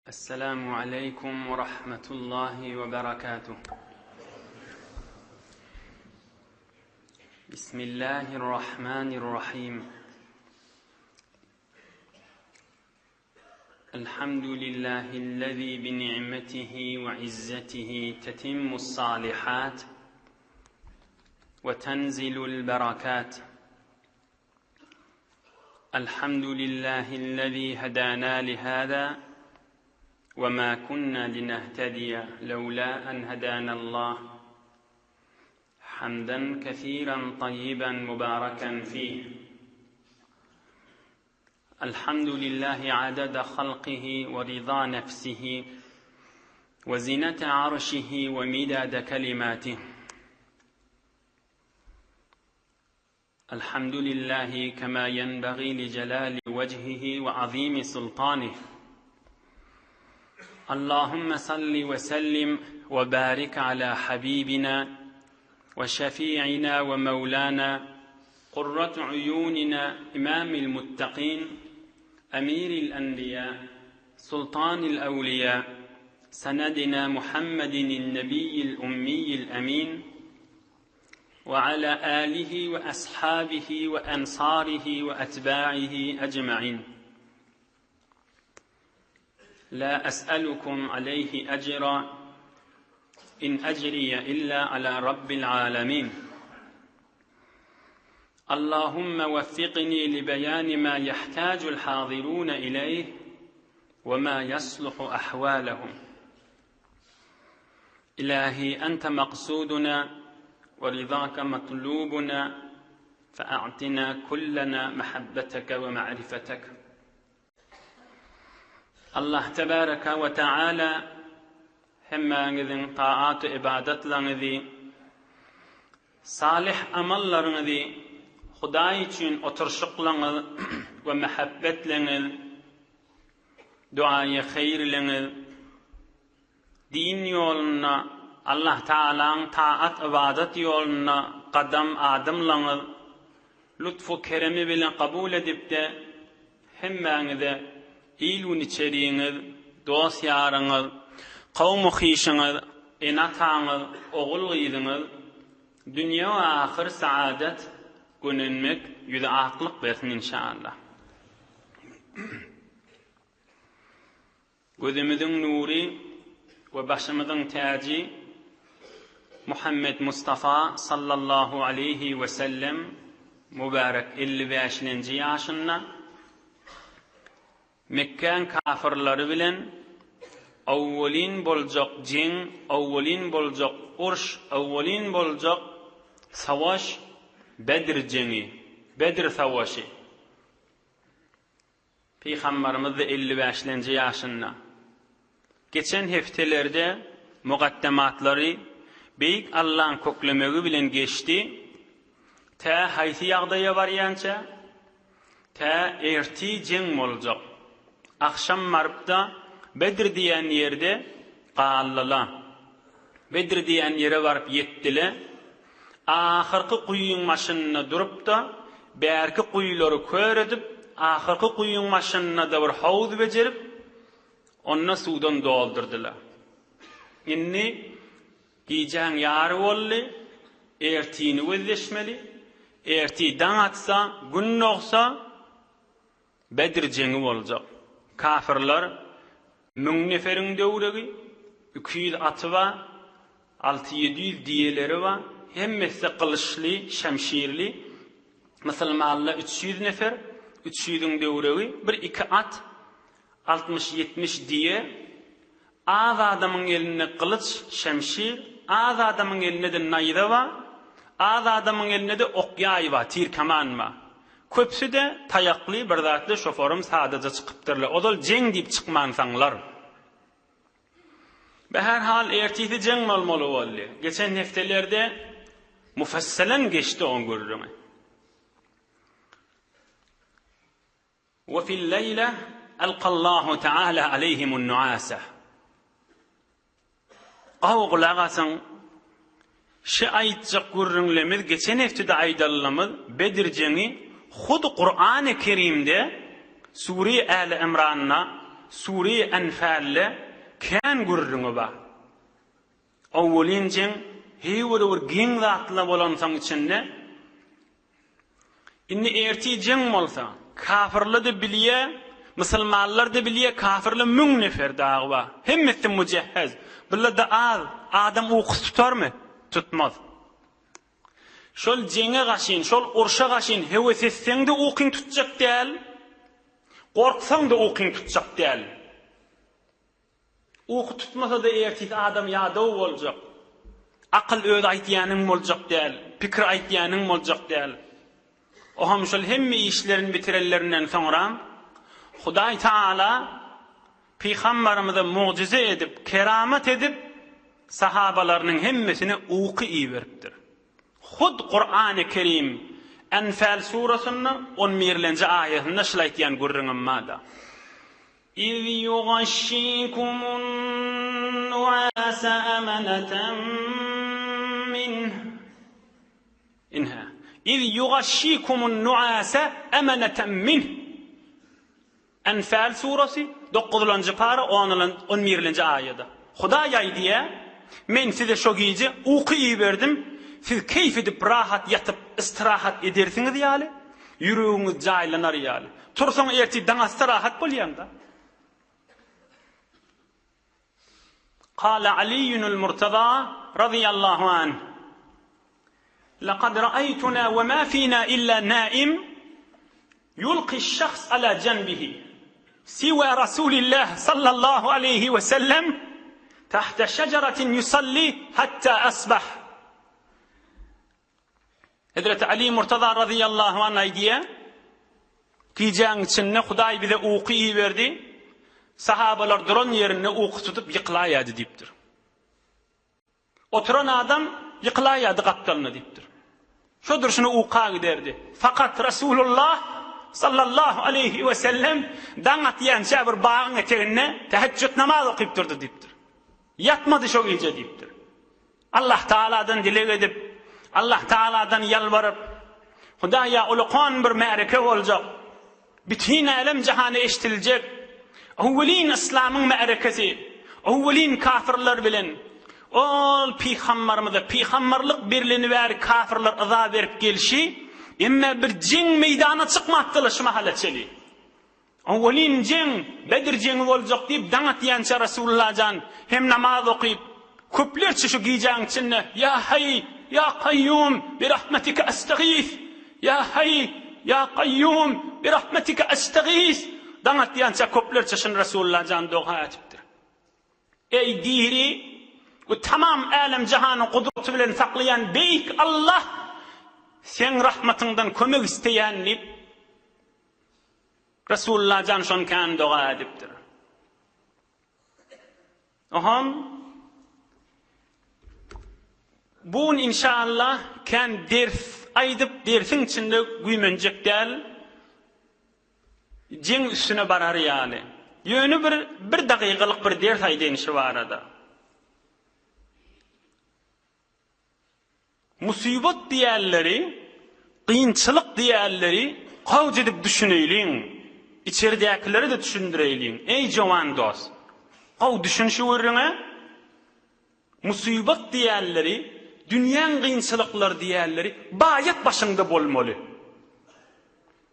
السلام عليكم ورحمة الله وبركاته بسم الله الرحمن الرحيم الحمد لله الذي بنعمته وعزته تتم الصالحات وتنزل البركات الحمد لله الذي هدانا لهذا وما كنا لنهتدي لولا أن هدانا الله حمدا كثيرا طيبا مباركا فيه الحمد لله عدد خلقه ورضا نفسه وزنة عرشه ومداد كلماته الحمد لله كما ينبغي لجلال وجهه وعظيم سلطانه اللهم صل وسلم وبارك على حبيبنا وشفيعنا ومولانا قرة عيوننا إمام المتقين أمير الأنبياء سلطان الأولياء سندنا محمد النبي الأمي الأمين وعلى آله وأصحابه وأنصاره وأتباعه أجمعين لا أسألكم عليه أجرا إن أجري إلا على رب العالمين اللهم وفقني لبيان ما يحتاج الحاضرون إليه وما يصلح أحوالهم إلهي أنت مقصودنا ورضاك مطلوبنا فأعطنا كلنا محبتك ومعرفتك Allah tebaraka we taala hemmäňiziň taat ybadatlaryňyzy salyh amallaryňyzy Hudaý üçin oturşyklaryňyz we mähebbetleňiz duaýy haýyrleňiz Din ýolunda, Allah Tagalaň taat-ybadat ýolunda gadam adymlaňyz lutfu-keremi bilen kabul edip-de, hemmäňize il-gün içeriňiz, dost-ýaryňyz, kowum-hyşyňyz, ene-ataňyz, ogul-gyzyňyz dünýe we ahyr saadat, gönenmek, ýüzi aklyk bersin inşaallah. Gözümiziň nury we başymyzyň täji Muhammet Mustafa sallallahu aleýhi we sellem mübärek 55-lenji ýaşynda Mekgäň kafyrlary bilen owwalyn boljak jeň, owwalyn boljak urş, owwalyn boljak savaş Bedr jeňi, Bedr savaşy. Pygambarymyz-da elli bäşlenji ýaşynda. Geçen hepdelerde mugaddematlary Beýik Allaň köklemegi bilen geçdi, tä haýsy ýagdaýa barýança, tä ertir jeň boljak. Agşam baryp-da Bedr diýen ýerde galdyla. Bedr diýen ýere baryp ýetdile. Ahyrky guýyň başynda durup-da, bärki guýulary kör edip, ahyrky guýyň başynda-da bir howuz bejerip, onda suwdan doldurdylar. Indi gijäň ýary boldy, ertini gözleşmeli. Ertir daň atsa, gün dogsa, Bedr jeňi boljak. Kafyrlar müň neferiň döwregi, 200 aty bar, alty-ýedi ýüz diýeleri bar, hemmesi-de gylyçly, şemşirli. Musulmanlar 300 nefer, üç ýüzüň döwregi, bir-iki at, altmyş-ýetmiş diýe, Az adamyň elinde gylyç, şemşir, az adamyň elinde-de naýza bar, az adamyň elinde-de ok-ýaý bar, tir-keman bar. Köpüsi-de taýakly, bir zatly, şoforym sadaja çykypdyrlar. Ozal jeň diýip çykmansaňlar. Be-her-hal, ertisi jeň bolmaly boldy. Geçen hepdelerde mufassalen geçdi oň gürrüňi. We fil leýle alkallahu taala aleýhimun nuasa. Gowy gulak asyň. Şi aýtjak gürrüňlemiz geçen heftede aýdanlamyz Bedir jeňi hut Kurany Kerimde Sure Äli Imranda. Sure-i Enfalde kän gürrüňi bar. Owwalyn jeň heý bir bir geň zatla bolansoň içinde Indi ertir jeň bolsa, kafyrlar-da bilýä, musulmanlar-da bilýä, kafyrlar müň nefer dagy bar. Hemmesi mujehhez. Bular-da az, adam ukusy tutarmy? Tutmaz. Şol jeňe gaşyn, şol urşa gaşyn höwes etseň-de ukyň tutjak däl, gorksaň-da ukyň tutjak däl. Uky tutmasa-da ertesi adam ýadaw boljak. Akyl öz aýtýanyň boljak däl, pikir aýtýanyň boljak däl. Oham şol hemme işlerini bitirenlerinden soňra Hudaý Taala pygambarymyza mugjyza edip, keramat edip, sahabalarynyň hemmesine uky iberipdir. Hut Kurany Kerim Enfal surasynda on birlenji aýatynda şul aýtýan gürrüňim bar-da. Iz ýugaşşikumun nuasa amanatan minh. Inha. Iz ýugaşşikumun nuasa amanatan minh. Enfal surasy, dokuzlanjy para, on birlenji aýada. Hudaý aýdýar, Men size şo gije uky iberdim, siz keýp edip rahat ýatyp istirahat edersiňiz ýaly, ýüregiňiz jaýlanar ýaly. Tursaň ertir daň atsa rahat bolýaň-da. Kala Aliýunul Murtaza razyýallahu anh, Lekad ra'aýtuna we ma fina illa naim yulqiş şahs ala janbihi siwa Rasulillah sallallahu aleýhi we sellem tahta şejeratin yusalli hatta asbah. Hezreti Ali Murtaza razyýallahu anh aýdýar, Gijäň içinde Hudaý bize uky iberdi, sahabalar duran ýerinde uky tutup ýykylaýardy diýipdir. Oturan adam ýykylaýardy gapdalyna diýipdir. Şo durşuna uka giderdi. Fakat Resulullah sallallahu aleýhi we sellem daň atýança bir bagyň eteginde tehejjüt namaz okyp durdy diýipdir. Ýatmady şo gije diýipdir. Allah Tagaladan dileg edip, Allah Tagaladan ýalbaryp, Hudaýa ulakan bir märeke boljak, bütin älem-jahana eşdiljek, owwelin yslamyň märekesi, owwelin kafyrlar bilen, ol pygambarymyza pygambarlyk berleni bäri kafyrlar yza berip gelşi, emme bir jeň meýdana çykmapdylar şu mahala çeli. Owwelin jeň, Bedir jeňi boljak diýip daň atýança Resulullah jan hem namaz okyp, köplerçe şu gijäň içinde Ýa Haý, Ýa Kaýýum, bi rahmetike estagis, Ýa Haý, Ýa Kaýýum, bi rahmetike estagis daň atýança köplerçe şuny Resulullah jan doga etipdir. Eý diri we tamam älem-jahany gudraty bilen saklaýan beýik Allah, Seň rahmatyňdan kömek isleýän diýip, Resulullah jan şony kän doga edipdir. Oham bu gün inşallah kän ders aýdyp dersiň içinde güýmenjek däl. Jeň üstüne barar ýaly. Ýöne bir bir dagygalyk bir ders aýdaýyn şu barada. Musybat diýýänleri, kynçylyk diýýänleri gawj edip düşüneýliň. Içeridäkilere-de düşündireýliň. Eý, jowan dost! Gowy düşün şu gürrüňe. Musybat diýýänleri, dünýäň kynçylyklary diýýänleri baýat başyňda bolmaly.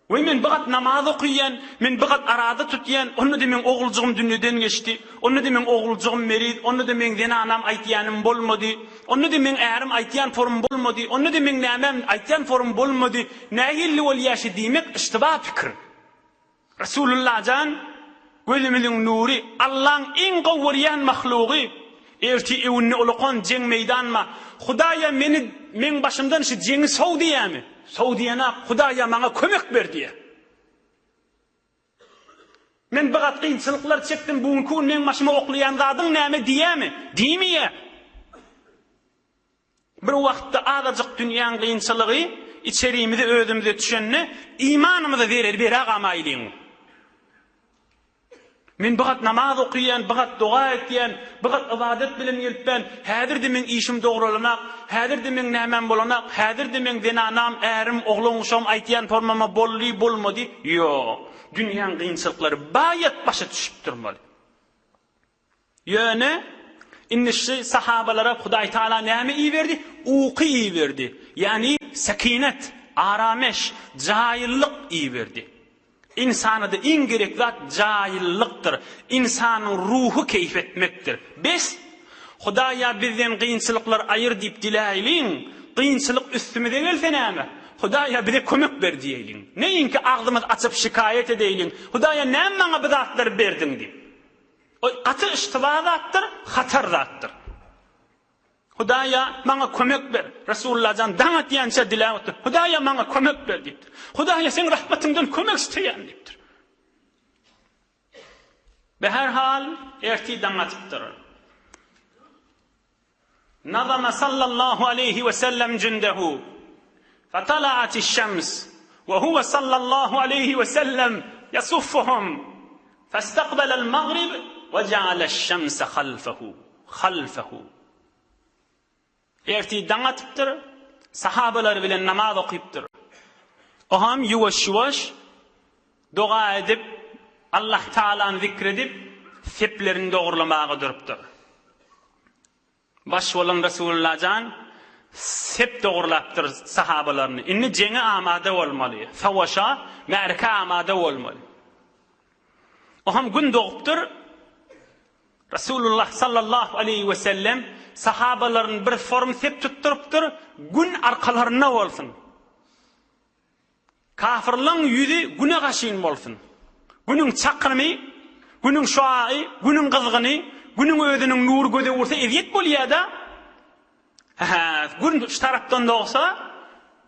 Weý men bir gat namaz okyýan, men bir gat araza tutýan, onda-da meň oguljygym dünýeden geçdi, onda-da meň oguljygym meriz, onda-da meň zenanam aýtýanym bolmady, onda-da meň ärim aýtýan forum bolmady, onda-da meň nämäm aýtýan forum bolmady, nähilli bolýa şi diýmek yştyba pikir. Resulullah jan gözümiziň nury, Allaň iň gowy görýän mahlugy, ertir öwünde ulakan jeň meýdanma, Hudaýa meni meň başymdan şu jeňi sow diýýämi? Sow diýenak, Hudaýa maňa kömek ber diýýär. Men bir gat kynçylyklar çekdim, bu günki gün meň başyma oklaýan zadyň näme diýýämi? Diýmeýär. Bir wagtda azajyk dünýäň kynçylygy içerimize özümize düşende imanymyza zerer beragamaýlyň. Men bir gat namaz okaýan, bir gat doga etýän, bir gat ybadat bilen gelipän, häzir-de meň işim dogralanak, häzir-de meň nämäm bolanak, häzir-de meň zenanam, ärim, oglan-uşagym aýtýan formama boldy, bolmady. Ýok. Dünýäň kynçylyklary baýat başa düşüp durmaly. Ýöne, indi şu sahabalara Hudaý Tagala näme iberdi? Uky iberdi. Ýagny sekinet, arameş, jaýyllyk iberdi. Ynsana-da iň gerek zat jaýyllykdyr. Ynsanyň ruhy keýp etmekdir. Bes, Hudaýa bizden kynçylyklar aýyr diýip diläýliň, kynçylyk üstümize gelse näme? Hudaýa bize kömek ber diýeýliň. Neýinki agzymyz açyp şikaýat edeýliň, Hudaýa näme maňa bu zatlary berdiň diýip. O gaty yştyba zatdyr, hatar zatdyr. Hudaýa maňa kömek ber. Resulullah jan daň atýança diläp otyr. Hudaýa maňa kömek ber diýipdir. Hudaýa seň rahmatyňdan kömek isleýän diýipdir. Beherhal ertir daň atypdyr. Nazama sallallahu aleýhi we sellem jündehu. Fetala'atiş şems we huwe sallallahu aleýhi we sellem yasuffuhum. Festaqbalal magrib we ja'aleş şemse halfehu. Halfehu. Ertir daň atypdyr, sahabalary bilen namaz okypdyr. Oham ýuwaş-ýuwaş doga edip, Allah Taalany zikr edip, seplerini dogrulamaga durupdyr. Baş bolan Resulullah jan sep dogrulapdyr sahabalaryny. Indi jeňe amada bolmaly, savaşa, märekä amada bolmaly. Oham gün dogupdyr. Resulullah sallallahu aleýhi we sellem sahabalaryny bir form sep tutdurypdyr, gün arkalarynda bolsun. Kafyrlaň ýüzi güne gaşyn bolsun. Günüň çakymy, günüň şuagy, günüň gyzgyny, günüň özüniň nury göze ursa ezýet bolýa-da. Hä, gün şu tarapdan dogsa,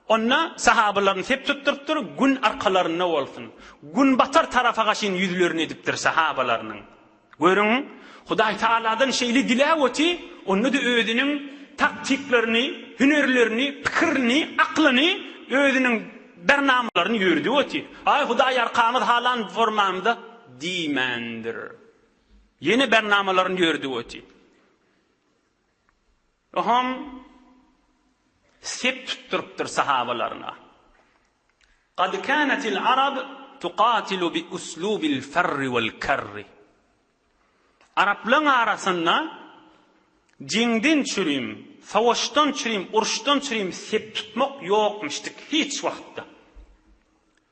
onda sahabalaryny sep tutdurypdyr, gün arkalarynda bolsun. Günbatar tarapa gaşyn ýüzlerini edipdir sahabalarynyň. Görüň, Hudaý Tagaladan şeýle diläp oty, onda-da özüniň taktiklaryny, hünerlerini, pikirini, aklyny, özüniň bernamalaryny ýöredip oty. Aý, Hudaý arkamyz halan formamyza diýmändir. Ýene bernamalaryny ýöredip oty. Oňam sep tutdurypdyr sahabalaryna. Kad kânetil arab tuqatilu bi uslubil ferri wel kerri. Araplaryň arasynda jeňden çürim, savaşdan çürim, uruşdan çürim sep tutmak ýokmuşdyk hiç wagtda.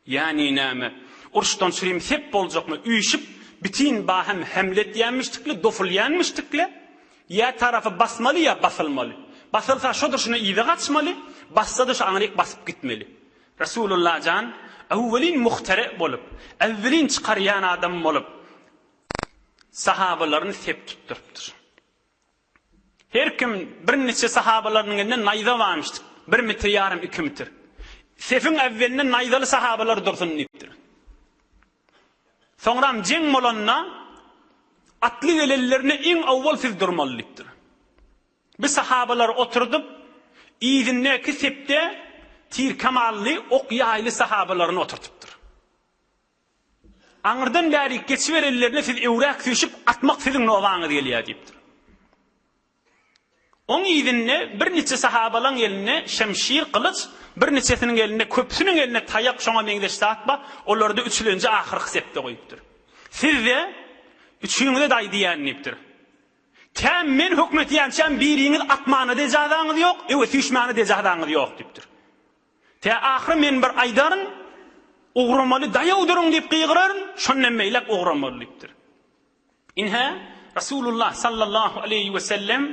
Ýagny näme, uruşdan çürim sep boljakmy, üýşüp, bitin bahem hemle etýänmişdikle, dofulýanmişdikle, ýa tarapy basmaly, ýa basylmaly. Basylsa şo durşuna yza gaçmaly, bassa-da şo aňryk basyp gitmeli. Resulullah jan, öwwelin muhtere bolup, äwwelin çykarýan adam bolup, sahabalaryny sep tutdurypdyr. Her kim birniçe sahabalarynyň elinde naýza barmyşdyk. Bir metr ýarym, iki metr. Sefiň äwwelinde naýzaly sahabalar dursun diýipdir. Soňram jeň bolanda atly gelenlerine iň owwal siz durmaly diýipdir. Bir sahabalary oturdyp, yzyndaky sepde tir-kemally, ok-ýaýly sahabalaryny oturdypdyr. Aňyrdan bärik geçiberenlerine siz öwräk süýşüp atmak siziň nobaňyz gelýär diýipdir. Oň yzynda birniçe sahabalaň elinde şemşir, gylyç, birniçesiniň elinde, köpüsiniň elinde taýak şoňa meňzeş zat bar, olary-da üçülenji ahyrky sepde goýupdyr. Siz-de üçüňize-de aýdýan diýipdir. Tä men höküm etýänçäm biriňiz atmana-da ejazaňyz ýok, öwe süýşmäne-de ejazaňyz ýok diýipdir. Tä ahyry men bir aýdaryn, Ugramaly daýaw duruň diýip gygyraryn, şondan beýläk ugramaly diýipdir. Ine, Resulullah sallallahu aleýhi we sellem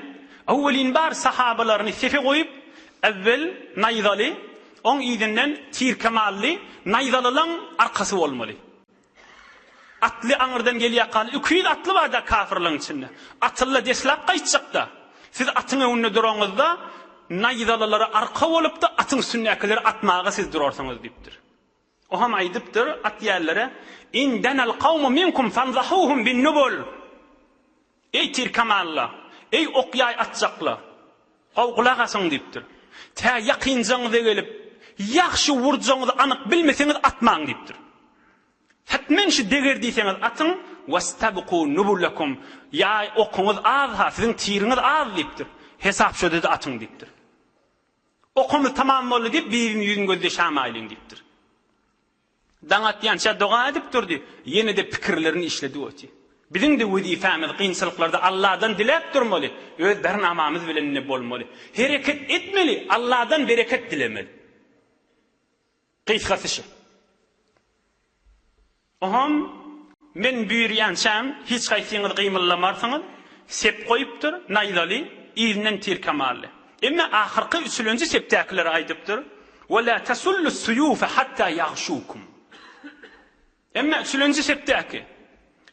öwwelin bar sahabalaryny sefe goýup, äwwel naýzaly, oň yzyndan tirkemally, naýzalylaň arkasy bolmaly. Atly aňyrdan gelýärkaly 200 atly bar-da kafirleň içinde. Atlylar deslap gaýtjakda. Siz atyň öňünde duraňyzda naýzalylara arka bolupda atyň üstündäkileri atmaga siz durarsyňyz diýipdir. O hem aýdypdyr at ýerlere, In denel kawmu minkum fanzahuhum bin nubul. Eý tirkamalla, eý ok-ýaý atjaklar, gowy gulak asyň diýipdir. Tä ýakynjaňyza gelip, ýagşy urjagyňyzy anyk bilmeseňiz atmaň diýipdir. Hetmen şu deger diýseňiz atyň, Westabiku nubulakum. Ýaý okuňyz az-ha, siziň tiriňiz az diýipdir. Hesap şo-da atyň diýipdir. Okumyz tamam boldy diýip, biriniň ýüzüni gözleşämaýlyň diýipdir. Daň atýança doga edip durdy, ýene-de pikirlerini işledip otyr. Biziň-de wezipemiz kynçylyklarda Alladan diläp durmaly, öz bernamamyz bilen-de bolmaly. Hereket etmeli, Alladan bereket dilemeli. Gysgasy şu. Oňam men buýurýançam hiç haýsyňyz gymyldamarsyňyz, sep goýupdyr, naýzaly, yzyndan tirkemally. Emme ahyrky üçülenji sepdäkilere aýdypdyr, Ve lâ tesullu suyûfe hattâ ýagşûkum. Emme üçülenji sepdäki,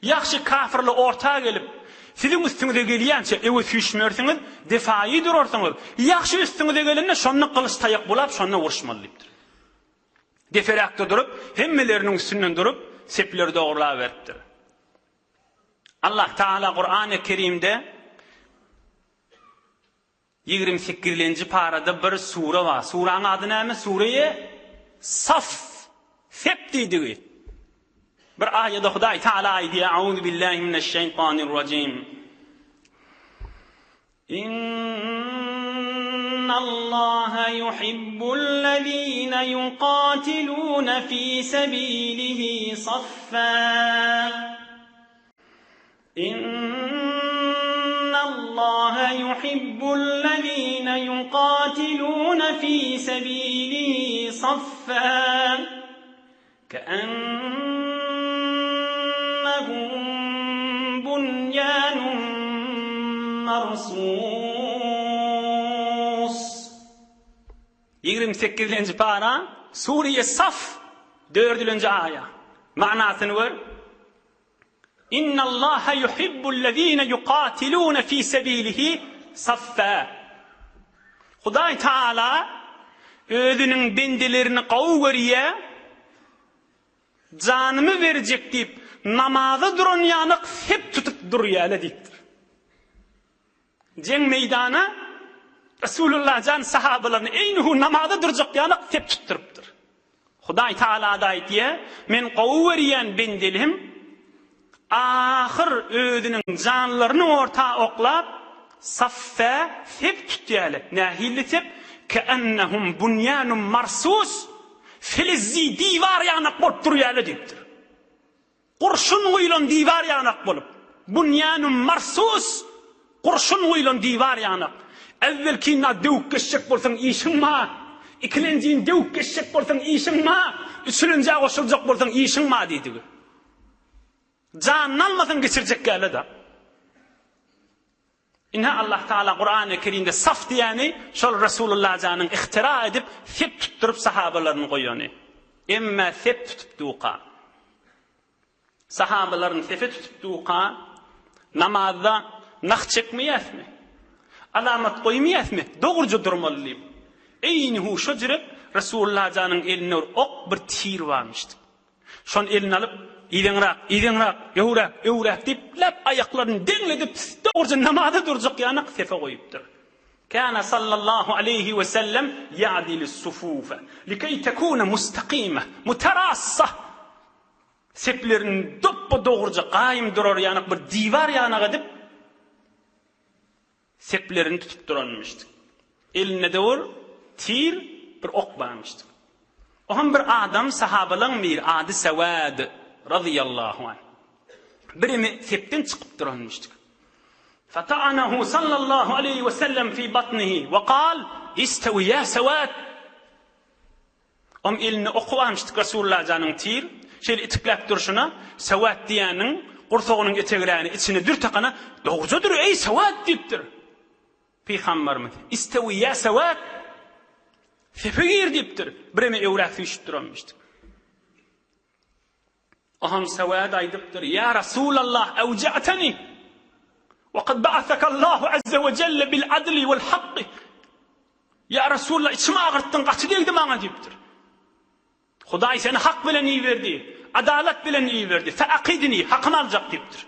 ýagşy kafyrlar orta gelip, siziň üstüňize gelýänçä öe süýşmersiňiz, defaýy durarsyňyz, ýagşy üstüňize gelende şonda gylyç taýak bulap şonda uruşmaly diýipdir. Deperäkde durup, hemmeleriniň üstünden durup, sepleri dogrulaberipdir. Allah Taala Kurany Kerimde 28-nji parada bir sure bar. Suraň ady näme? Sureýe Saf. Sep diýdigi. Bir aýada Hudaý Taala aýdýar: Auzu billahi mineşşeýtanirrajim. Innallaha yuhibbullezine yuqatilune fi sebilihi saffa. Innallaha yuhibbullezine yuqatilune fi sebilihi saffa. Keennehum bunyanun marsus. 28-nji para, Sure-i Saf, dördülenji aýa. Manasyny gör. Innallaha yuhibbullezine yukatilune fi sebilihi saffa. Hudaý Taala özüniň bendelerini gowy görýär, janymy berjek diýip, namaza duran ýanak sep tutup durýar-la diýipdir. Jeň meýdana Resulullah jan sahabalaryny eýnihu namaza durjak ýanak sep tutdurypdyr. Hudaý Tagala-da aýdýar, Men gowy görýän bendelim ahyr özüniň janlaryny orta oklap, saffä sep tutýarlar. Nähili sep? Keennehum bunýanun marsus, filizzi diwar ýanak bolup durýarlar diýipdir. Gurşun guýlan diwar ýanak bolup, Bunýanum marsus, gurşun guýlan diwar ýanak. Äwwelkinä döwüp geçjek bolsaň işiň bar, ikilenjini döwüp geçjek bolsaň işiň bar, üçülenjä goşuljak bolsaň işiň bar diýdigi. Janyny almasaň geçirjek ýaly-da. Ine Allah Taala Kurany Kerimde saf diýeni şol Resulullah janyň ihtira edip sep tutduryp sahabalaryny goýany. Emme sep tutup duka. Sahabalaryny sepe tutup duka namazda nah çekmeýäsmi? Alamat goýmaýasmy? Dogruja durmaly diýip. Eýni hu şo jürek Resulullah janyň elinde bir ok bir tir barmyşdy. Şony eline alyp, Yzeňrak, yzeňrak, öwräk, öwräk diýip, lap aýaklaryny deňledip, dogruja namaza durjak ýanak sepe goýupdyr. Kana sallallahu aleýhi we sellem ýa'dilu sufufe, likeý tekune mustakime, muterassa. Seplerini dopba-dogruja gaýym durar ýanak bir diwar ýanak edip, Seplerini tutup duranmyşdyk. Elinde-de bir tir, bir ok barmyşdyk. O hem bir adam, sahabalaň biri, ady Sewad, razyýallahu anh. Birimi sepden çykyp duranmyşdyk. Fata'anahu sallallahu aleýhi we sellem fi batnihi we kal, Istewi ýa Sewad! Oň elinde oky barmyşdyk Resulullah janyň tir, şeýle itikläp durşuna, Sewat diýýäniň gursagynyň etegräni içine dür takana, Dogruja dur, eý, Sewat! diýipdir. Pygambarymyz, Istewi ýa Sewat! Sepe gir diýipdir. Bireme öwräk süýşüp duranmyşdyk. Oňam Sewat aýdypdyr, Ýa Resulallah, ewja'teni! Wa kad ba'asakallahu azza we jelle bil adli wal hakki. Ýa Resulallah, içimi agyrtdyň, gaty degdi maňa diýipdir. Hudaý seni hak bilen iberdi, adalat bilen iberdi. Fe akidni, hakymy aljak diýipdir.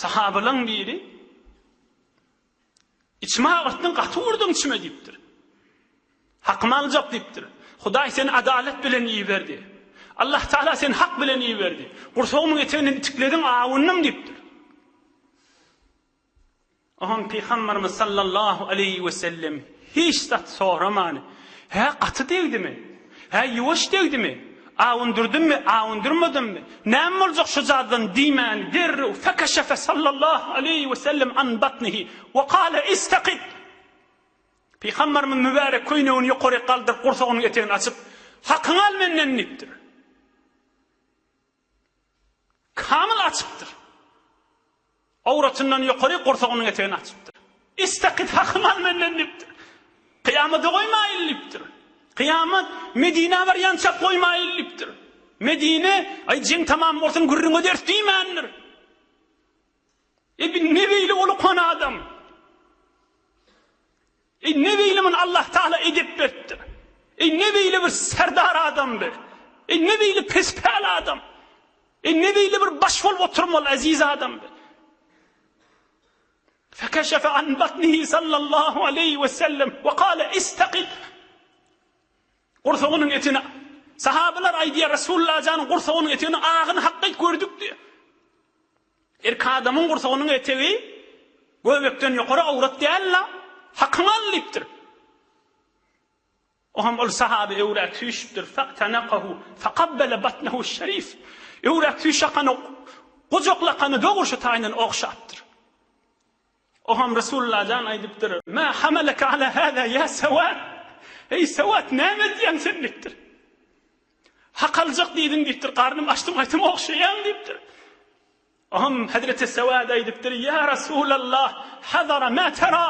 Sahabalaň biri Içimi agyrtdyň, gaty urduň içime diýipdir. Hakymy aljak diýipdir. Hudaý seni adalat bilen iberdi. Allah Taala seni hak bilen iberdi. Gursagymyň eteginden itiklediň, awundym diýipdir. Oňam Pygamberimiz sallallahu aleýhi we sellem hiç zat soramany, Hä, gaty degdimi? Hä, ýuwaş degdimi? Awundyrdymy, awundyrmadymmy? Näme boljak şu zaddan diýmän, derrew fekeşefe sallallahu aleýhi we sellem an batnihi we kale istakid. Pygamberimiz mübärek köýnegini ýokaryk galdyryp, gursagynyň etegini açyp, Hakyňy al menden diýipdir. Kamyl açypdyr. Owratyndan ýokary gursagynyň etegini açypdyr. Istakit hakyňy al menden diýipdir. Kyýamada goýmaýyn diýipdir. Kyýamat Medinä barýançak goýmaýyn diýipdir. Medine, aý jeň tamam bolsun gürrüň ederis diýmändir. E bi ne beýle ulukan adam. Eý ne beýle muny Allah Taala edep beripdir. Eý ne beýle bir serdar adam bi. Eý ne beýle pespäl adam. Eý ne beýle bir baş bolup oturmaly eziz adam bi. Fekeşefe an batnihi sallallahu aleýhi we sellem we kale istaqid. Gursagynyň etini sahabalar aýdýar Resulullah janyň gursagynyň etini agyny hakkyt gördük diýär. Erkek adamyň gursagynyň etegi göbekden ýokary awrat däl-la, hakyňy al diýipdir. Oňam ol sahaby öwräk süýşüpdir, fa'tanakahu faqabbala batnahu şerif. Öwräk süýşakany, gujaklakany dogry şu taýyndan ogşapdyr. Oňam Resulullah jan aýdypdyr, Ma hamalaka ala hada ýa Sewat? Eý Sewat, näme edýäň sen diýipdir. Hak aljak diýdiň diýipdir, garnym açdym gaýtam ogşaýaň diýipdir. Oňam Hezreti Sewat aýdypdyr, Ýa Resulallah, hazara ma tera?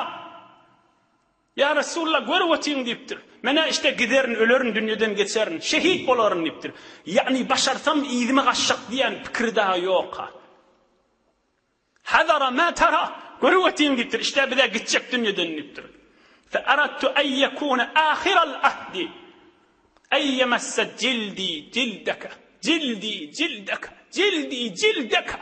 Ýa Resulallah, görüp otyň diýipdir. Men-ä işte giderin, ölerin, dünýeden geçerin, şehit bolaryn diýipdir. Ýagny başarsam yzyma gaçjak diýen pikiri dagy ýok-ha. Hazara ma tara, görüp otyň diýipdir, işte biz-ä gitjek dünýeden diýipdir. Fe aradtu en yekune ahiral ahdi en yemesse jildi jildeke, jildi jildeke, jildi jildeke.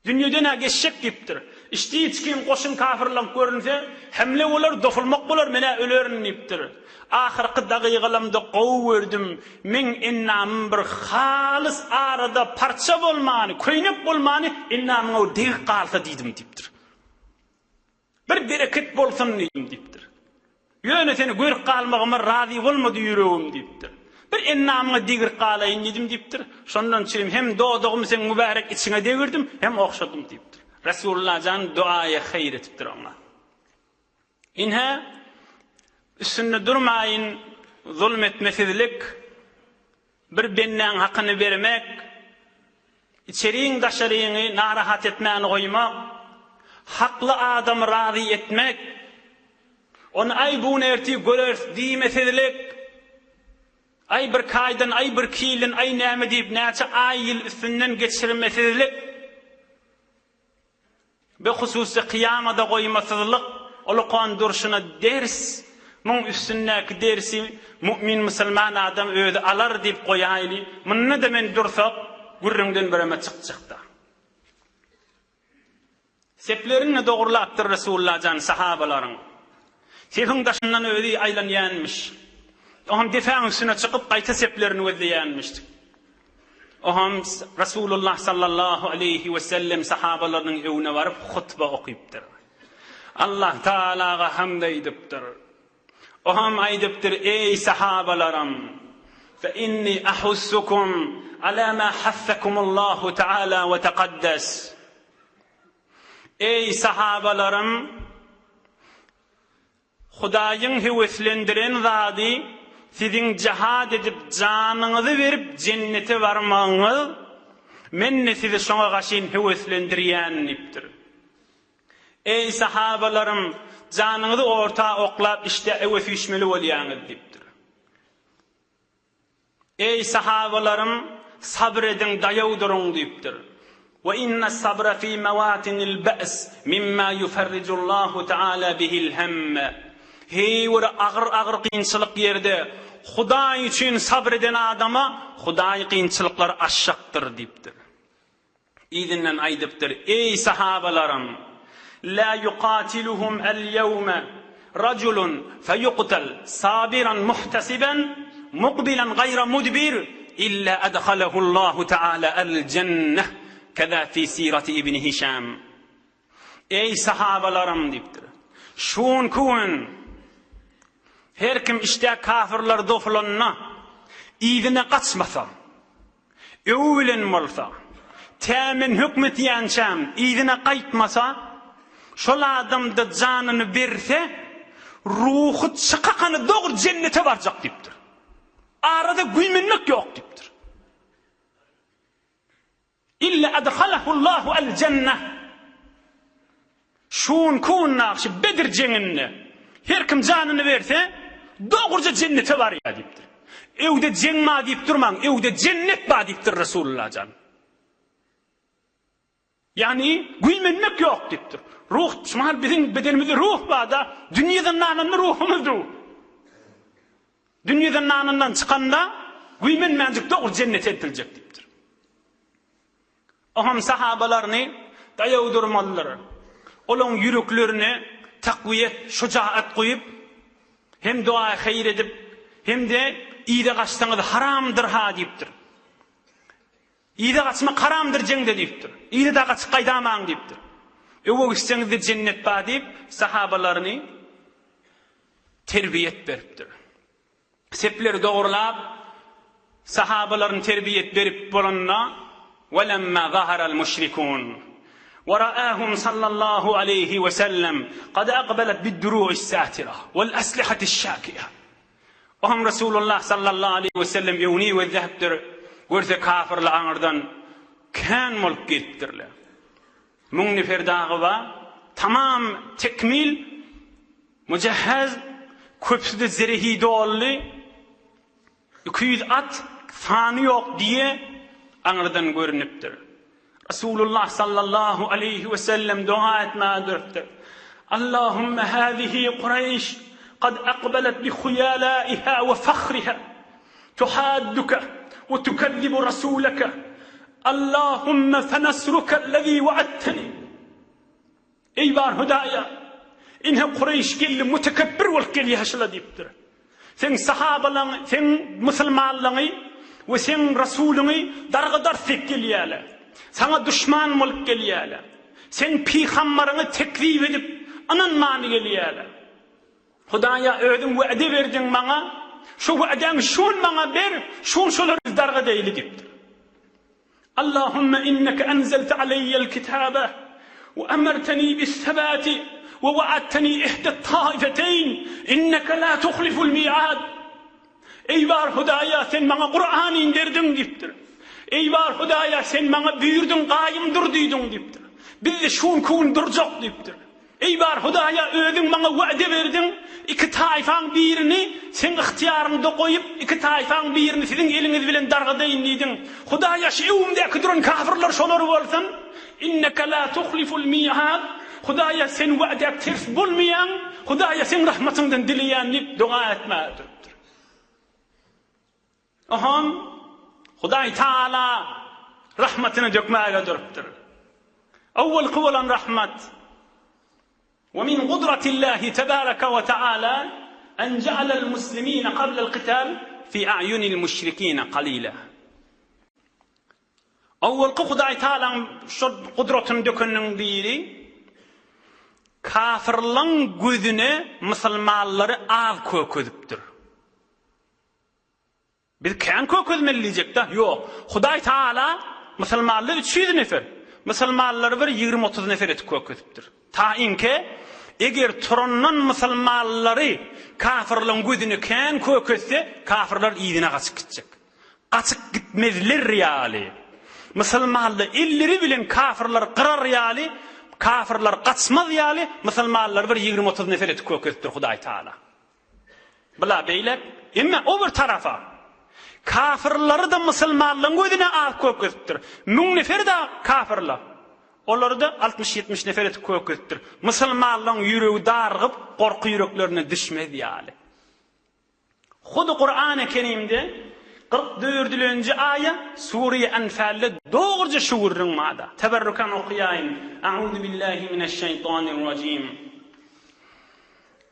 Dünýeden-ä geçjek diýipdir. Içdi içgin goşun kafirleň görünse, hemle bolar, dofulmak bolar, men-ä ölerin diýipdir. Ahyrky dagygalamda gowy gördüm, meň ennamym bir halys arada parça bolmany, köýnek bolmany ennamyňa bir degip galsa diýdim diýipdir. Bir bereket bolsun diýdim diýipdir. Ýöne seni görüp galmagyma razy bolmady ýüregim diýipdir. Bir ennamyňa degirip galaýyn diýdim diýipdir. Şondan çürim hem dodagymy seň mübärek içiňe degirdim, hem ogşadym diýipdir. Resulullah jan duaýy haýyr etipdir oňa. Ine, üstünde durmaýyn, zulm etmesizlik, bir bendäň hakyny bermek, içeriň-daşaryňy narahat etmän goýmak, hakly adamy razy etmek, ony aý bu gün ertir göreris diýmesizlik, aý birki aýdan, aý birki ýyldan, aý näme diýip näçe aý-ýyl üstünden geçirmesizlik, Be hususy kyýamada goýmasyzlyk ulukan durşuna ders, muň üstündäki dersi mu'min musulman adam özi alar diýip goýaýly, munda-da men dursak gürrüňden bireme çykjakda. Seplerini dogrulapdyr Resulullah jan sahabalaryň. Sepiň daşyndan özi aýlanýanmyş. Oňam depäň üstüne çykyp gaýta seplerini gözleýänmiş. Oňam Resulullah sallallahu aleýhi we sellem sahabalarynyň öňüne baryp hutba okypdyr. Allah Taalaga hamd aýdypdyr. Oňam aýdypdyr, Eý sahabalarym, fe inni ahussukum ala ma hassakumullahu taala we taqaddas. Eý sahabalarym, Hudaýyň höweslendiren zady siziň jihad edip janyňyzy berip jennete barmagyňyz, men-de sizi şoňa gaşyn höweslendirýän diýipdir. Eý sahabalarym, janyňyzy orta oklap işde öwe süýşmeli bolýaňyz diýipdir. Eý, sahabalarym, sabyr ediň, daýaw duruň diýipdir. We innes-sabra fi mewatinil be's mimma yuferrijullahu teala bihil hemme. Heý, bir agyr-agyr kynçylyk ýerde Hudaý üçin sabyr eden adama Hudaý kynçylyklary aşjakdyr diýipdir. Yzyndan aýdypdyr, Eý, sahabalarym! Lä ýukatiluhum el-ýewme rajulun feýuktal sabiran muhtesiben. Mukbilan gaýra mudbir illa adhalahullahu taala al-jenneh keza fi sirati ibn Hişam. Eý sahabalarym diýipdir. Şu günki gün her kim işdä kafirler dofulanda yzyna gaçmasa, öwi bilen bolsa, tä men hökm etýänçäm yzyna gaýtmasa, şol adamda janyny berse, ruhy çykakany dogry jennete barjak diýipdir. Arada güýmenmek ýok diýipdir. Illa adhalahullahu al-jennah. Şu günki gün şu Bedir jeňinde her kim janyny berse, dogruja jennete barýar diýipdir. Öwde jeň bar diýip durmaň, öwde jennet bar diýipdir Resulullah jan. Ýagny güýmenmek ýok diýipdir. Ruh, şu mahal biziň bedenimizde ruh bar-da, dünýe zyndanynda ruhumyz dur. Dünýe zyndanyndan çykanda güýmenmänjik dogry jennete eltiljek diýipdir. Oňam sahabalaryny daýaw durmalydyr. Olaň ýüreklerine takwiýet, şujaat guýup, hem doga haýyr edip, hem-de yza gaçsaňyz haramdyr-ha diýipdir. Yza gaçmak haramdyr jeňde diýipdir. Yza-da gaçyp gaýdamaň diýipdir. Öwe gitseňiz-de jennet bar diýip, sahabalaryny terbiýet beripdir. Sepleri dogrulap, sahabalaryny terbiýet berip bolanda, Welemma zaharal müşrikun we ra'ahum sallallahu aleýhi we sellem kad akbalet bid-duru'is satira wal aslihatis şakiýa. Oňam Resulullah sallallahu aleýhi we sellem öňüni gözläpdir, görse kafyrlar aňyrdan kän bolup gelipdirler. Müň nefer dagy bar, tamam tekmil, mujahhaz, köpüsi-de zerehi doldy, 200 at, sany ýok diýe aňyrdan görnüpdir. Resulullah sallallahu aleýhi we sellem doga etmäge durupdyr. Allahümme hazihi Kureýş kad akbalet bi huýalaiha we fahriha tuhadduka we tukezzibu rasulaka Allahümme fenasruka ellezî we'adteni Eý bar Hudaýa! Ine Kureýş geldi, mütekebbir bolup gelýär şula diýipdir. Seň sahabalaň, seň musulmanlaňy we seň rasulyňy darga-dars diýip gelýärler. Saňa duşman bolup gelýärler. Seň pygambaryňy tekzip edip, ynanman gelýärler. Hudaýa özüň wede berdiň maňa, şo wedäňi şu gün maňa ber, şu gün şolary biz darga deýli diýipdir. Allahümme inneke enzelte aleýýel kitabe we emerteni bis-sebati we wa'adteni ihdet-taifeteýn inneke la tuhliful mi'ad. Eý bar Hudaýa sen maňa Kur'an inderdiň diýipdir. Eý bar Hudaýa sen maňa buýurdyň gaýym dur diýdiň diýipdir. Biz-de şu günki gün durjak diýipdir. Eý bar Hudaýa özüň maňa wade berdiň, iki taýfaň birini seň ygtyýaryňda goýup, iki taýfaň birini siziň eliňiz bilen dargadaýyn diýdiň. Hudaýa şu öwümdäki duran kafyrlar şolar bolsun. Inneke la tuhliful mi'ad. Hudaýa sen wadä ters bolmaýaň. Hudaýa seň rahmatyňdan dileýän diýip doga etmäge durupdyr. Ohan Hudaý Taala rahmatyny dökmäge durupdyr. Owalky bolan rahmat Wa min gudratillahi tebaraka we taala en ja'alal muslimina qablal qital fi a'yunil müşrikina qalila. Owalky Hudaý Taalaň şol gudratyny dökeniniň biri kafirlaň gözüne musulmanlary az kökezipdir. Biz kän kökezmeli diýjekda, ýok. Hudaý Taala musulmanlar 300 nefer, musulmanlary bir 20-30 nefer etip kökezipdir. Ta inke, eger turandan musulmanlary kafirlaryň gözüne kän kökezse, kafirlar yzyna gaçyp gitjek. Gaçyp gitmezler ýaly, musulmanlar elleri bilen kafirlary gyrar ýaly, kafirlar gaçmaz ýaly, musulmanlary bir 20-30 nefer etip kökezipdir Hudaý Taala. Bula beýlek, emme o bir tarafa. Kafirlary-da musulmanlaryň gözüne az kökezipdir. Müň nefer-de kafirler. Olary-da altmyş-ýetmiş nefer etip kökezipdir. Musulmanlaryň ýüregi dargyp, gorky ýüreklerine düşmez ýaly. Hudy Kurany Kerimde 44-nji aýa Sure-i Enfalde dogruja şu gürrüň bar-da. Teberrukan okaýaýyn. A'uzu billahi mineşşeýtanirrajim.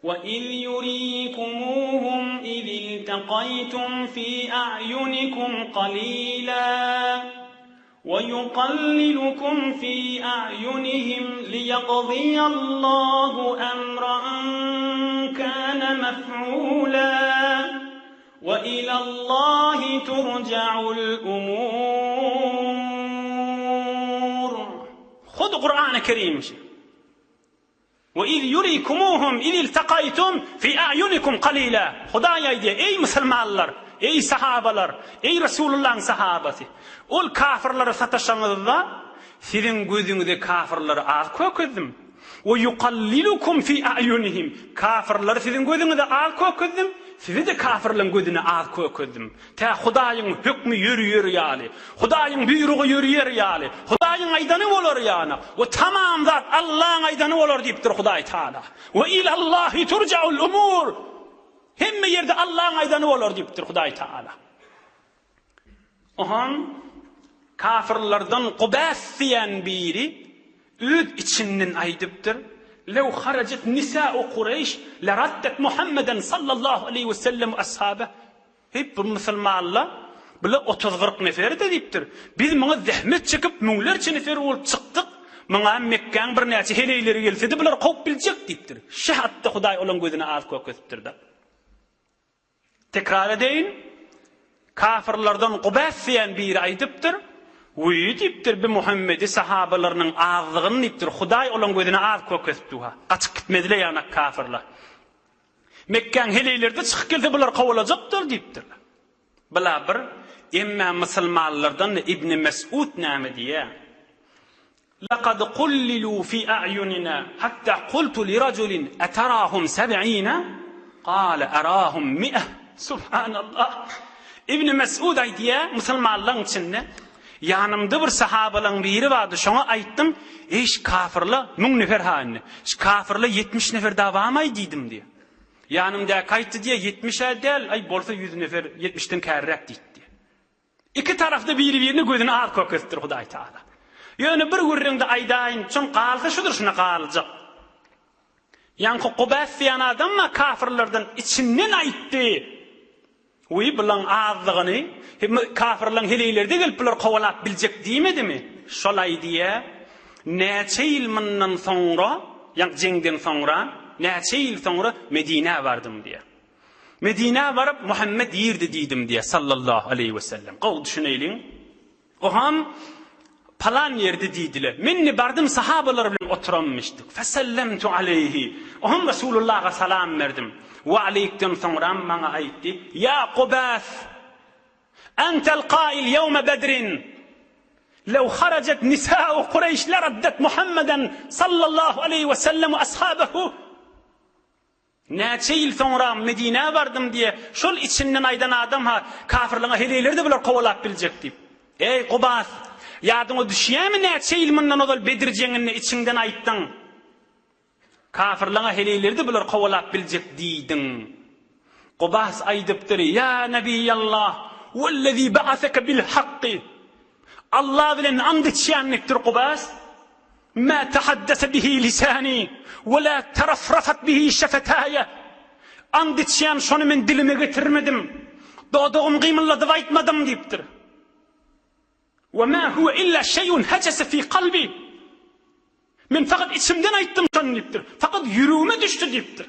Ve iz yurikumuhum iz iltaqaytum fi a'yunikum qalila ve yuqallilukum fi a'yunihim liyaqdiyallahu emran kana mef'ula ve ilallahi turja'ul umur. Hut Kur'an-ı Kerim. We iz yurikumuhum iz iltakaýtum fi a'ýunikum qalila. Hudaý aýdýar, Eý musulmanlar, eý sahabalar, eý Resulullahyň sahabasy! Ol kafyrlara sataşaňyzda, siziň gözüňize kafyrlary az kökezdim. We yukallilukum fi a'ýunihim. Kafyrlary siziň gözüňize az kökezdim, sizi-de kafyrlaryň gözüne az kökezdim. Tä Hudaýyň hökmi ýörüýer ýaly, Hudaýyň buýrugy ýörüýer ýaly, Hudaýyň aýdany bolar ýana, we tamam zat Allaň aýdany bolar diýipdir Hudaý Taala. We ilallahi turjaul umur. Hemme ýerde Allaň aýdany bolar diýipdir Hudaý Taala. Ohan kafirlerden Gubäs diýen biri öz içinden aýdypdyr, Lew harajat nisa'u Kureýş leraddet Muhammeden sallallahu aleýhi we sellem we ashabe. Heý, bu musulmanla, bula otuz-kyrk nefer-de diýipdir. Biz muňa zähmet çekip, müňlerçe nefer bolup çykdyk. Muňa Mekgäň birnäçe heleýleri gelse-de, bulary kowup biljek diýipdir. Şähatda Hudaý olaň gözüne az kökezipdir-de. Tekrar edeýin, kafyrlardan Gubäs diýen biri aýdypdyr, Wiý diýipdir, bi Muhammedi sahabalarynyň azlygyny diýipdir, Hudaý olaň gözüne az kökezipdi-ha. Gaçyp gitmedi-le ýanak kafyrlar. Mekgäň heleýleri-de çykyp gelse bular kowalajakdyr diýipdirler. Bula bir, emmä musulmanlardan-da Ibni Mesud näme diýýär? Lekad kullilu fi a'ýunina hatta kultu li rajulin etarahum seb'ine kale erahum mi'eh. Subhanallah. Ibni Mesud aýdýar, musulmanlaryň içinde ýanymda bir sahabalaryň biri bardy, şoňa aýtdym, Eý, şu kafyrlar müň nefer ha indi. Şu kafyrlar 70 nefer dagy barmaý diýdim diýýär. Ýanymdaky aýtdy diýýär, 70-ä däl, aý bolsa 100 nefer, 70-den kärräk diýdi. Iki tarapda biri-birine gözüni az kökezipdir Hudaý Taala. Ýöne bir gürrüňde aýdaýyn, çyn galsa şudur şuna galjak. Ýaňky Gubäs diýen adam-a kafyrlardan içinden aýtdy. Wiý, bulaň azlygyny, kafyrlaň heleýleri-de gelip bulary kowalap biljek diýmedimi? Şol aýdýa, näçe ýyl mundan soňra, ýaňky jeňden soňra, näçe ýyl soňra Medinä bardym diýýä. Medinä baryp, Muhammet irdi diýdim diýýär, sallallahu aleýhi we sellem. Gowy düşüneýliň. Oham palan ýerde diýdiler. Men indi bardym sahabalar bilen oturanmyşdyk. Fesellemtu aleýhi. Oham Resulullaha salam berdim. We aleýkden soňram maňa aýtdy, Ýa Gubäs! Entel kail ýewme Bedrin! Lew harajat nisa'u Kureýş leraddet Muhammeden sallallahu aleýhi we sellem we ashabehu. Näçe ýyl soňra Medinä bardym diýe, şol içinden aýdan adam-ha, kafirliňe heleýleri-de bular kowalap biljek diýip. Eý, Gubas! Ýadyňa düşýämi näçe ýyl mundan ozal Bedir jeňinde içiňden aýtdyň? Kafirliňe heleýleri-de bular kowalap biljek diýdiň. Gubas aýdypdyr, Ýa Nebiýallah, wellezî ba'aseke bil hakky! Allah bilen and içýän diýipdir Gubas. Mä tahaddese bihi lisani we la tarafrafat bihi şefetaýe. And içýän şony men dilime getirmedim. Dodagym gymyldadyp aýtmadym diýipdir. We ma huwe illa şeýun hajese fi kalbi. Men fakat içimden aýtdym şony diýipdir. Fakat ýüregime düşdi diýipdir.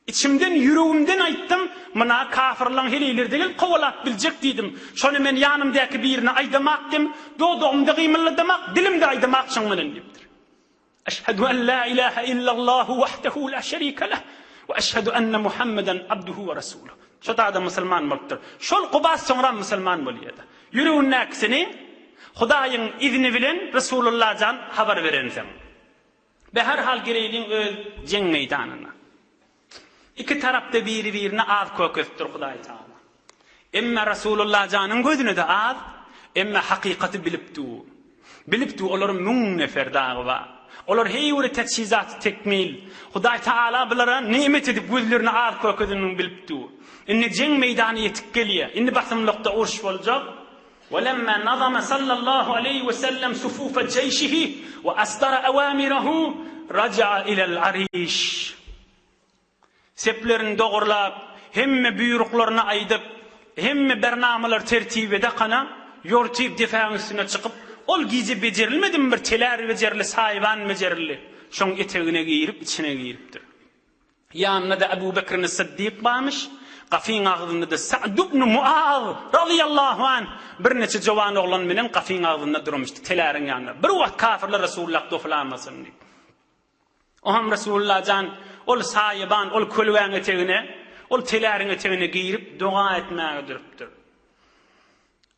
Içimden, ýüregimden aýtdym, Muna kafyrlaň heleýleri-de gelip kowalap biljek diýdim. Şony men ýanymdaky birine aýdamakdym, dodagym-da gymyldadamak, dilim-de aýdamak şoň bilen diýipdir. Eşhedü en la ilahe illallahu wahdehu la şerike leh we eşhedü enne Muhammeden abduhu we resuluh. Şo da musulman bolupdyr. Şol Gubas soňram musulman bolýar-da. Ýüregindäkisini Hudaýyň izni bilen Resulullah jan habar berensoň. Beherhal gireýliň öz jeň meýdanyna. Iki tarapda biri-birine az kökezipdir Hudaý Tagala. Emme Rasulullah janyň gözüne-de az, emme hakykaty bilip dur. Bilip dur olar müň nefer dagy bar. Olar heý bir teçhizat tekmil. Hudaý Tagala bulara nemet edip gözlerine az kökezenini bilip dur. Indi jeň meýdany ýetip gelýär. Indi basymlykda uruş boljak. Welemma nazama sallallahu aleýhi we sellem sufufe jeýşihi we asdara awamirehu raja'a ilel ariş. Seplerini dogurlap, hemme buýruklaryny aýdyp, hemme bernamalary tertip edakana, ýortyp depäň üstüne çykyp, ol gije bejerilmedimi bir telär bejerildi, saýban bejerildi. Şoň etegine girip, içine giripdir. Ýanynda-da Ebu Bekrini Syddyk barmyş, gapyň agzynda-da Sa'd ibn Muaz razyýallahu anh birnäçe jowan oglan bilen gapyň agzynda durmuşdy, teläriň ýanynda. Bir wagt kafirler Resulullah doflamasyn diýip. Oňam Resulullah jan ol saýaban, ol kölgäň etegine, ol teläriň etegine girip doga etmäge durupdyr.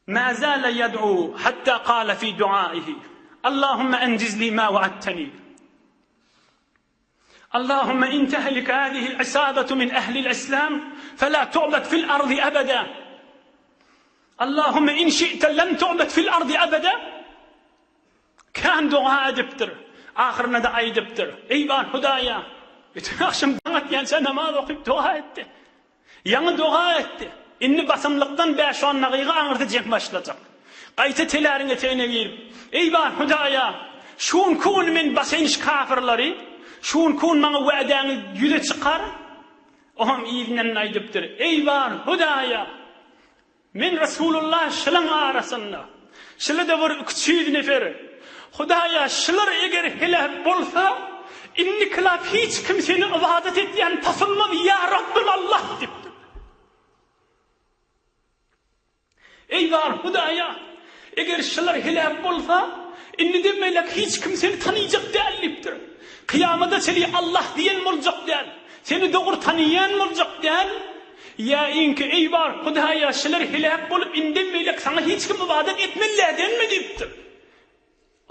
Mä zâle yed'û hattâ kâle fî duâihi, Allahümme enjiz li mâ vaadteni. Allahümme in tehlik hâzihil isâbetu min ehlil islâm felâ tu'bed fil ardy ebedâ. Allahümme in şi'te lem tu'bed fil ardy ebedâ. Kän doga edipdir. Ahyrynda-da aýdypdyr, Eý bar Hudaýa! Bütin agşam daň atýança namaz okyp doga etdi. Ýaňy doga etdi. Indi basymlykdan bäş-on dagyga aňyrsy jeň başlajak. Gaýta teläriň etegine girip, Eý bar Hudaýa! Şu günki gün men basaýyn şu kafyrlary, şu günki gün maňa wädäňi ýüze çykar. Oňam yzyndan aýdypdyr, Eý bar Hudaýa! Men Resulullah şylaň arasynda. Şyla-da bir üç ýüz nefer. Hudaýa, şylar eger heläk bolsa, indikilap hiç kim seni ybadat etýän tapylmaz, ýa Rabbym Allah diýipdir. Eý bar Hudaýa, eger şylar heläk bolsa, indiden beýläk hiç kim seni tanyjak däl diýipdir. Kyýamada çenli Allah diýen boljak däl. Seni dogry tanaýan boljak däl. Ýa iňki, Eý bar, Hudaýa, şular heläk bolup, indem beýläk saňa hiç kim ybadat etmelilädenmi? diýipdir.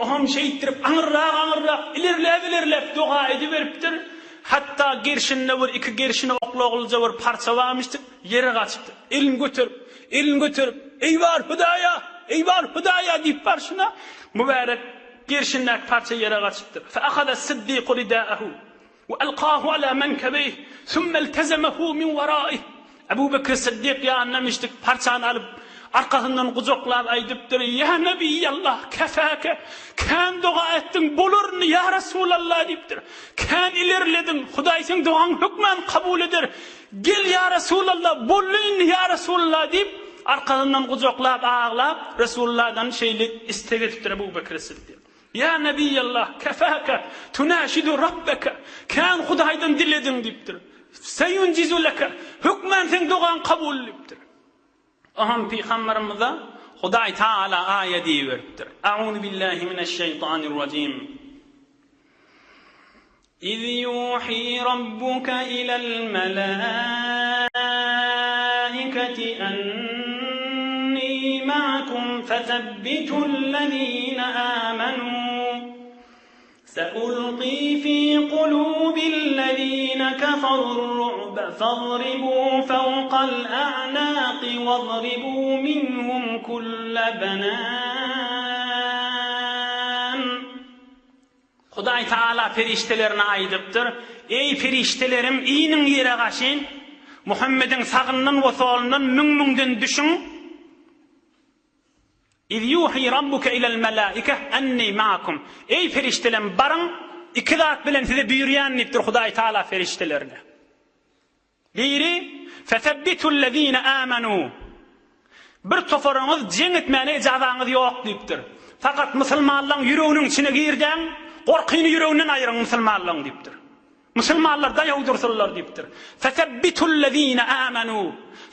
Oňam şeýtdirip, aňyrrak-aňyrrak, ilerläp-ilerläp doga ediberipdir. Hatda gerşinde bir iki gerşine oklaglyja bir parça barmyşdyk, ýere gaçypdyr. Elini göterip, elini göterip, Eý bar, Hudaýa! Eý bar, Hudaýa! diýip barşyna, mübärek gerşindäki parça ýere gaçypdyr. Fe ahaza s-siddiku ridaahu. We alkahu ala menkebeyh, sümme eltezemehu min weraih. Ebu Bekri Syddyk ýanyna müşdik parçany alyp, arkasyndan gujaklap aýdypdyr, Ýa Nebiýallah, kefäke, kän doga etdiň, bolar indi, ýa Resulallah diýipdir. Kän ilerlediň, Hudaý seň dogaňy hökman kabul eder. Gel ýa Resulallah, boldy indi ýa Resulallah diýip, arkasyndan gujaklap aglap, Resulullahdan şeýle isleg edipdir Ebu Bekri Syddyk. Ýa Nebiýallah, kefäke, tunaşidu Rabbeke, kän Hudaýdan dilediň diýipdir. Seýunjizu leke, hökmän seň dogaň kabul diýipdir. Oňam pygamberimize Hudaý Tagala aýat iberipdir. A'uzu billahi mineşşeýtanirrajim. Iz ýuhi Rabbuka ilel melaiketi enni ma'akum fetebbitul-lezine amenu seulqi fi kulubil-lezine keferur-ru'be fadribu fewkal a'naqi wadribu minhum kulle benan. Hudaý Tagala perişdelerine aýdypdyr, Eý, perişdelerim, iniň ýere gaşyn, Muhammediň sagyndan we solundan müň-müňden düşüň. Iz ýuhi rabbuke ilel melaike enni ma'akum. Eý, perişdelerim, baryň, iki zat bilen size buýurýan diýipdir Hudaý Tagala perişdelerine. Biri, Fesebbitullezine amanu. Bir toparyňyz jeň etmäne ejazaňyz ýok diýipdir. Fakat musulmanlaň ýüreginiň içine girdäň, gorkyny ýüreginden aýyryň musulmanlaň diýipdir. Musulmanlar daýaw dursunlar diýipdir. Fesebbitullezine amanu.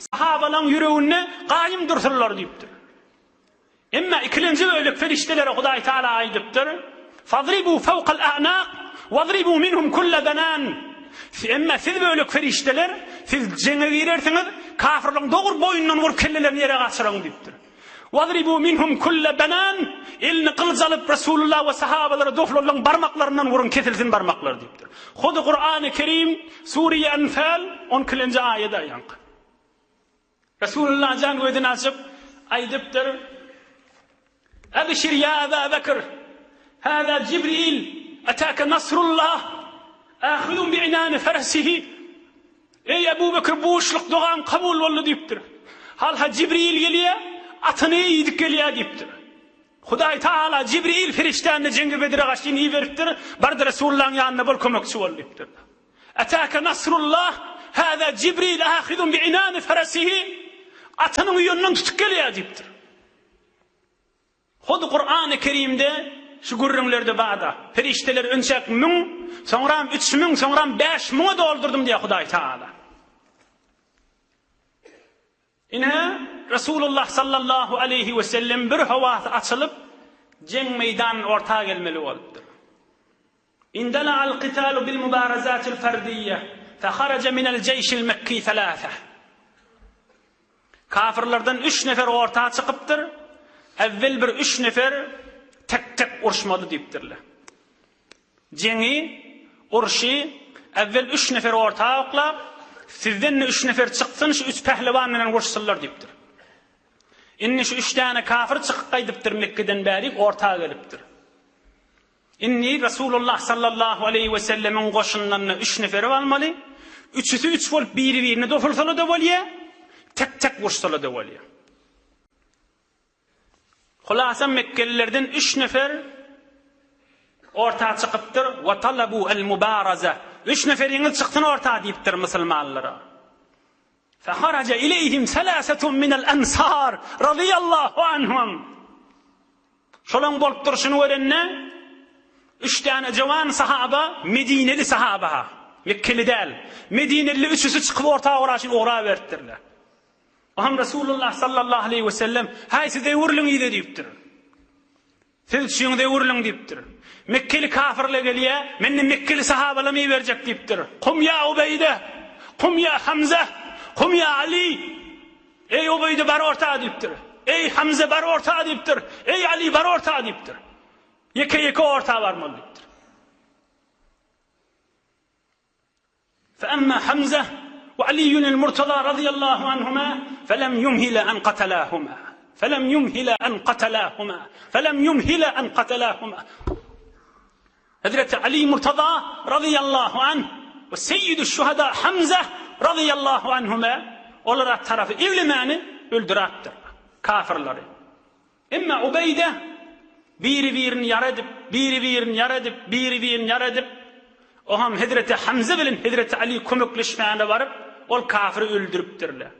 Sahabalaň ýüreginde gaýym dursunlar diýipdir. Emma ikilenji bölek perişdelere Hudaý Tagala aýdypdyr, Fadribu fawkal a'nak, wadribu minhum kulle banan. Emma siz bölek perişdeler, siz jeňe girersiňiz, kafirleriň dogry boýnundan urup kellelerini ýere gaçyryň diýipdir. Wadribu minhum kulle banan, elini gylyç alyp Resulullah we sahabalara doflanlaryň barmaklaryndan uruň, kesilsin barmaklary diýipdir. Hudy Kurany Kerim, Sure-i Enfal, on ikilenji aýada ýaňky. Resulullah jan gözüni açyp, aýdypdyr, Ebşir ýa Eba Bekr, hâzâ Jibril, etâke nasrullah, âhidun bi'inâni feresihi. Eý Ebu Bekr, buşluk dogaň kabul boldy diýipdir. Halha Jibril gelýär, atyny eýdip gelýär diýipdir. Hudaý Tagala Jibril perişdäni Jeňgi Bedre gaşyn iberipdir, bar-da Resulullahyň ýanynda bol, kömekçi bol diýipdir. Etâke nasrullah! Hâzâ Jibril âhizun bi inâni feresihi, Atynyň uýanyndan tutup gelýär diýipdir. Hut Kurany Kerimde şu gürrüňlerde bar-da. Perişdeler önçäk müň, soňram 3000, soňram bäş müňe doldurdym diýýär Hudaý Tagala. Ine, Resulullah sallallahu aleýhi we sellem bir howasy açylyp, jeň meýdanyna orta gelmeli bolupdyr. Indala'al qitalu bil mubarazatil fardiyye, feharaja minel jeýşil mekki selase. Kafirlerden üç nefer orta çykypdyr. Evvel bir üç nefer tek-tek uruşmaly diýipdirler. Jeňi, urşy evvel üç nefer orta oklap, sizden-de üç nefer çyksyn, şu üç pählewan bilen uruşsynlar diýipdir. Indi şu üç däne kafir çykyp gaýdypdyr Mekgeden bärik orta gelipdir. Indi Resulullah sallallahu aleýhi we sellemiň goşunyndan-da üç neferi almaly. Üçüsi üç bolup biri-birine dofulsala-da bolýar, tek-tek urşsala-da bolýar. Hulasa mekgelilerden üç nefer orta çykypdyr, we talabu el-mubaraza. Üç neferiňiz çyksyn orta diýipdir musulmanlara. Feharaja ileyhim selasetun minel ensar radiyallahu anhum. Şolaň bolup durşuny görende, üç däne jowan sahaba, medineli sahaba, mekkeli däl, medineli üçüsi çykyp orta oraşyn ugra beripdirler. Oňam Resulullah sallallahu aleýhi we sellem, Häý, siz öwrüliň yza diýipdir. Siz üçiňiz öwrüliň diýipdir. Mekkeli kafirler gelýär, mende mekkeli sahabalamy iberjek diýipdir. Kum ýa Ubeýde, kum ýa Hamza, kum ýa Ali. Eý Ubeýde bar orta diýipdir. Eý Hamza bar orta diýipdir. Eý Ali bar orta diýipdir. Ýeke-ýeke orta barmaly diýipdir. Fe-emmâ Hamza we Aliýun el-Murtaza razyýallahu anhumâ felem ýumhile en katalâhumâ, felem ýumhile en katalâhumâ, felem ýumhile en katalâhumâ. Hezreti Ali Murtaza razyýallahu anh we Seýýidüşşuhada Hamza razyýallahu anhumâ olara tarapy eglemäni öldüripdir kafirleri. Emma Ubeýde biri-birini ýara edip, biri-birini ýara edip, biri-birini ýara edip, oňam hezreti Hamza bilen hezreti Ali kömekleşmäne baryp, ol kafyry öldüripdirler.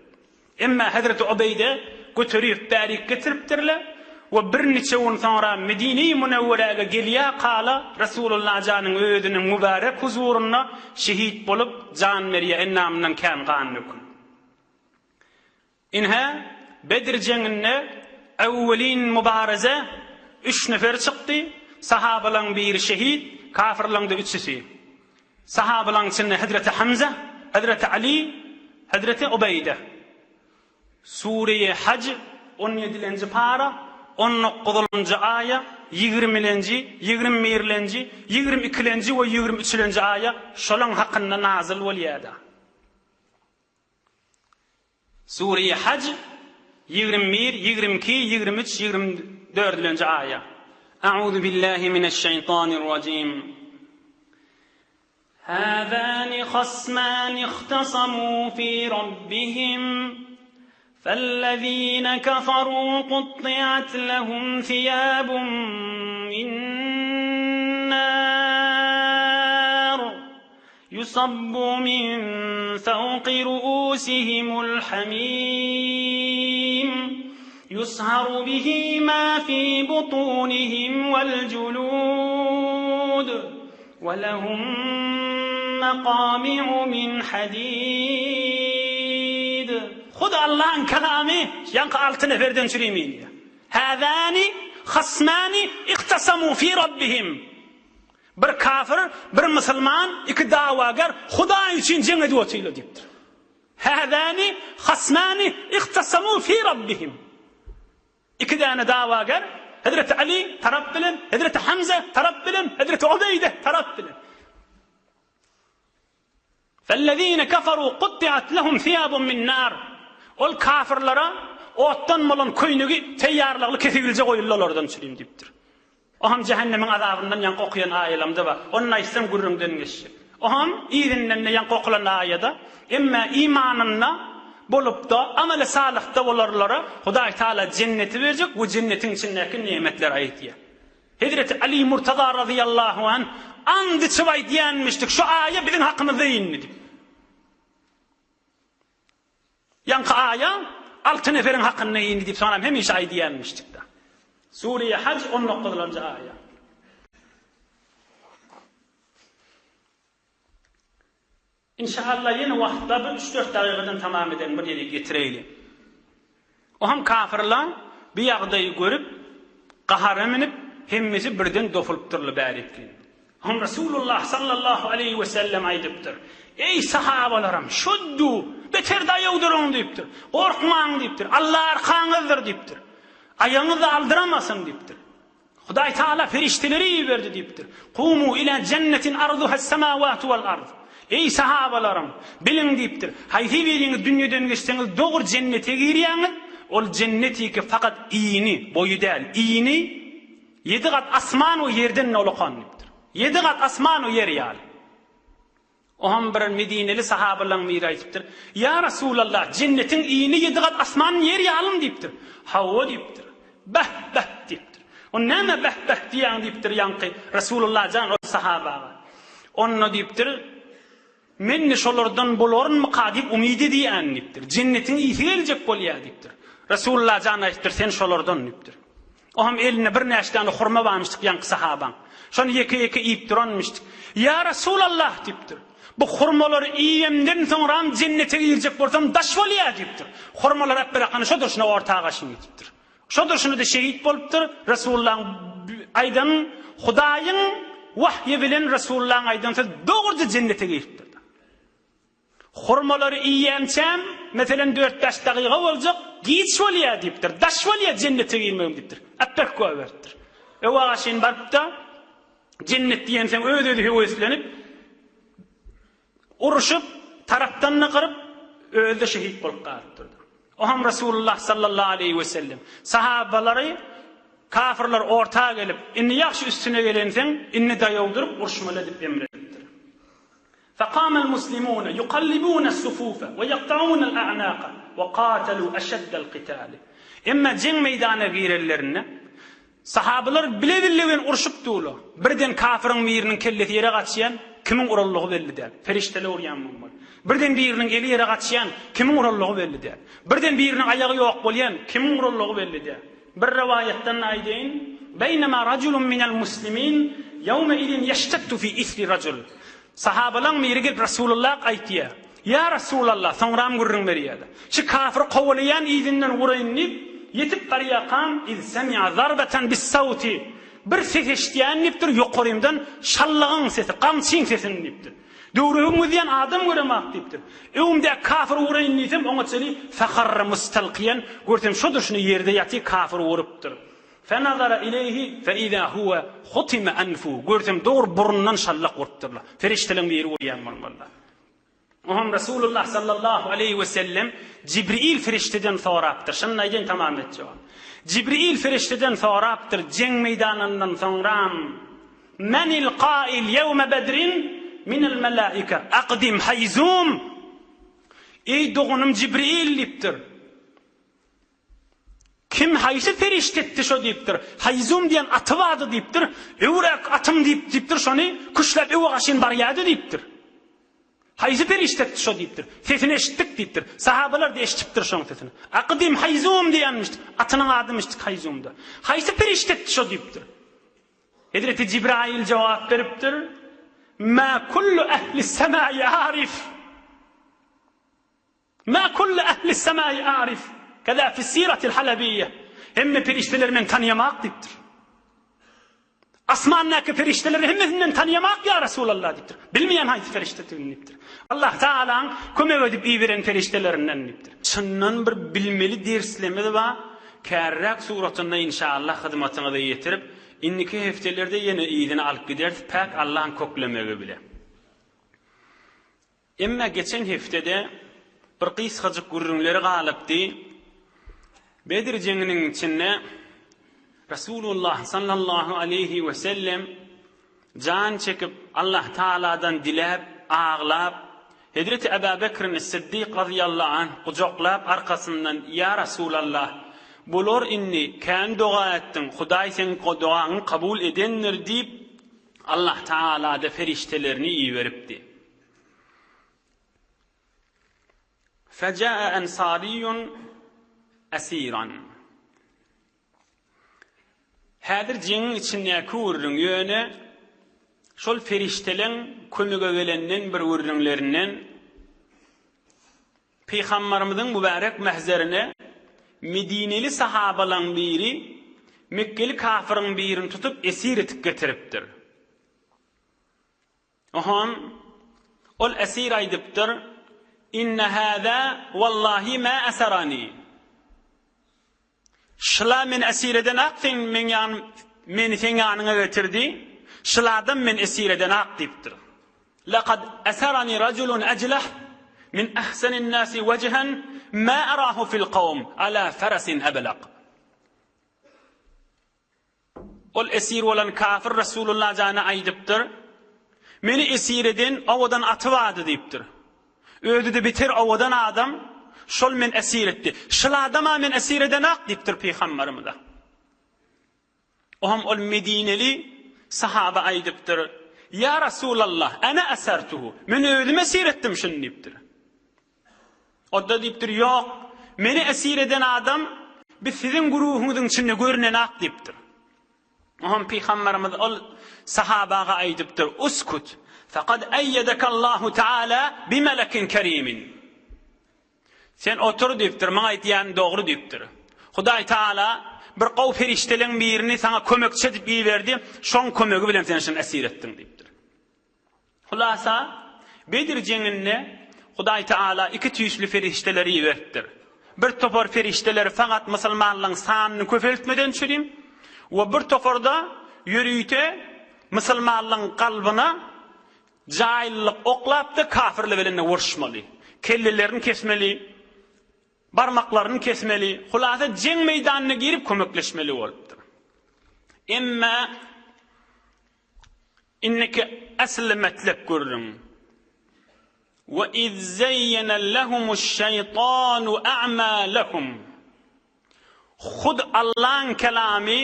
Emma hezreti Ubeýde göterip bärik getiripdirler we birniçe gün soňra Medine-i Münewweräge gelýärkala Resulullah janyň özüniň mübärek huzurynda şehit bolup jan berýär, endamyndan kän gan dökülip. Ine, Bedr jeňinde öwwelin mübareze üç nefer çykdy, sahabalaň biri şehit, kafyrlaň-da üçüsi. Sahabalaň içinde hezreti Hamza, hezreti Ali, hezreti Ubeýde. Sureýi Haj, on ýedilenji para, on dokuzynjy aýa, ýigrimilenji, 21 birlenji, 22 ikilenji we 23 üçülenji aýa şolaň hakynda nazyl bolýar-da. Sure-i Haj, 21, 22, 23, 24-nji aýa. A'uzu billahi mineş-şeýtanir-rajim. Hâzâni hasmâni ihtasamû fî rabbihim. Fellezîne keferû kutti'at lehum thiyâbun min nâr. Yusabbu min fewki ru'usihimul hamim. Yusharu bihi ma fi butunihim wal julud. We lehum mekami'u min hadid. Hut Allahyň kelamy ýaňky alty neferden çürim inýär. Häzäni hasmani ihtasamu fi rabbihim. Bir kafir, bir musulman, iki dawager Hudaý üçin jeň edip otyrlar diýipdir. Häzäni hasmani ihtasamu fi rabbihim. Iki däne dawager, Hezreti Ali tarap bilen, Hezreti Hamza tarap bilen, Hezreti Ubeýde tarap bilen. Fellezine kafaru kuttiat lehum siyabun min nar. Ol kafirlere otdan bolan köýnegi teýýarlykly kesigilje goýuldy olardan çürim diýipdir. Oňam jähennemiň azabyndan ýaňky okaýan aýalamda bar. Ony aýtsam gürrüňden geçjek. Oňam yzyndan-da ýaňky okalan aýada, Emme imanynda bolupda, ameli salyhda bolarlara Hudaý Taala jenneti berjek we jennetiň içindäki nemetleri aýdýar. Hezreti Ali Murtaza razyýallahu anh and içip aýdýanmyşdyk, şu aýa biziň hakymyzda indi diýip. Ýaňky aýa alty neferiň hakynda indi diýip soňam hemişe aýdýanmyşdyk-da. Sure-i Haj on dokuzynjy aýa. Inşaallah ýene wagt bar bir üç-dört dagygadan tamam ederin bir ýere getireýli. Oham kafyrlar bu ýagdaýy görüp gahara münüp hemmesi birden dopulypdyrlar bärikli. Oňa Resulullah sallallahu aleýhi we sellem aýdypdyr, Eý, sahabalarym, şuddu, beter daýaw duruň diýipdir. Gorkmaň diýipdir. Allah arkaňyzdyr diýipdir. Aýagyňyzy aldyramasyn diýipdir. Hudaý Tagala perişdeleri iberdi diýipdir. Kumu ila jennetin arduhas-samawatu wal-ard. Eý, sahabalarym, biliň diýipdir. Haýsy biriňiz dünýeden geçseňiz dogry jennete girýäňiz, ol jennetiki fakat ini, boýy däl, ini, Ýedi gat asman we ýerden nolakan diýipdir. Ýedi gat asman we ýer ýaly. Oňam bir medineli sahabalaryň biri aýdypdyr, Ýa Resulallah, jennetiň ini ýedi gat asman ýer ýalymy diýipdir. Hawa diýipdir. Beh, beh diýipdir. O näme beh, beh diýýäň diýipdir ýaňky Resulullah jan ol sahabaga. Onda diýipdir, Men-de şolardan bolarynmyka diýip umyt edýän diýipdir. Jennetiň ysy geljek bolýar diýipdir. Resulullah jan aýdypdyr, sen şolardan diýipdir. O hem elinde birnäçe däne hurma barmyşdyk ýaňky sahabaň. Şony ýeke-ýeke iýip duranmyşdyk. Ýa Resulallah diýipdir. Bu hurmalary iýemden soňram jennete girjek bolsam daş bolýar diýipdir. Hurmalary äp berakany şo durşuna orta gaşyn diýipdir. Şo durşuna-da şehit bolupdyr. Resulullahyň aýdan Hudaýyň wahýy bilen Resulullahyň aýdan sözi dogruja jennete giripdir. Hurmalary iýýänçäm, meselem, dört-bäş dagyga boljak, giç bolýar diýipdir. Daş bolýar jennete girmegim diýipdir. Äpberk goýberipdir. Öw agaşyn baryp-da, jennet diýensoň öz-özi höweslenip, Uruşyp, tarapdan-da gyryp, özi-de şehit bolup galypdyr. Oňam Resulullah sallallahu aleýhi wesellem, sahabalary, kafirler orta gelip, indi ýagşy üstüne gelenseň, indi daýaw durup uruşmaly edip emr edipdir. Faqamal muslimuna yuqallibuna as-sufufa we yaqta'una al-a'naqa we qatalu ashaddal qitali. Emma jeň meýdana girenlerinde, Sahabalar bile-bille bilen urşup durlar. Birden kafyryň biriniň kellesi ýere gaçýan, kimiň uranlygy belli däl. Perişdeler urýan bolmaly. Birden biriniň eli ýere gaçýan, kimiň uranlygy belli däl. Birden biriniň aýagy ýok bolýan, kimiň uranlygy belli däl. Bir rowaýatdan-da aýdaýyn, Beýnema rajulun minel muslimin ýewme izin ýeştettu fi isri rajul. Sahabalaň biri gelip Resulullah aýtýar, Ýa Resulallah, soňram gürrüň berýärler. Şu kafyry kowalaýan yzyndan uraýyn diýip, ýetip barýarkam, iz semi'a zarbatan bis-sawti, bir ses eşidýän diýipdir, ýokarymdan şallagyň sesi, gamçyň sesini diýipdir. Döwregim gözýän adam göremok diýipdir. Öňümdäki kafyry uraýyn diýsem, oňa çenli feharra mustalkiýan, görsem şo durşuna ýerde ýatyr, kafyr urupdyr. Fenazara ileýhi feizâ huwe hutime enfuhu, görsem dogry burnundan şallak urupdyrlar. Perişdeleň biri urýan bolmalylar. Oňam Resulullah sallallahu aleýhi we sellem Jibril perişdeden sorapdyr. Şuny aýdaýyn tamam etjek. Jibril perişdeden sorapdyr jeň meýdanyndan soňram Menil kail ýewme bedrin minel melaike akdim haýzum Eý doganym Jibril diýipdir. Kim haýsy perişde etdi şo diýipdir. Haýzum diýen aty bardy diýipdir. Öwräk atym diýip diýipdir şony küşläp öwe gaşyn barýardy diýipdir. Haýsy perişde etdi şo diýipdir. Sesini eşitdik diýipdir. Sahabalar-da eşidipdir şoň sesini. Akdym Haýzum diýenmişdik. Atynyň adymyşdyk Haýzumda. Haýsy perişde etdi şo diýipdir. Hezreti Jibraýyl jogap beripdir. Mä kullu ehli semai arif. Mä kullu ehli semai arif, keza fi siratil halabiýe. Hemme perişdeleri men tanaýamak diýipdir. Asmandaky perişdeleri hemmesini men tanaýamak ýa Resulallah diýipdir. Bilmeýän haýsy perişdedigini diýipdir. Allah Tagalaň kömek edip iberen perişdelerinden diýipdir. Çyndan bir bilmeli derslerimiz bar. Kärräk suratynda inşallah hyzmatyňyza ýetirip, indiki hepdelerde ýene yzyny alyp gideris päk Allaň köklemegi bile. Emma geçen hepdede bir gysgajyk gürrüňleri galypdy. Bedr jeňiniň içinde Resulullah sallallahu aleýhi we sellem jan çekip Allah Taaladan diläp, aglap, Hezreti Eba Bekrin Siddik razyýallahu anh gujaklap arkasyndan Ýa Resulallah, bular indi kän doga etdiň, Hudaý seň dogaňy kabul edendir diýip, Allah Taala-da perişdelerini iberipdi. Feja'a ensariyyun esiran. Häzir jeňiň içindäki gürrüň ýöne şol perişdeleň kömege gelenden bir gürrüňlerinden Pygambarymyzyň mübärek mähzerine medineli sahabalaň biri mekgeli kafyryň birini tutup esir etip getiripdir. Ohan, ol esir aýdypdyr, Inne hâzâ wallahi mâ esarani. Şyla meni esir edenak sen meň ýanym meni seň ýanyňa getirdi. Şyl adam meni esir edenak diýipdir. Laqad esarani rajulun ejlah min ahsenin nasi wejhen ma arahu fil kawm ala farasin ablaq. Ol esir bolan kafir Resulullah jana aýdypdyr, Meni esir eden owadan aty bardy diýipdir. Özi-de beter owadan adam, şol meni esir etdi. Şul adam-a meni esir edenak diýipdir pygamberimize. Oňam ol medineli sahaba aýdypdyr, Ýa Resulallah, ene esertuhu, men özüm esir etdim şuny diýipdir. O-da diýipdir, Ýok, meni esir eden adam bi siziň güruhyňyzyň içinde görünenak diýipdir. Oňam Pygamberimiz ol sahabaga aýdypdyr, Uskut, fekad eýýedekallahu teala bimelekin kerimin. Sen otur diýipdir, maňa aýdýanyň dogry diýipdir. Hudaý Teala bir gowy perişdeleň birini saňa kömekçi edip iberdi, şoň kömegi bilen sen şuny esir etdiň diýipdir. Hulasa, Bedir jeňinde Hudaý Teala iki tüýsli perişdeleri iberipdir. Bir topar perişdeleri fakat musulmanlaryň sanyny köpeltmeden çürim we bir toparda ýörite musulmanlaryň kalbyna jaýlylyk oklapdy, kafirler bilen uruşmaly, kellelerini kesmeli, barmaklaryny kesmeli, hulasa jeň meýdanyna girip kömekleşmeli bolupdyr. Emma Indiki asly metlep gürrüň. We iz zeýýene lehumuş-şeýtanu a'malehum. Hut Allaň kelamy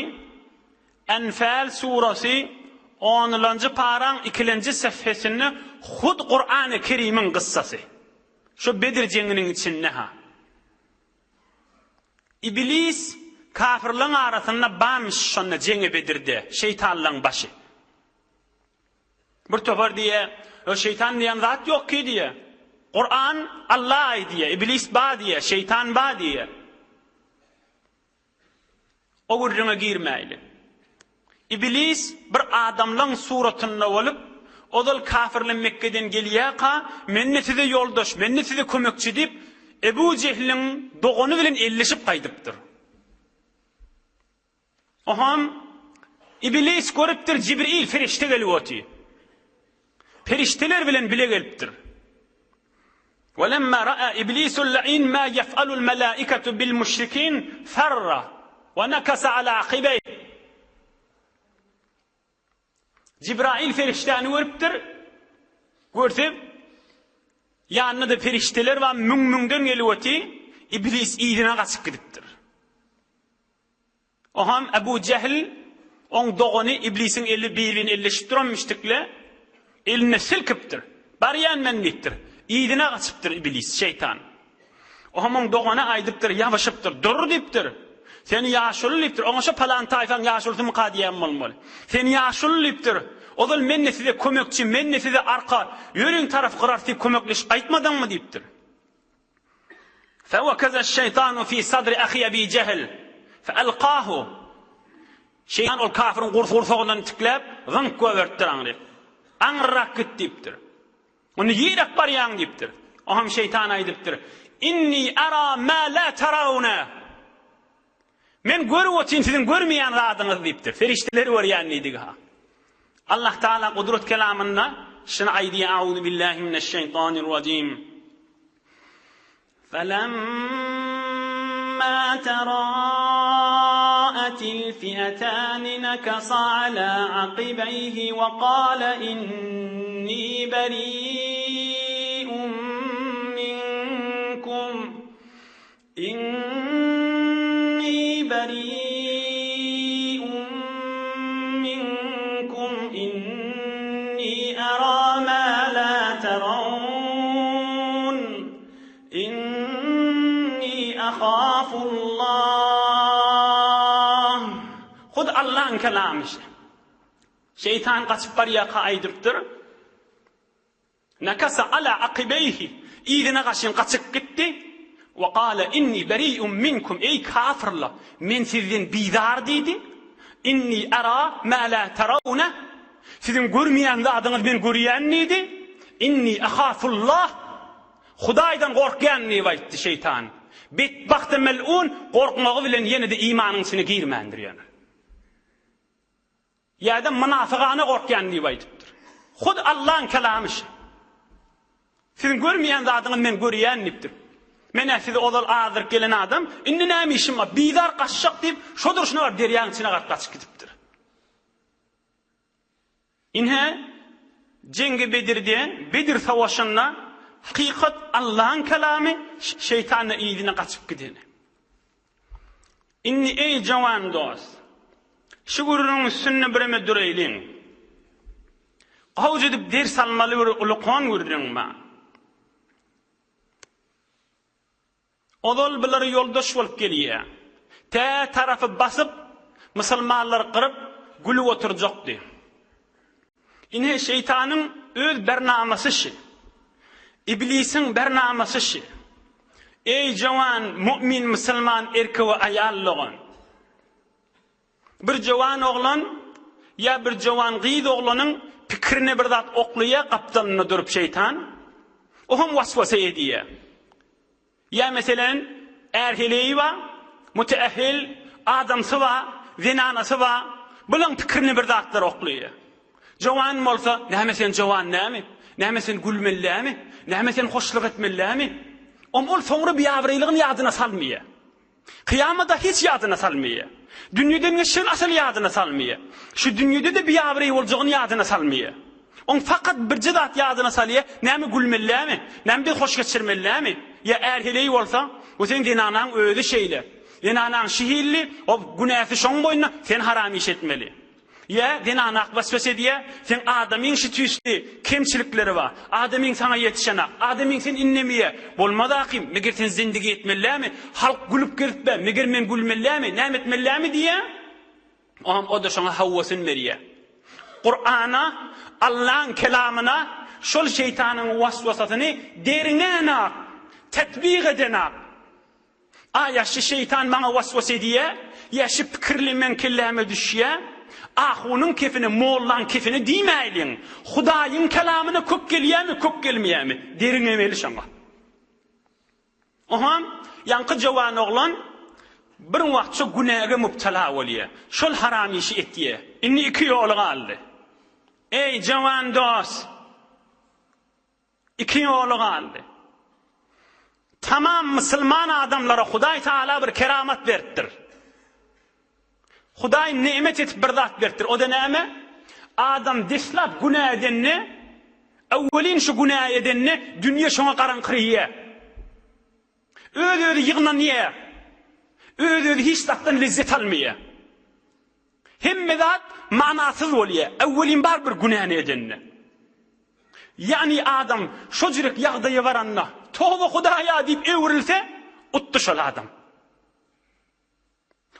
Enfal surasy onulanjy paraň ikilenji sefhesinde hut Kurany Kerimiň gyssasy. Şu Bedir jeňiniň içinde-ha. Iblis kafirleň arasynda barmyş şonda jeňi Bedirde, şeýtanlaň başy. Bir topar diýýä, Ö şeýtan diýen zat ýok ki diýýä. Kuran Alla aýdýa, iblis ba diýýä, şeýtan ba diýýä. O gürrüňe girmäýli. Iblis bir adamlaň suratynda bolup, ozal kafirler Mekgeden gelýärka, men-de size ýoldaş, men-de size kömekçi diýip, Ebu Jehliň dogany bilen elleşip gaýdypdyr. Oham Iblis görüpdir, Jibril perişde gelip otyr. Perişdeler bilen bile gelipdir. Welemma ra'a iblisul la'in ma yef'alul melaiketu bil müşrikin ferra we nakasa ala akibeyh. Jibrail perişdäni görüpdir. Görse, ýanynda-da perişdeler bar, müň-müňden gelip otyr. Iblis yzyna gaçyp gidipdir. Oham Ebu Jehl, oň dogany Iblisiň eli bir-birini elleşip duranmyşdykle, elinde silkipdir. Barýan men diýipdir. Yzyna gaçypdyr Iblis, şeýtan. Oham oň dogany aýdypdyr, ýabyşypdyr. Dur diýipdir. Sen ýaşuly diýipdir. Oňa şo palan taýfaň ýaşulusymyka diýýän bolmaly. Sen ýaşuly diýipdir. Ozal men-de size kömekçi, men-de size arka, ýörüň tarap gyrarys diýip kömekleşip gaýtmadyňmy diýipdir. Fewekeze-şeýtanu fi sadri ahi Ebi Jehl, feelkahu. Şeýtan ol kafiriň gursagyndan tikläp, zyňk goýberipdir aňryk. Aňryrak git diýipdir. Onda ýerik barýaň diýipdir. Oňam şeýtan aýdypdyr, Inni ara ma la tarawna. Men görüp otyryn siziň görmeýän zadyňyzy diýipdir. Perişdeleri görýän diýdigi-ha. Allah Taala gudrat kelamynda şuny aýdýar, Auzu billahi mineşşeýtanirrajim. Felemma terâetil fi'etâni nekasa alâ akibeyhi ve kâle innî berî'un minkum. Inni beri'un minkum inni era ma la teravun. Hut Allaň kelamy şi. Şeýtan gaçyp barýarka aýdypdyr. Nakasa ala akybeýhi, yzyna gaşyn gaçyp gitdi. We gala inni beri'un minkum, eý kafyrlar, men sizden bizar diýdi. Inni ara ma la tarawna, siziň görmeýän zadyňyzy men görýän diýdi. Inni ahafullah, Hudaýdan gorkýan diýip aýtdy şeýtan. Betbagt mel'un gorkmagy bilen ýene-de imanyň içine girmändir ýöne. Ýa-da mynafygana gorkýan diýip aýdypdyr. Hut Allaň kelamy şi. Siziň görmeýän zadyňyzy men görýän diýipdir. Men-ä sizi ozal azdyryp gelen adam, indi näme işim bar, bizar gaçjak diýip, şo durşuna baryp derýaň içine garyp gaçyp gidipdir. Ine, Jeňgi Bedirde, Bedir savaşynda hakykat Allaň kelamy, şeýtan-da yzyna gaçyp gideni. Indi eý jowan dost, şu gürrüňiň üstünde bireme duraýlyň. Gowja edip ders almaly bir ulkan gürrüň bar. Ozal bular ýoldaş bolup gelýär. Tä tarapy basyp, musulmanlary gyryp, gülüp oturjakdy. Ine, şeýtanyň öz bernamasy şi. Iblisiň bernamasy şi. Eý, jowan, mu'min, musulman erkek we aýal dogan! Bir jowan oglan ýa bir jowan gyz oglanyň pikirine bir zat oklaýar gapdalynda durup şeýtan. O hem waswasa edýär. Ýa meselen, är-heleýi bar, müteehhil, adamsy bar, zenanasy bar, bulaň pikirine bir zatlar oklaýar. Jowan bolsa, näme sen jowan näme? Näme sen gülmeli dämi? Näme sen hoşluk etmeli dämi? Om ol soňra biabraýlygyny ýadyna salmaýar. Kyýamada hiç ýadyna salmaýar. Dünýeden geçjegini asyl ýadyna salmaýar. Şu dünýede-de biabraý boljagyny ýadyna salmaýar. Oň fakat birje zat ýadyna salýar, näme gülmeli dämi? Näme biz hoş geçirmeli dämi? Ýa är-heleý bolsa, bu seň zenanaň özi şeýle. Zenanaň şu hilli, o günäsi şoň boýnuna, sen haram iş etmeli. Ýa zenanak waswasa edýär, seň adamyň şu tüýsli kemçilikleri bar, adamyň saňa ýetişenak, adamyň seni inlemeýär, bolmaz ahym, meger sen zindigi etmeli dälmi, halk gülüp gezipbe, meger men gülmeli dälmi, näme etmeli dälmi diýýär. Oňam o-da şoňa hawwasyny berýär. Kurana, Allaň kelamyna şol şeýtanyň waswasasyny derňänak, tetbik edenak. A ýa şi şeýtan maňa waswas edýä, ýa şi pikirli meň kelläme düşýä, ahunyň kefine, mollaň kefine diýmäýliň. Hudaýyň kelamyna kök gelýämi, kök gelmeýämi, derňemeli şoňa. Oha, ýaňky jowan oglan bir wagtça günäge mübtela bolýa. Şol haram işi etýä. Indi iki ýoly galdy. Eý, jowan dost! Iki ýoly galdy. Tamam musulman adamlara Hudaý Taala bir keramat beripdir. Hudaý nemet etip bir zat beripdir. O-da näme? Adam deslap günä edende, öwwelin şu günä edende dünýe şoňa garaňkyraýar. Öz-özi ýygnanýar. Öz-özi hiç zatdan lezzet almaýar. Hemme zat manasyz bolýar. Öwwelin bar bir günäni edende. Ýagny adam şo jürek ýagdaýa baranda, Toba Hudaýa diýip öwrülse, utdy şol adam.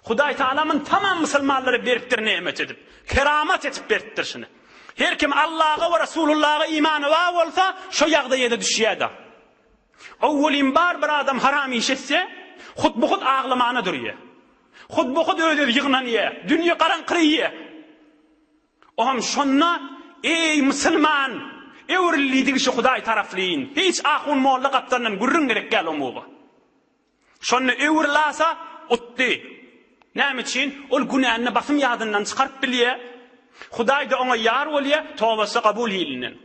Hudaý Taala muny tamam musulmanlara beripdir nemet edip. Keramat etip beripdir şuny. Her kim Allaha we Resulullaha imany bar bolsa, şo ýagdaýa-da düşýär-de. Owwelin bar bir adam haram iş etse, hut-bu-hut aglamana durýar. Hut-bu-hut öz-özi ýygnanýar. Dünýe garaňkyraýar. Oňam şonda, Eý, musulman! Öwrül diýdigi şu Hudaý taraplyýyn. Hiç ahun-molla gapdalyndan gürrüň gerek däl omuga. Şonda öwrülasa, utdy. Näme üçin? Ol günänini basym ýadyndan çykaryp bilýär. Hudaý-da oňa ýar bolýar, tobasy kabul hilinden.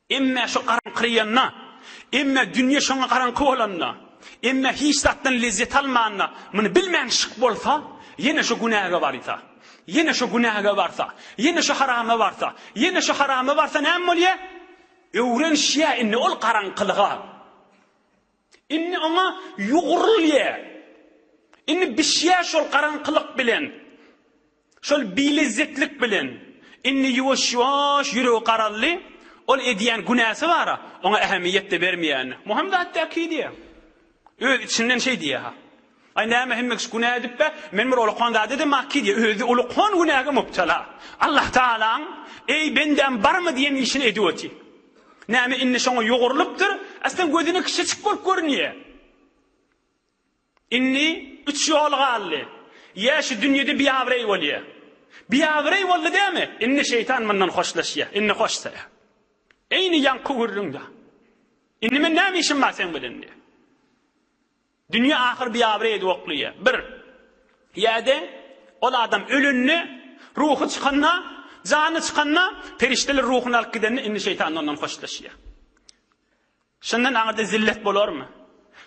Emme şo garaňkyraýanda, emme dünýe şoňa garaňky bolanda, emme hiç zatdan lezzet almanda, muny bilmän şyk bolsa, ýene şo günäge barsa, ýene şo günäge barsa, ýene şo harama barsa, ýene şo harama barsa näme bolýar? Öwrenişýär indi ol garaňkylyga. Indi oňa ýugrulýar. Indi bişýär şol garaňkylyk bilen. Şol bilezzetlik bilen indi ýuwaş-ýuwaş ýüregi garaldy, ol edýän günäsi bar-a, oňa ähemiýet-de bermeýän. Muhammet Atdaki diýýär. Öz içinden şeý diýýär-ha. Aý näme hemme kişi günä edip-be, men bir ulukan zat edemaki diýýär. Özi ulukan günäge mubtala. Allah Tagalaň, Eý bendäm barma diýen işini edip otyr. Näme indi şoňa ýugrulypdyr, aslynda gözüne kiçijik bolup görünýär. Indi üç ýol galdy. Ýa şu dünýede biabraý bolýar. Biabraý boldy dämi? Indi şeýtan mundan hoşlaşýar. Indi hoş saýar. Eýni ýaňky gürrüňde. Indi men näme işim bar seň bilen diýýär. Dünýe ahyr biabraý edip oklaýar. Bir. Ýa-da ol adam ölende, ruhy çykanda, jany çykanda, perişdeler ruhuny alyp gidende indi şeýtan ondan hoşlaşýar. Şundan aňyrda zillet bolarmy?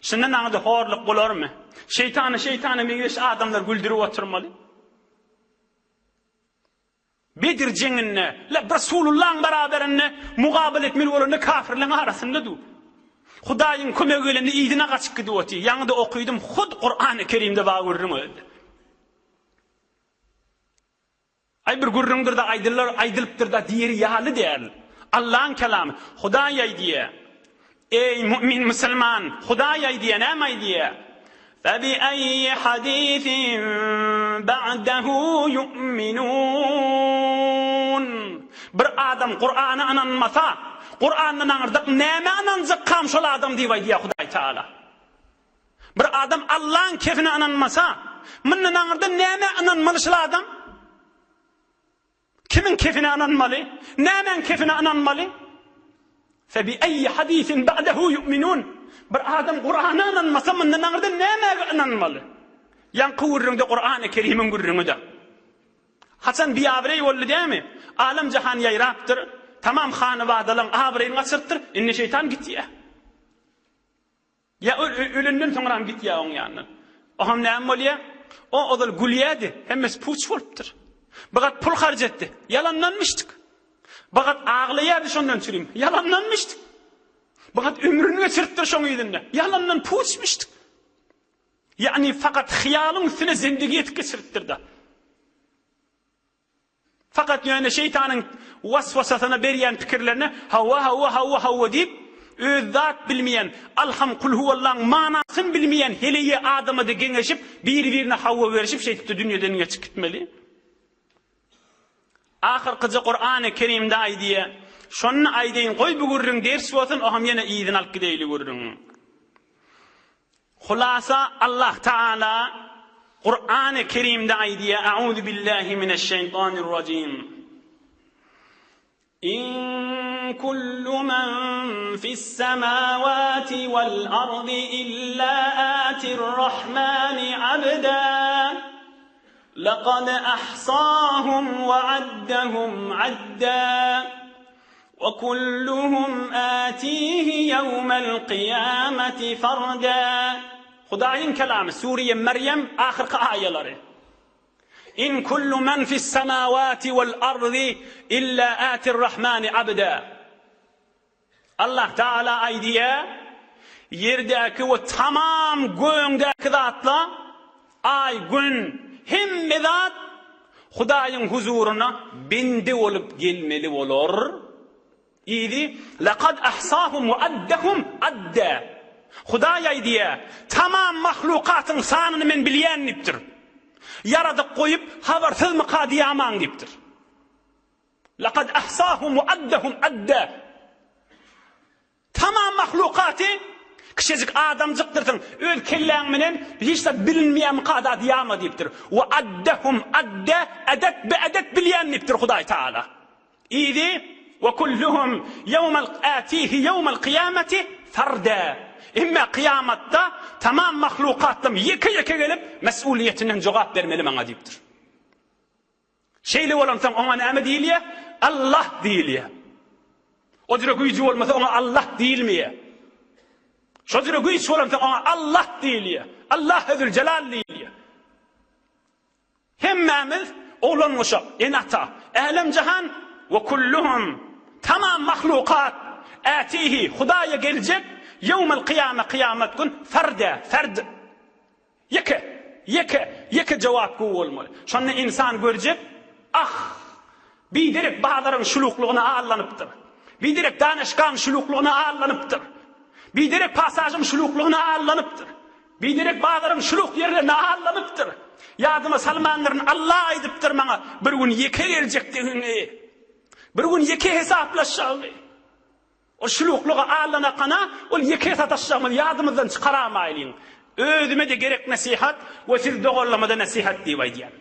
Şundan aňyrda horluk bolarmy? Şeýtany şeýtana meňzeş adamlar güldürip oturmaly. Bedir jeňinde, la Resulullahyň beraberinde mugabyl etmeli bolanda kafirleň arasynda dur. Hudaýyň kömegi gelende yzyna gaçyp gidip otyr. Ýaňy-da okydym, hut Kurany Kerimde bar gürrüň özi. Aý bir gürrüňdir-de aýdylar, aýdylypdyr-da diýeri ýaly däl. Allaň kelamy. Hudaý aýdýar. Eý mu'min musulman, Hudaý aýdýar, näme aýdýar? Febi eýyi hadisin ba'dehu yu'minun. Bir adam Kur'ana ynanmasa, Kur'andan aňyrdak nämä ynanjakkam şol adam diýip aýdýar Hudaý Taala. Bir adam Allaň kefine ynanmasa, mundan aňyrda nämä ynanmaly şul adam? Kimiň kefine ynanmaly? Nämäň kefine ynanmaly? Fe bi eýyi hadisin ba'dehu yu'minun. Bir adam Kur'ana ynanmasa, mundan aňyrda nämäge ynanmaly? Ýaňky gürrüňde Kur'any Kerimiň gürrüňidir. Haçan biabraý boldy dämi? Alem-jahan ýaýrapdyr, tamam hanybadalaň abraýyny gaçyrypdyr, indi şeýtan gitýär. Ýa ol ölenden soňram gitýär oň ýanyndan. Oňam näme bolýar? O ozal gülýärdi, hemmesi puç bolupdyr. Bigat pul harç etdi, ýalandanmyşdyk. Bigat aglaýardy şondan çürim, ýalandanmyşdyk. Bigat ömrüni geçiripdir şoň yzynda, ýalandan puçmyşdyk. Ýagny fakat hyýalyň üstüne zendigi etip geçiripdir-de. Fakat ýöne şeýtanyň waswasasyna berýän pikirlerine hawa, hawa, hawa, hawa diýip, öz zat bilmeýän, Alham kulhuwallaň manasyny bilmeýän heleýi adamada geňeşip, biri-birine hawa berişip şeýdip-de dünýeden geçip gitmeli. Ahyrkyja Kurany Kerimde aýdýar. Şony aýdaýyn, goý bu gürrüň ders bolsun, oňam ýene yzyny alyp gideýli gürrüňiň. Hulasa Allah Taala Kurany Kerimde aýdýar, Auzu billahi mineşşeýtanirrajim. In kullu men fis semawati vel ardi illa atir rahmani abda. Laqad ahsahum ve addahum adda. Ve kulluhum atihi ýewmel kyýameti farda. Hudaýyň kelamy, Sure-i Merýem ahyrky aýalary. In kullu men fis semawati vel ardy illa atir rahmani abda. Allah Taala aýdýar, Ýerdäki we tamam gögüňdäki zatlar, aý, gün, hemme zat Hudaýyň huzuryna bende bolup gelmeli bolar. Yzy, Lekad ahsahum we addahum adda. Hudaý aýdýar, Tamam mahlukatyň sanyny men bilýän diýipdir. Ýaradyp goýup, habarsyzmyka diýamaň diýipdir. Lekad ahsahum we addahum adda. Tamam mahlukaty kiçijik adamjykdyrsyň, öz kelläň bilen hiç zat bilinmeýärmika da diýama diýipdir. We addahum adda, edet be edet bilýän diýipdir Hudaý Taala. Yzy we kulluhum ýewmel atihi ýewmel kyýameti farda. Emme kyýamatda tamam mahlukatlam ýeke-ýeke gelip mes'uliýetinden jogap bermeli maňa diýipdir. Şeýle bolansoň oňa näme diýilýär? Allah diýilýär. O jüre güýji bolmasa oňa Allah diýilmeýär. Şo jüre güýç bolansoň oňa Allah diýilýär. Allah Zülcelal diýilýär. Hemmämiz oglan uşak, ene-ata, älem-jahan we kulluhum tamam mahlukat ätihi Hudaýa geljek ýewmel kyýame kyýamat gün ferde, ferd. Ýeke, ýeke, ýeke jogapgüw bolmaly. Şonda ynsan görjek, ah, biderek bazaryň şuluklygyna allanypdyr. Biderek danyşgaň şuluklygyna allanypdyr. Biderek pasažyň şuluklygyna allanypdyr. Biderek bazaryň şuluk ýerlerine allanypdyr. Ýadyma salmandyryn, Alla aýdypdyr maňa bir gün ýeke geljekdigiňi. Bir gün ýeke hesaplaşjagyňy. Ol şuluklyga allanakana, ol ýeke sataşjagymyzy ýadymyzdan çykaramaýlyň. Özüme-de gerek nesihat we siz doganlama-da nesihat diýip aýdýan.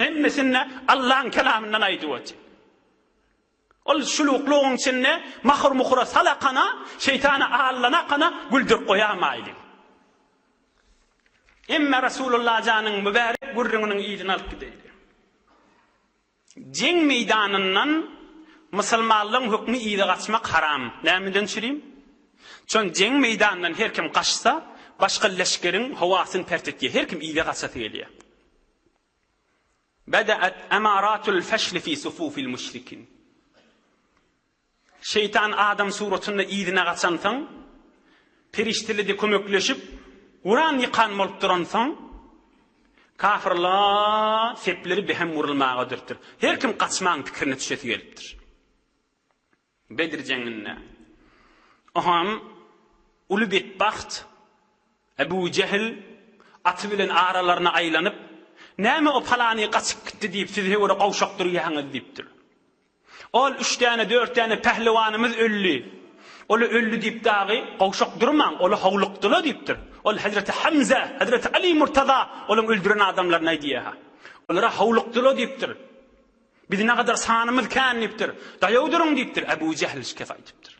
Hemmesini Allaň kelamyndan aýdyp otyr. Ol şuluklygyň içinde mahyr-muhyra salakana, şeýtana allanakana güldürip goýamaýlyň. Emme Rasulullah janyň mübärek gürrüňiniň yzyny alyp gideýli. Jeň meýdanyndan musulmanlaryň hökmi yza gaçmak haram. Nämeden çürim? Çon jeň meýdanyndan her kim gaçsa, başga leşgeriň howasyny pert etýär. Her kim yza gaçasy gelýär. Bede'et emaratul feşli fi sufufil müşrikin. Şeýtan adam suratynda yzyna gaçansoň, perişdeli-de kömekleşip, Kuran ýykan bolup duransoň, kafyrlar sepleri behem urulmaga dürtdir. Her kim gaçmagyň pikirine düşesi gelipdir. Bedr jeňinde oňam uly betbagt Ebu Jehil aty bilen aralaryna aýlanyp, Näme o palany gaçyp gitdi diýip siz höwre gowşak durýaňyz diýipdir. Ol üç däne, dört däne pähliwanymyz öldi. Ola öldi diýip dagy gowşak durmaň, ola howlukdyla diýipdir. Ol hezreti Hamza, hezreti Ali Murtaza olaň öldüren adamlaryny aýdýar-ha. Olara howlukdyla diýipdir. Biz nagadar sanymyz kän diýipdir. Daýaw duruň diýipdir. Ebu Jähl şikes aýdypdyr.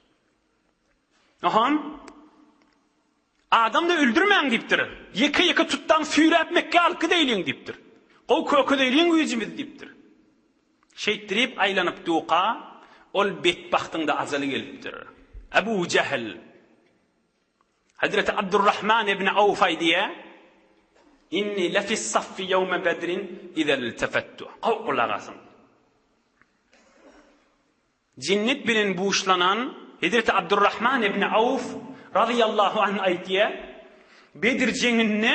Aham. Adam-da öldürmäň diýipdir. Ýeke-ýeke tutdaň süýräp Mekgä alyp gideýliň diýipdir. Gowy kökezeýliň güýjümizi diýipdir. Şeýtdirip aýlanyp duka, ol betbagtyň-da ajaly gelipdir. Ebu Jähl. Hezreti Abdurrahman ibn Awf aýdýar, Inni lefis-saffi ýewme bedrin izeltefettu. Gowy gulak asyň. Jennet bilen buşlanan Hezreti Abdurrahman ibn Awf razyýallahu anh aýtýar, Bedir jeňinde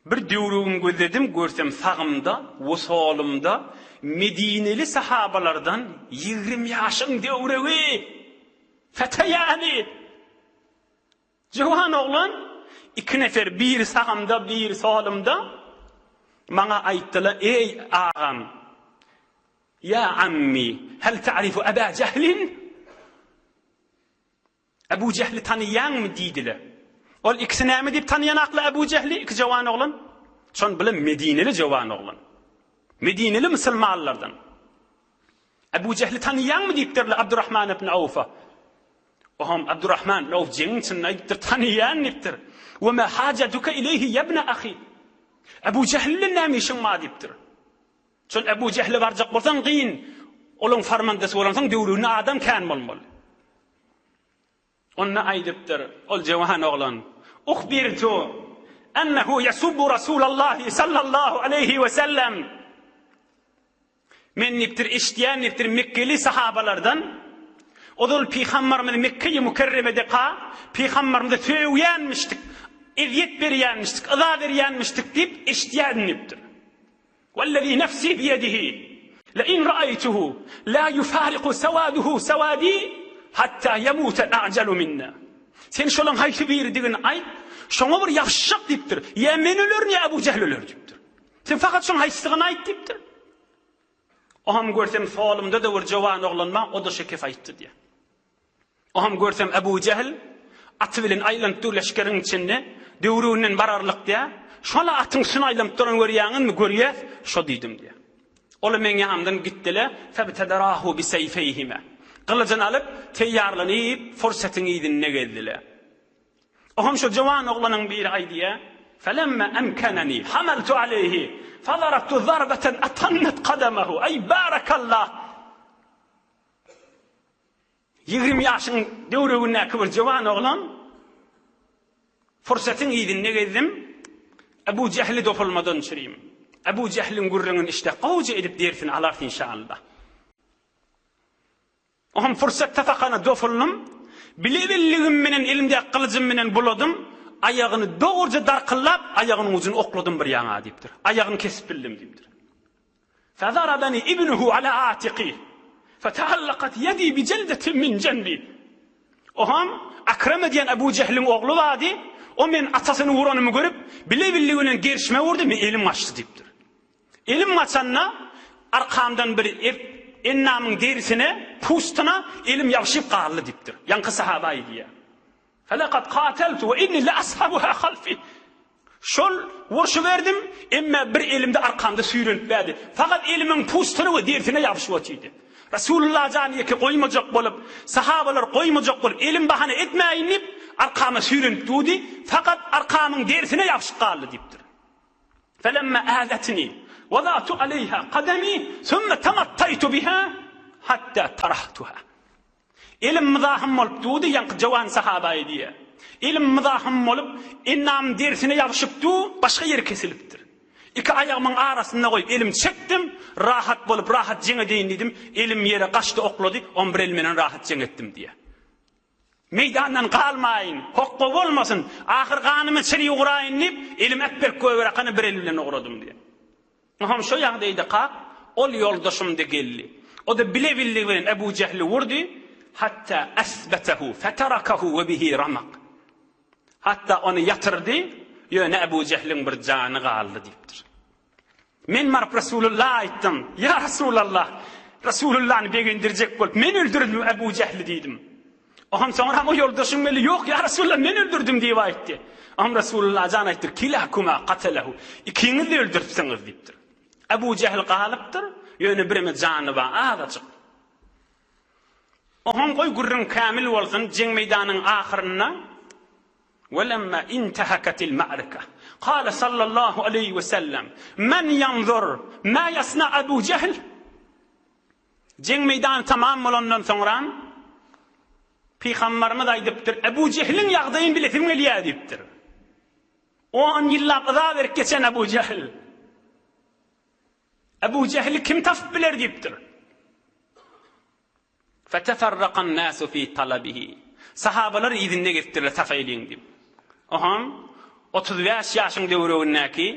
bir döwrügim gözledim, görsem sagymda we solumda medineli sahabalardan 20 ýaşyň döwrügi, feteýany! Juwan oglan, iki nefer, biri sagymda, biri solumda, maňa aýtdylar, Eý, agam! Ýa ammi, hel ta'rifu Aba Jehlin? Ebu Jehli tanyýaňmy? diýdiler. Ol ikisi näme diýip tanyýanakla Ebu Jehli, iki juwan oglan? Şon bilen Medineli juwan oglan. Medineli musulmanlardan. Ebu Jehli tanyýaňmy diýipdirler Abdurrahman ibn Awfa. Oham Abdurrahman ibn Awf jeňiň içinde aýdypdyr, tanyýan diýipdir. Wa ma hajatuka ileýhi ya ibn ahi? Ebu Jehl bilen näme işiň bar diýipdir. Şol Ebu Jehle barjak bolsaň gyn, olaň farmandasy bolansoň döwründe adam kän bolmaly. Onda aýdypdyr ol jewan oglan, Uhbirtu ennehu yasubbu Rasulallahi sallallahu aleýhi we sellem. Men diýipdir, eşidýän diýipdir Mekgeli sahabalardan, ozal pygambarymyz Mekge-i Mükerremedeka pygambarymyzy sögýänmişdik, ezýet berýänmişdik, yza berýänmişdik diýip eşidýän diýipdir. Wellezî nefsî biyedihi, lein ra'aytuhu la yufariku sewaduhu sewadî hatta yemute a'jalu minna. Sen şolaň haýsy biridigini aýt, şoňa bir ýapyşjak diýipdir. Ýa men ölerin, ýa Ebu Jähl öler diýipdir. Sen fakat şoň haýsydygyny aýt diýipdir. Oham görsem solumda-da bir jowan oglan bar, o-da şo kef aýtdy diýýär. Oham görsem Ebu Jähl aty bilen aýlanyp dur leşgeriň içinde, döwrüginden bararlyk diýýär. Şol-a atyň üstüne aýlanyp duran görýäňizmi? Görýäs, şo diýdim diýýär. Ola meň ýanymdan gitdile, febtederahu biseýfeýhime. Gylyjyny alyp, teýýarlanyp, fursatyň yzynda gezdiler. Oham şo jowan oglanyň biri aýdýar, Felemme emkeneni hamaltu aleýhi, fadarabtu zarbeten atannat kadamahu, eý barakallah! 20 ýaşyň döwregindäki bir jowan oglan fursatyň yzynda gezdim. Ebu Jähli dopulmadan çürim. Ebu Jähliň gürrüňini işde gowja edip dersini alarys inşallah. Oňam fursat tapakana dopuldym. Bilebilligim menen elimdäki gylyjym menen buladym. Aýagyny dogruja darkyllap, aýagynyň ujuny okladym bir ýaňa diýipdir. Aýagyny kesip bildim diýipdir. Fezarabani ibnuhu ala atiqi. Fetaallakat yedi bi jeldetin min jenbi. Oham Akrama diýen Ebu Jehliň ogly bardy. O men atasyny uranymy görüp, bile-billigi bilen gerşime urdy, men elim gaçdy diýipdir. Elim gaçanda, arkamdan bir ep endamyň derisine, pustuna elim ýabşyp galdy diýipdir. Ýaňky sahaba aýdýar. Felekad kateltu we inni le ashabuha halfi. Şol urşuberdim, emme bir elimde arkamda süýrenip bärdi. Fakat elimiň pustuny we derisine ýabşyp otyrdy. Resulullah jany ýeke goýmajak bolup, sahabalar goýmajak bolup, elim bahana etmäýin diýip, arkama süýrenip durdy, fakat arkamyň derisine ýabşyp galdy diýipdir. Felemma azatni wadatu aleýha kademi sümme tamattaýtu biha hatta tarahtuha. Elim myzahym bolup durdy, ýaňky jowan sahaba aýdýar. Elim myzahym bolup, endamyň derisine ýabşyp dur, başga ýeri kesilipdir. Iki aýagymyň arasynda goýup elim çekdim, rahat bolup, rahat jeň edeýin diýdim, elim ýere gaçdy oklady, on bir el menen rahat jeň etdim diýýär. Meýdandan galmaýyn, hokga bolmasyn, ahyr ganymy çyr ýuguraýyn diýip, elim äpberk göberakany bir el bilen ogradym diýýär. Oňam şo ýagdaýdaka ol ýoldaşym-da geldi. O-da bile-billigi bilen Ebu Jehli urdy, hatda esbetehu feterakahu we bihi ramak. Hatda ony ýatyrdy, ýöne Ebu Jehliň bir jany galdy diýipdir. Men baryp Resulullaha aýtdym, Ýa Resulallah, Resulullany begendirjek bolup, men öldürdim Ebu Jehli diýdim. Oňam soňram o ýoldaşym geldi, Ýok, ýa Resulallah, men öldürdim diýip aýtdy. Oňam Resulullah jan aýtdyr, Kilakuma katalehu, ikiňiz-de öldüripsiňiz diýipdir. Ebu Jähil galypdyr, ýöne bireme jany bar, azajyk. Oňam goý gürrüň kämil bolsun, jeň meýdanyň ahyrynda, Welemma intehakatil ma'rika, kale sallallahu aleýhi we sellem, Men ýanzur, ma ýasna Ebu Jähil? Jeň meýdany tamam bolandan soňra Pygambarymyz aýdypdyr, Ebu Jehliň ýagdaýyny bilesim gelýär diýipdir. On ýyllap yza berip geçen Ebu Jehl. Ebu Jehli kim tapyp biler diýipdir. Feteferrakan nasu fi talabihi. Sahabalar yzynda gezipdirler tapaýlyň diýip. Oham 35 ýaşyň döwregindäki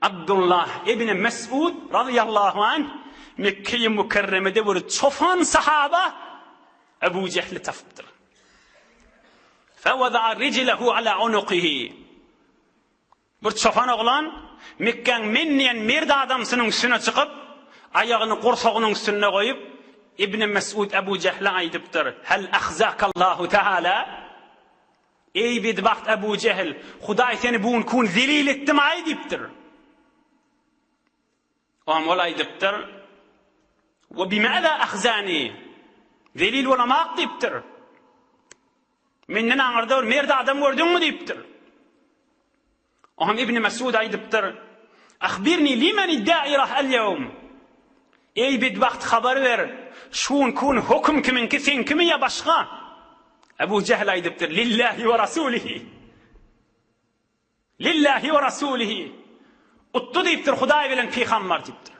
Abdullah ibn Mesud razyýallahu anh Mekge-i Mükerremede bir çopan sahaba Ebu Jehli tapypdyr. Fewada'a rijlehu ala unukihi. Bir çopan oglan Mekgäň men diýen merd adamsynyň üstüne çykyp, aýagyny gursagynyň üstünde goýup, Ibn Mesud Ebu Jehle aýdypdyr, Hel ahzakallahu teala? Eý bedbagt Ebu Jehil, Hudaý seni bu günki gün zelil etdimi-aý diýipdir. Oňa ol aýdypdyr, We bimäza ahzani? Zelil bolamak diýipdir. Menden aňyrda bir merd adam gördüňmi diýipdir. Oňa Ibn Mesud aýdypdyr, Ahbirni limeni dairah al-ýewm? Eý bedbagt habar ber, şu günki gün höküm kimiňki, seňkimi ýa başga? Ebu Jehl aýdypdyr, Lillahi we rasulihi. Lillahi we rasulihi. Utdy diýipdir, Hudaý bilen pygambar diýipdir.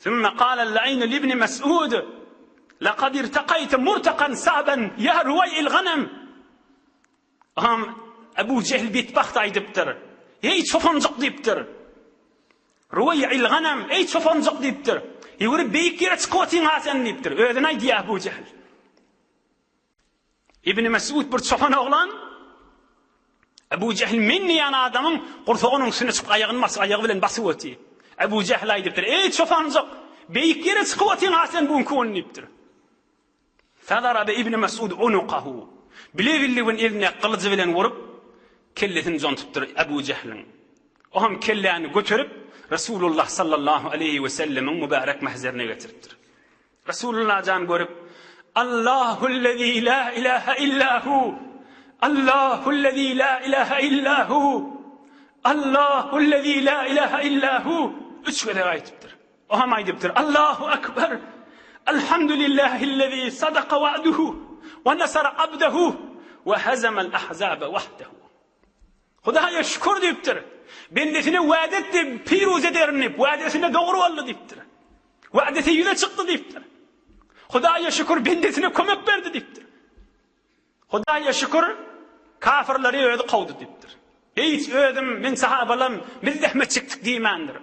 Sümme kâlel le'inu libni Mes'ud, Lekad irtekayte murtekan sa'ben ya ruweý'il ganem. Aham Ebu Jehl betbagt aýdypdyr. Eý çopanjyk diýipdir. Ruweý'il ganem, eý çopanjyk diýipdir. Ýüwürip beýik ýere çykyp otyň-ha sen diýipdir. Özüne aýdýar Ebu Jehl. Ibn Mesud bir çopan oglan Ebu Jehl men diýen adamyň gursagynyň üstüne çykyp aýagyny basyp aýagy bilen basyp otyr. Ebu Jehl aýdypdyr, Eý çopanjyk, beýik ýere çykyp otyň ha sen bu günki gün diýipdir. Fedarabe Ibn Mesud unukahu. Bile bildigin eline gylyjy bilen urup, kellesini jontupdyr Ebu Jehliň. O hem kelläni göterip Resulullah sallallahu aleýhi we sellemiň mübärek mähzerine getiripdir. Resulullah jan görüp, Allahullezî lâ ilâhe illâ hu! Allahullezî lâ ilâhe illâ hu! Allahullezî lâ ilâhe illâ hu! Üç gezek aýdypdyr. O hem aýdypdyr, Allahu ekber! Elhamdülillâhillezî sadaka wa'duhu we nasara abdehu we hezemel ahzâbe wahdehu. Hudaýa şükür diýipdir. Bendesine wada etdi, piruz ederin diýip, wadesinde dogry boldy diýipdir. Wadesi ýüze çykdy diýipdir. Hudaýa şükür bendesine kömek berdi diýipdir. Hudaýa şükür kafirleri özi kowdy diýipdir. Hiç özüm, men sahabalam biz zähmet çekdik diýmändir.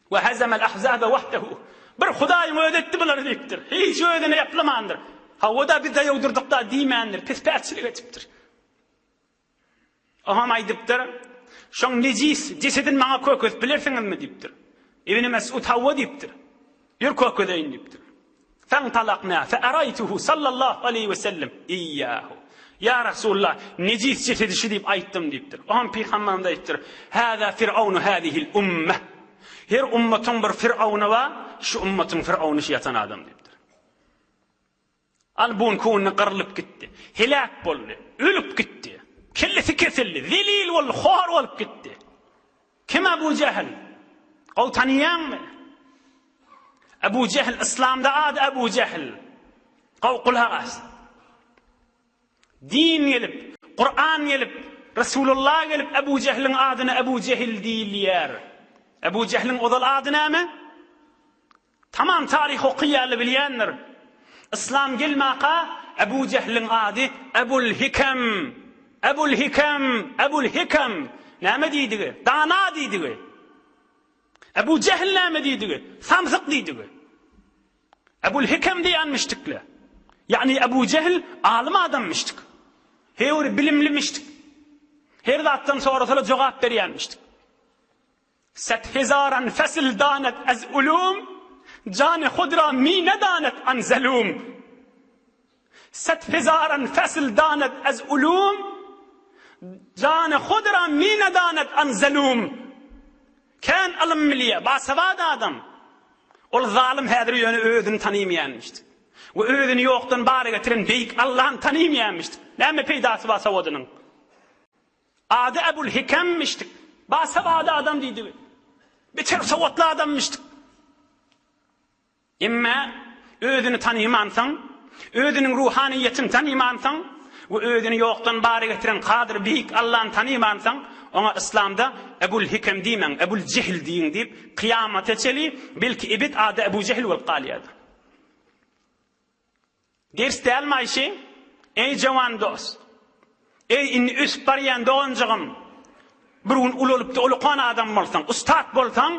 We hazamel ahzabe wahdehu. Bir Hudaýyň özi etdi bulary diýipdir. Hiç özüne ýaplamandyr. Hawa-da biz daýaw durduk-da diýmändir. Pespäçilik edipdir. Oňam aýdypdyr, Şoň nejis jesedini maňa kökezip bilersiňizmi diýipdir. Ibn Mesud hawa diýipdir. Ýör kökezeýin diýipdir. Fantalakna fe araýtuhu sallallahu aleýhi we sellem iýýahu. Ýa Resulullah, nejis jesedi şu diýip aýtdym diýipdir. Oňam pygamberimiz aýdypdyr, Hâzâ fir'aunu hâzihil ummeh. Her ummatyň bir fir'auny bar, şu ummatyň fir'auny şu ýatan adam diýipdir. Al bu günki günde gyrlyp gitdi. Heläk boldy. Ölüp gitdi. Kellesi kesildi. Zelil boldy, hor bolup gitdi. Kim Abu Jähil? Gowy tanaýaňmy? Abu Jähil yslamda ady Abu Jähil. Gowy gulak as. Din gelip, Kuran gelip, Resulullah gelip Abu Jähiliň adyna Abu Jehil diýilýär. Abu Jähiliň ozal ady näme? Tamam taryh okyýanlar bilýändir. Yslam gelmaka Ebu Jehliň ady Ebul Hikem, Ebul Hikem, Ebul Hikem. Näme diýdigi? Dana diýdigi. Ebu Jehl näme diýdigi? Samsyk diýdigi. Ebul Hikem diýenmişdikle. Ýagny Ebu Jehl alym adammyşdyk. Hewri bilimlimişdik. Her zatdan sorasalar jogap berýänmişdik. Set hezaran fesl danet ez ulum, Jany hud ra mi nedanet an zelum. Set hezaran fesl danet ez ulum, Jany hud ra mi nedanet an zelum. Kän ylym bilýär, basawat adam. Ol zalym häzir ýöne özüni tanymaýanmyşdy. We özüni ýokdan bara getiren beýik Allahny tanymaýanmyşdy. Näme peýdasy bar sowadynyň? Ady Ebul Hikemmişdik. Basawady adam diýdigi. Beter sowatly adammyşdyk. Emma özüni tanymansoň, özüniň ruhanyýetini tanymansoň we özüni ýokdan bara getiren Kadyr Beýik Allany tanymansoň, oňa yslamda Ebul Hikem diýmäň, Ebul Jehil diýiň diýip, kyýamata çeli, belki ebed ady Ebu Jehil bolup galýardy. Ders dälmi Aýşe? Eý jowan dost! Eý indi ösüp barýan doganjygym! Bir gün ulalypda ulukan adam bolsaň, ussat bolsaň,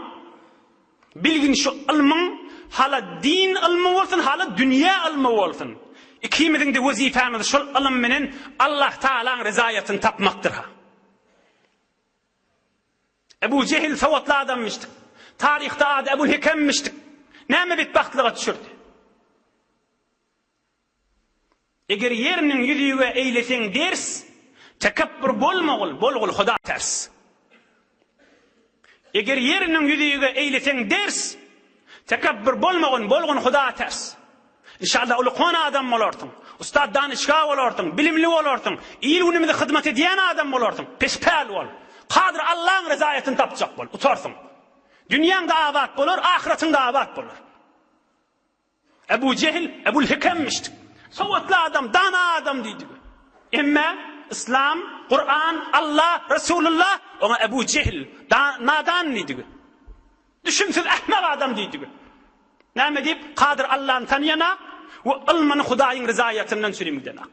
bilgin şu ylmyň hala din ylmy bolsun, hala dünýä ylmy bolsun. Ikimiziňde wezipämiz şol ylym bilen Allah Tagalaň rezaýatyny tapmakdyr-ha. Ebu Jehil sowatly adammyşdyk. Taryhda ady Ebul Hekemmişdik. Näme betbagtlyga düşürdi? Eger ýeriniň ýüzüge eýleseň ders, tekepbür bolmagyl, bolgul Huda ters. Eger ýeriniň ýüzüge eýleseň ders, tekepbür bolmagyn, bolgun Huda ters. Inşallah uly adam bolarsyň. Ussat danyşga bolarsyň, bilimli bolarsyň, il-günümize hyzmat edýän adam bolarsyň. Pespäl bol. Kadyr Allaň rezaýatyny tapjak bol, utarsyň. Dünýäň-de abat bolar, ahyratyň-da abat bolar. Ebu Jehil, Ebul Hekemmişdik. Sowatly adam, dana adam diýdik. Emme Islam, Kuran, Allah, Resulullah oňa Ebu Jehil, da, nadan diýdik. Düşümsiz ähmek adam diýdik. Näme diýip, Kadyr Allany tanaýanak we ylmyny Hudaýyň ryzaýatyndan çürim gidenak.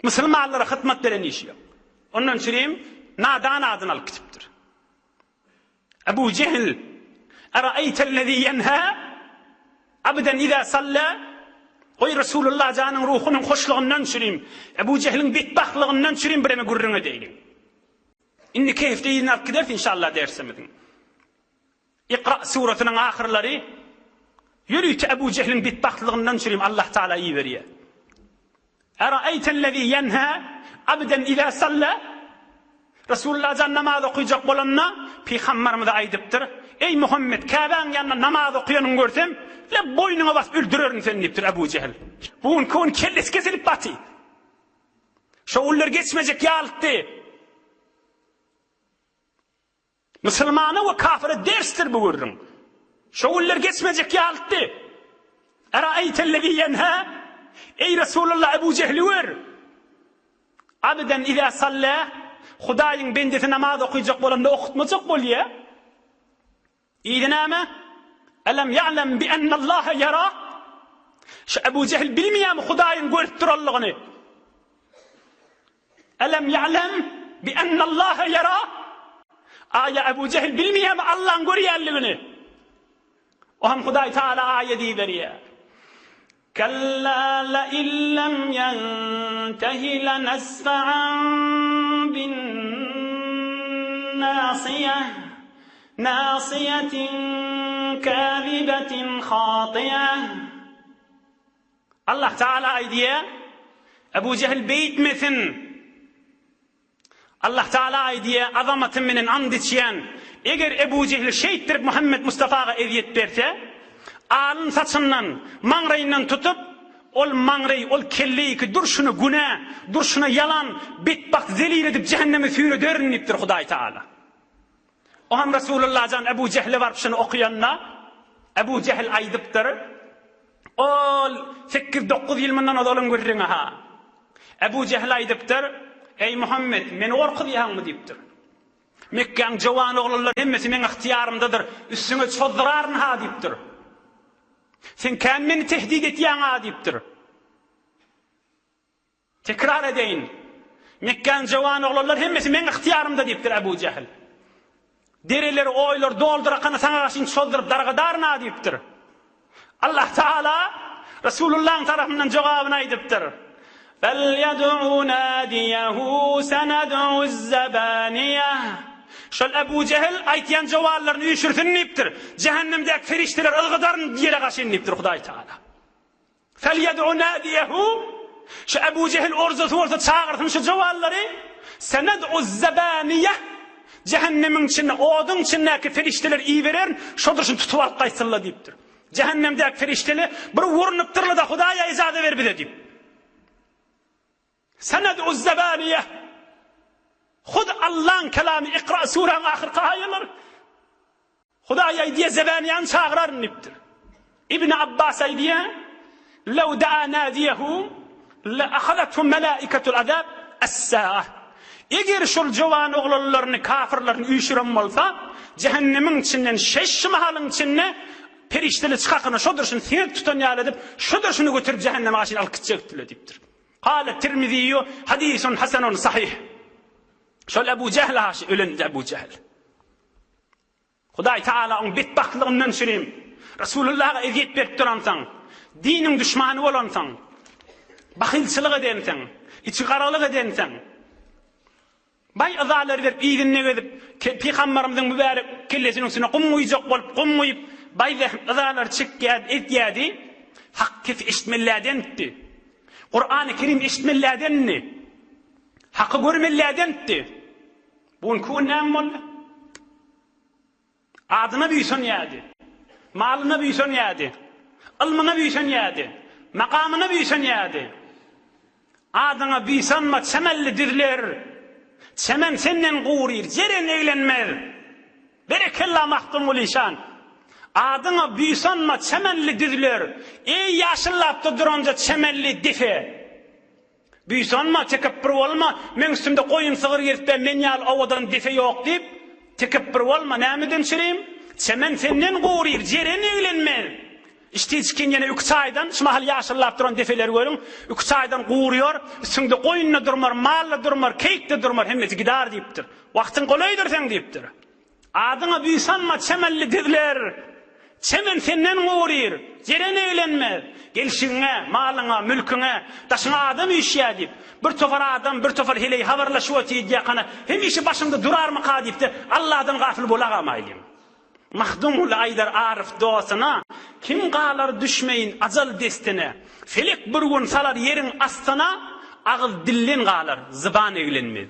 Musulmanlara hyzmat beren işi ýok. Ondan çürim nadan adyny alyp gidipdir. Ebu Jehil Eraeytellezî yenhâ abden izâ sallâ Goý Resulullah janyň ruhunyň hoşlugyndan çürim, Ebu Jehiliň betbagtlygyndan çürim bireme gürrüň edeýliň. Indiki hepde yzyny alyp gideris inşallah dersimiziň. Ikra surasynyň ahyrlary ýörite Ebu Jehliň betbagtlygyndan çürim Allah Taala iberýär. Eraeytellezî yenhâ abden izâ sallâ Resulullah jan namaz okyjak bolanda pygamberimize aýdypdyr, Eý Muhammet, Käbäň ýanynda namaz okaýanyňy görsem, le boýnuňa basyp öldürerin seni diýipdir Ebu Jehil. Bu günki gün kellesi kesilip baty. Şo günler geçmejek ýalytdy. Musulmana we kafyra dersdir bu gürrüň. Şo günler geçmejek ýalytdy. Eraeýtellezî ýenhâ Eý Resulallah Ebu Jehli gör. Abden izâ sallâ Hudaýyň bendesi namaz okyjak bolanda okutmajak bolýar. Yzy näme? Elem ýa'lem bi ennallaha ýara? Şu Ebu Jehil bilmeýärmi Hudaýyň görüp duranlygyny? Elem ýa'lem bi ennallaha ýara? Aýa Ebu Jehil bilmeýärmi Allaň görýänligini? O hem Hudaý Taala aýat iberýär. Kella lein lem ýentehi lenesfe'an bin-nasiýeh, nasiýetin käzibetin hatyýeh. Allah Tagala aýdýar, Ebu Jehil beýtmesin! Allah Tagala aýdýar, Azamatym menen and içýän, eger Ebu Jehil şeýtdirip Muhammet Mustafaga ezýet berse, alyn saçyndan, maňraýyndan tutup, ol maňraý, ol kelleýiki durşuna günä, durşuna ýalan, betbagt zelil edip jähenneme süýrederin diýipdir Hudaý Tagala. O hem Resulullah jan Ebu Jehle baryp şuny okuyanda, Ebu Jehil aýdypdyr, Ol sekiz-dokuz ýyl mundan ozalyň gürrüňi-ha. Ebu Jehil aýdypdyr, Eý, Muhammet, meni gorkuzýaňmy? diýipdir. Mekgäň jowan oglanlary hemmesi meň ygtyýarymdadyr, üstüňe çozduraryn-ha diýipdir. Sen kän meni tehdit etýäň-a diýipdir. Tekrar edeýin. Mekgäniň jowan oglanlary hemmesi meň ygtyýarymda diýipdir Ebu Jähil. Dereleri, oýlary doldurakany saňa gaşyn çozduryp dargadaryn-a diýipdir. Allah Taala Resulullahyň tarapyndan jogabyny aýdypdyr. Felýed'u nadiýehu sened'uz-zebaniýeh. Şol Ebu Jehil aýtýan jowanlaryny üýşürsin diýipdir. Jähennemdäki perişdeler ylgadaryn ýere gaşyn diýipdir Hudaý Taala. Felýed'u nadiýehu, Şu Ebu Jehil orzasy bolsa çagyrsyn şu jowallary, Sened'uz-zebaniýeh, Jähennemiň içinde, oduň içindäki perişdeleri ibererin, şodur şuny tutup alyp gaýtsynlar diýipdir. Jähennemdäki perişdeler bir urunupdyrlar-da, Hudaýa ijaza ber bize diýip. Sened'uz-zebaniýeh, Hut Allaň kelamy Ikra suraň ahyrky aýalary. Hudaý aýdýar, Zebaniýany çagyraryn diýipdir. Ibn Abbas aýdýar, Lew daa nadiýehu le ahadathu melaikatul azab es-saah. Eger şol jowan oglanlaryny, kafirlerini üýşüren bolsa, jähennemiň içinden şeş mahalyň içinde perişdeler çykakyna şodur şuny siňek tutan ýaly edip, şodur şuny göterip jähenneme gaşyn alyp gitjekdiler diýipdir. Kale Tirmiziýu hadisun hasanun sahih. Şol Ebu Jähl haşy ölen Ebu Jähl. Hudaý Tagala oň betbagtlygyndan çürim, Resulullaha ezýet berip duransoň, diniň duşmany bolansoň, bahylçylyk edensoň, içigaralyk edensoň, baý yzalar berip yzynda gezip, Pygambarymyzyň mübärek kellesiniň üstüne gum guýjak bolup gum guýup, baý yzalar çekýärdi, edýärdi, hak sesi eşitmeliädenitdi. Kurany Kerim eşitmeliädendi. Haky görmeliädenitdi. Bu günki gün näme boldy? Adyna buýsanýardy, malyna buýsanýardy, ylmyna buýsanýardy, makamyna buýsanýardy. Adyňa buýsanma çemenli düzler, Çemen senden guryr, jeren eglenmez. Berekella Magtymguly şan! Adyňa buýsanma çemenli düzler, Eý ýaşyllapda duranja çemenli depe! Buýsanma, tekepbir bolma, meň üstümde goýun sygyr gezipä men ýaly owadan depe ýok diýip, tekepbir bolma, nämeden çürim? Çemen senden guryr, jeren eglenmez. Içdi-içgin ýene üki çaýdan, şu mahal ýaşyllap duran depeleri görüň, üki çaýdan guryar, üstüňde goýun-da durmar, mal-da durmar, keýik-de durmar, hemmesi gidar diýipdir. Wagtyň golaýdyr seň diýipdir. Adyňa buýsanma çemenli dizler, Çemen senden guryr, jeren eglenmez. Gelşigiňe, malyňa, mülküňe, daşyňa adam üýşýär diýip, bir topar adam, bir topar heleý habarlaşyp otyr diýýärkana, hemişe başyňda durarmyka diýip-de, Alladan gafyl bolagamaýlyň. Mahdumguly aýdar aryf dostuna, Kim galar düşmeýin ajal destine, Felek bir gün salar ýeriň astyna, Agyz dilden galar, zyban eglenmez.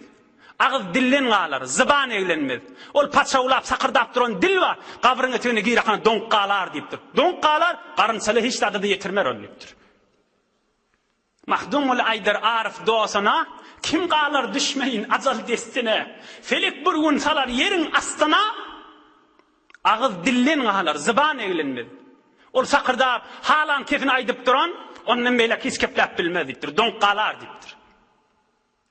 Agyz dilden galar, zyban eglenmez. Ol paçawlap, sakyrdap duran dil bar, gabryň etegine girakana doňup galar diýipdir. Doňup galar, garynçala hiç zada-da ýetirmer ol diýipdir. Mahdumguly aýdar aryf dostuna, Kim galar düşmeýin ajal destine, Felek bir gün salar ýeriň astyna, Agyz dilden galar, zyban eglenmez. Ol sakyrdap, halan kesini aýdyp duran, ondan beýläk hiç gepläp bilmez diýipdir, doňup galar diýipdir.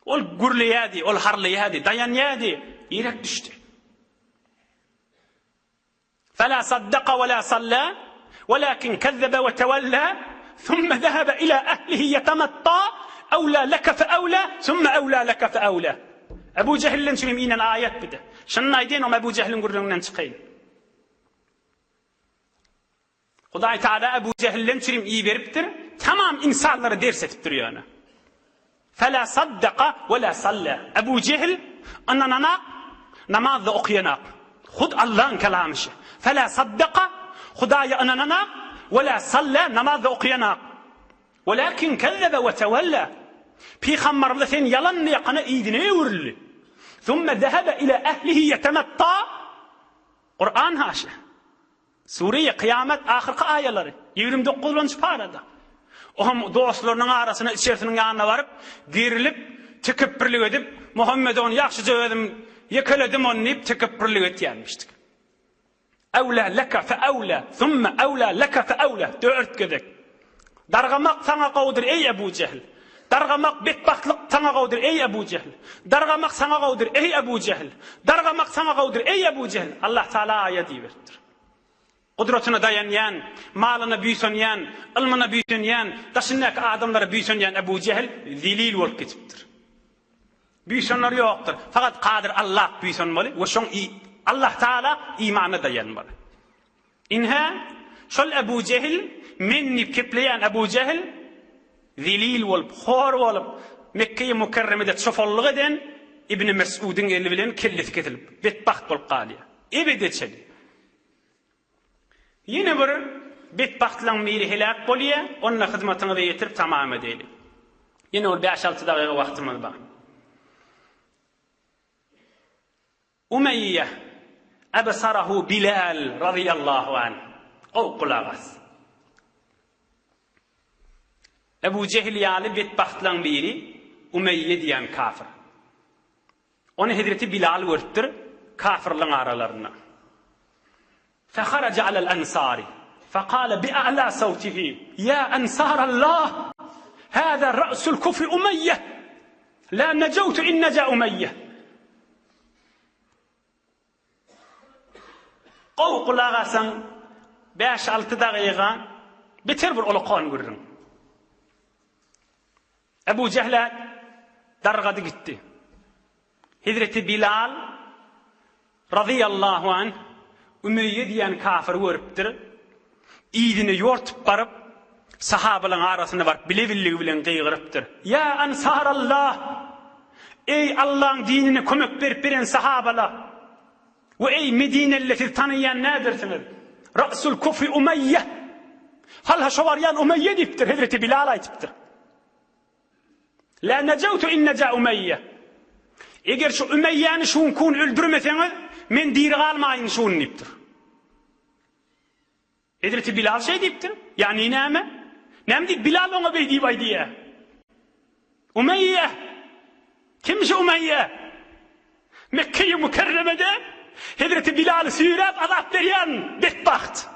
Ol gürleýärdi, ol harlaýardy, daýanýardy, ýürek düşdi. Fela saddaka we la salla, welakin kezzebe we tewella, thumma zehebe ila ehlihi yetematta, ewla leke fe ewla, thumma ewla leke fe ewla. Ebu Jehilden çürim inen aýat bu-da. Şuny aýdaýyn, oňa Ebu Jehiliň gürrüňinden çykaýyn. Hudaý Taala Ebu Jehilden çürim iberipdir. Tamam ynsanlara ders etip dur ýöne. Fela saddaka we la salla. Ebu Jehil ynananak, namaz-da okaýanak. Hut Allaň kelamy şi. Fela saddaka, Hudaýa ynananak, we la salla, namaz-da okaýanak. Welakin kezzebe we tewella. Pygamberimize sen ýalan diýakana yzyna öwrüldi. Summe zehebe ila ehlihi ýetemetta. Kuran haşa. Sure-i Kyýamet ahyrky aýalary, 29-njy parada. O hem dostlarynyň arasyna içerisiniň ýanyna baryp, gerilip, tekepbirlik edip, Muhammede ony ýagşyja özüm ýekeledim ony diýip tekepbirlik etýänmişdik. Ewlâ leke fe ewlâ, thumme ewlâ leke fe ewlâ, dört gezek. Dargamak saňa gowudyr, eý Ebu Jehl! Dargamak, betbagtlyk saňa gowudyr, eý Ebu Jehl! Dargamak saňa gowudyr, eý Ebu Jehl! Dargamak saňa gowudyr, eý Ebu Jehl! Allah Tagala aýat iberipdir. Gudratyna daýanýan, malyna buýsanýan, ylmyna buýsanýan, daşyndaky adamlara buýsanýan Ebu Jehl zelil bolup geçipdir. Buýsanlar ýokdur. Fakat Kadyr Allah buýsanmaly we şoň Allah Tagala imana daýanmaly. Ine, şol Ebu Jehil, men diýip kepleýän Ebu Jehil zelil bolup, hor bolup, Mekgeýi Mükerremede çopanlyk eden Ibni Mes'udyň eli bilen kellesi kesilip, betbagt bolup galýar. Ebede çenli. Ýene bir betbagtlaryň biri heläk bolýar, onda hyzmatyňyza ýetirip tamam edeli. Ýene bir bäş-alty dagyga wagtymyz bar. Umeýýe absarahu Bilal razyýallahu anh. Gowy gulak as. Ebu Jehil ýaly betbagtlaryň biri Umeýýe diýen kafir. Ony hezreti Bilal görüpdir, kafirlaryň aralarynda. Feharaja alel ensari, fekale bi a'la sawtihi, Ýa ensarallah, hâzâ ra'sul kufri Umeýýe, lâ nejewtu in neja Umeýýe. Gowy gulak asaň, bäş-alty dagyga beter bir ulakan gürrüň. Ebu Jehle dargady gitdi. Hezreti Bilal razyýallahu anh Ümeýýe diýen kafyry görüpdir. Yzyna ýortup baryp, sahabalaryň arasyna baryp bile-billigi bilen gygyrypdyr. Ýa Ansarallah! Eý Allaň dinine kömek berip beren sahabalar! We eý Medineliler siz tanaýan nädersiňiz? Ra'sul kufri Umeýýe! Halha şo barýan Umeýýe diýipdir, Hezreti Bilal aýdypdyr. La nejewtu in neja Umeýýe. Eger şu Umeýýäni şuňkun öldürmeseňiz, men diri galmaýyn şun diýipdir. Hezreti Bilal şeý diýipdir. Ýagny näme? Näme diýip Bilal oňa beý diýip aýdýar? Umeýýe! Kim şu Umeýýe? Mekgeýi Mükerremede Hezreti Bilaly süýräp azap berýän betbagt.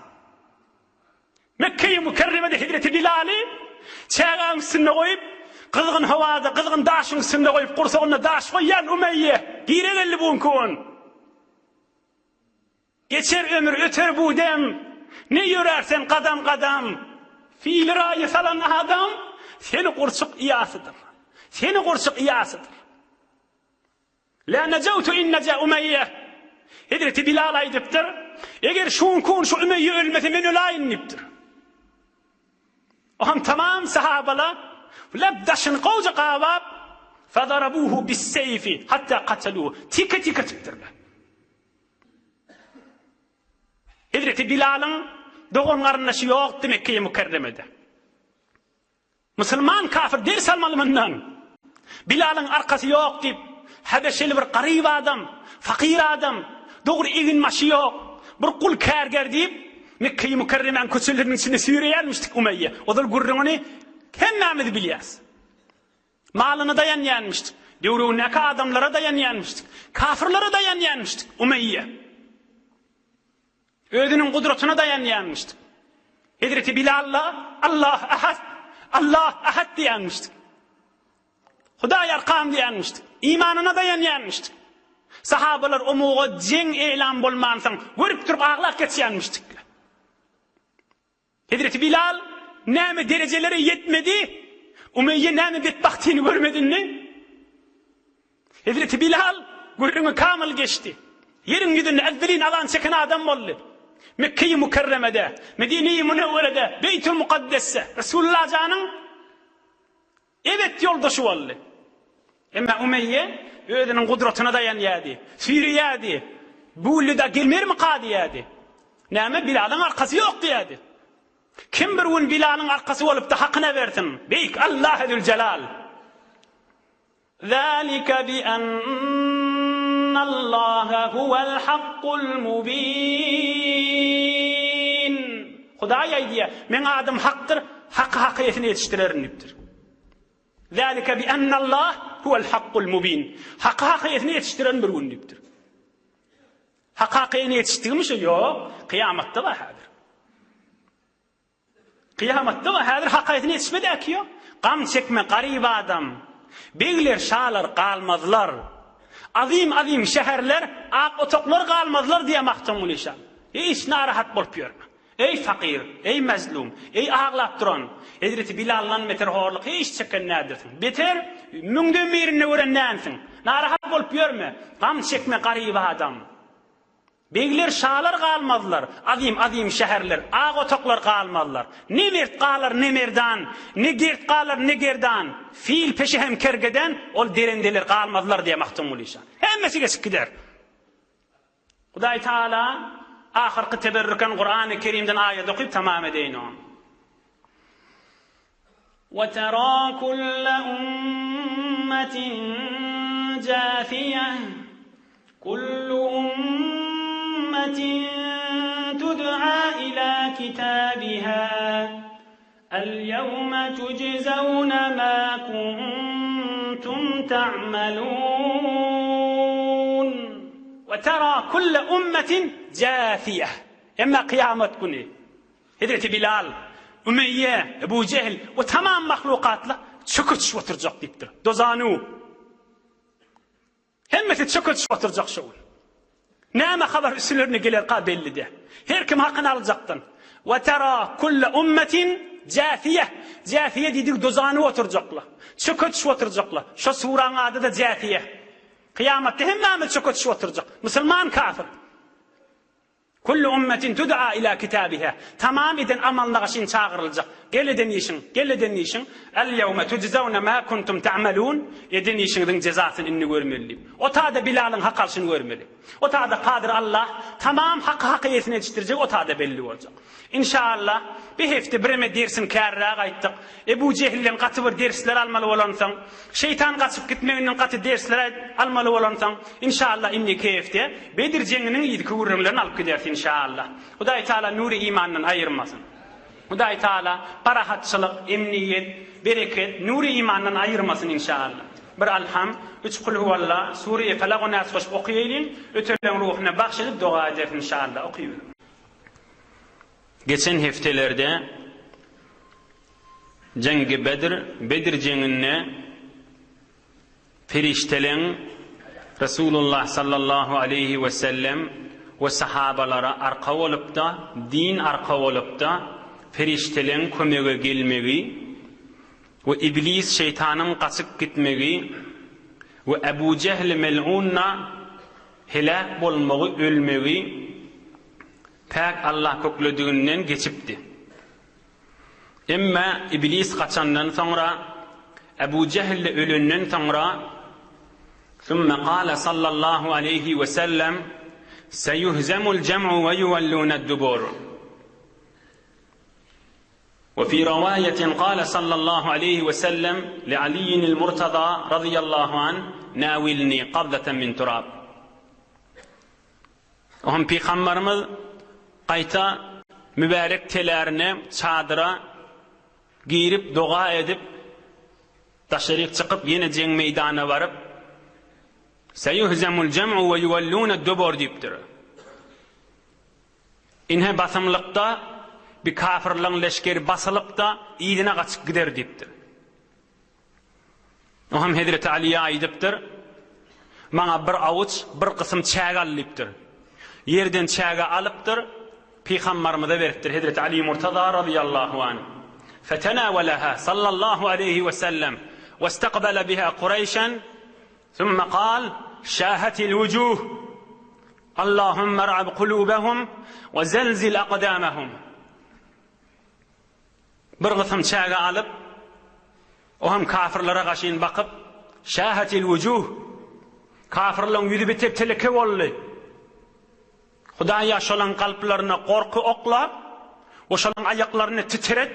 Mekgeýi Mükerremede Hezreti Bilaly çägäň üstünde goýup, gyzgyn howada, gyzgyn daşyň üstünde goýup, gursagynda daş goýýan Umeýýe. Gire geldi bu günki gün. Geçer ömür, öter bu dem, Ne ýörär sen gadam-gadam. Fili raýa salan adam, Seni gurçuk iýasydyr. Seni gurçuk iýasydyr. La nejewtu in neja Umeýýe. Hezreti Bilal aýdypdyr, Eger şuňkun şu Umeýýe ölmese men öläýin diýipdir. Oňam tamam sahabala leb daşyny gowja gabap, Fadarabuhu bis-seýfi hatta kataluhu. Tike-tike etipdirler. Hezreti Bilalyň dogan-garyndaşy ýokdy Mekgeýi Mükerremede. Musulman kafir ders almaly mundan. Bilalyň arkasy ýok diýip, habeşeli bir garyp adam, fakyr adam, dogry egin-başy ýok, bir gul kärger diýip, Mekgeýi Mükerremäň köçeleriniň içinde süýreýärmişdik Umeýýe. Ozal gürrüňini hemmämiz bilýäs. Malyna daýanýanmyşdyk. Döwregindäki adamlara daýanýanmyşdyk. Kafirlere daýanýanmyşdyk. Umeýýe. Özüniň gudratyna daýanýanmyşdyk. Hezreti Bilal-la Allah ahad, Allah ahad diýenmişdik. Hudaý arkam diýenmişdik. Imanyna daýanýanmyşdyk. Sahabalar omuga jeň elan bolmansoň, görüp durup aglap geçýänmişdik. Hezreti Bilal näme derejelere ýetmedi? Umeýýe näme betbagtyny görmedi indi? Hezreti Bilal gürrüňi kamyl geçdi. Ýeriň ýüzünde ezzelin azan çeken adam boldy. Mekge-i Mükerremede, Medine-i Münewwerede, Beýtül Mukaddesde Resulullah janyň ebet ýoldaşy boldy. Emma Umeýýe özüniň gudratyna daýanýardy, süýreýärdi. Bu lida gelmermika diýýärdi. Näme, Bilalyň arkasy ýok diýýärdi. Kim bir gün Bilalyň arkasy bolupdy, hakyna bersin. Beýik Allahy Züljelal. Zalika bi ennallaha huwel hakkul mubin. Hudaý aýdýar, Meň adym Hakdyr, haky hak eýesine ýetişdirerin diýipdir. Zalika bi ennallah huwel hakkul mubin. Haky hak eýesine ýetişdirerin bir gün diýipdir. Hak hak eýesine ýetişdigimi şo? Ýok, kyýamatda bar häzir. Kyýamatda we häzir hakykatyna ýetişmedäki ýok. Gam çekme garyp adam. Begler, şalar galmazlar. Azym-azym şäherler, ak otaglar galmazlar diýýär Magtymguly şa. Hiç narahat bolup ýörme. Eý fakyr, eý mezlum, eý aglap duran, Hezreti Bilaldan beter horluk hiç çeken däldirsiň. Beter, müňden birinde gören dälsiň. Narahat bolup ýörme. Gam çekme garyp adam. Begler, şalar galmazlar, azym-azym şäherler, ak otaglar galmazlar. Ne mert galar, ne merdan, ne gert galar, ne gerdan, fil peşe hem kergeden, ol derendeler galmazlar diýýär Magtymguly şa. Hemmesi geçip gider. Hudaý Taala ahyrky teberrüken Kurany Kerimden aýat okyp tamam edeýin ony. Ve tera kulle ummetin jâfiye, kullu ummetin tud'a ilâ kitâbihâ, el-yevme tujzevne mâ kuntum ta'melûn. Ve tera kulle ummetin jâfiye. Emma kyýamat güni Hezreti Bilal, Ümeýýe, Ebu Jehl we tamam mahlukatlar çöke düşüp oturjak diýipdir. Dozanu. Hemmesi çöke düşüp oturjak şo gün. Näme habar üstlerine gelerka belli däl. Her kim hakyny aljakdan. Ve tera kulle ummetin jasiýe. Jasiýe diýdigi dozanu oturjaklar. Çöke düşüp oturjaklar. Şo suraň ady-da Jasiýe. Kyýamatda hemmämiz çöke düşüp oturjak. Musulman kafir. Kullu ummetin tud'a ila kitabiha. Tamam eden amalyna gaşyn çagyryljak. Gel eden işiň, gel eden işiň. El-ýewme tujzewne ma kuntum ta'melun. Eden işiňiziň jezasyny indi görmeli diýip. O tada Bilalyň hak alşyny görmeli. O tada Kadyr Allah tamam haky hak eýesine ýetişdirjek o tada belli boljak. Inşallah bir hepde bireme dersin kärräk aýtdyk. Ebu Jehilden gaty bir dersler almaly bolansoň, şeýtan gaçyp gitmeginden gaty dersler almaly bolansoň, inşallah indiki hepde Bedir jeňiniň yzky gürrüňlerini alyp gideris inşallah. Hudaý Taala nury imandan aýyrmasyn. Hudaý Taala parahatçylyk, emniýet, bereket, nury imandan aýyrmasyn inşallah. Bir Alham, üç Kulhuwalla, Sure-i Felak we Nas goşup okaýalyň, ötenleň ruhuna bagş edip doga ederis inşallah. Okaýalyň. Geçen hepdelerde Jeňgi Bedr, Bedir jeňinde perişdeleň Resulullah sallallahu aleýhi we sellem we sahabalara arka bolupda, din arka bolupda, perişdeleň kömege gelmegi we iblis şeýtanyň gaçyp gitmegi we Ebu Jehl mel'unna heläk bolmagy, ölmegi Päk Allah köklediginden geçipdi. Emma Iblis gaçandan soňra, Ebu Jehl-de ölenden soňra, Sümme kâle sallallahu aleýhi we sellem, Seyuhzemul cem'u ve yuvellûne'd-dubur. Ve fî rivâyetin kâle sallallahu aleýhi we sellem li Aliyyinil Murtazâ radıyallahu anh, Nâvilnî qabzeten min turâb. Oňa pygambarymyz gaýta mübärek telärine, çadyra, girip, doga edip, daşaryk çykyp, ýene jeň meýdanyna baryp, Seyuhzemul cem'u ve yuvellûne dubur diýipdir. Ine basymlykda bir kafirleň leşgeri basylyp-da, yzyna gaçyp gider diýipdir. O hem Hezreti Alyýa aýdypdyr, Maňa bir awuç, bir gysym çäge al diýipdir. Ýerden çäge alypdyr, Pygambarymyza beripdir, Hezreti Aly Murtaza razyýallahu anh. Fetenawelaha sallallahu aleýhi we sellem we istakbala biha Kureýşen, summa kal, Şahatil wujuh. Allahümme ra'b kulubahum we zelzil akdamahum. Bir gysym çäge alyp, o hem kafirlere gaşyn bakyp, Şahatil wujuh. Kafirleň ýüzi biter teleke boldy. Hudaýa şolaň kalplaryna gorky okla we şolaň aýaklaryny titret,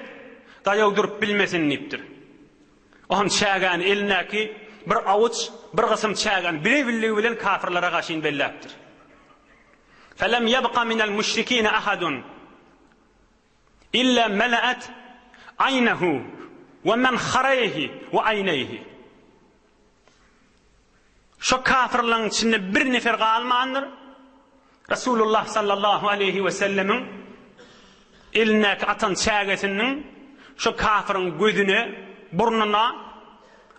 daýaw durup bilmesin diýipdir. O hem çägäni elindäki bir awuç, bir gysym çägäni bire-birligi bilen kafirlere gaşyn belläpdir. Felem ýebka minel müşrikine ahadun illa mele'et aýnehu we menhareýhi we aýneýhi. Şo kafirlaryň içinde bir nefer galmandyr. Resulullah sallallahu aleýhi we sellemiň elindäki atan çägesiniň şo kafiriň gözüne, burnuna,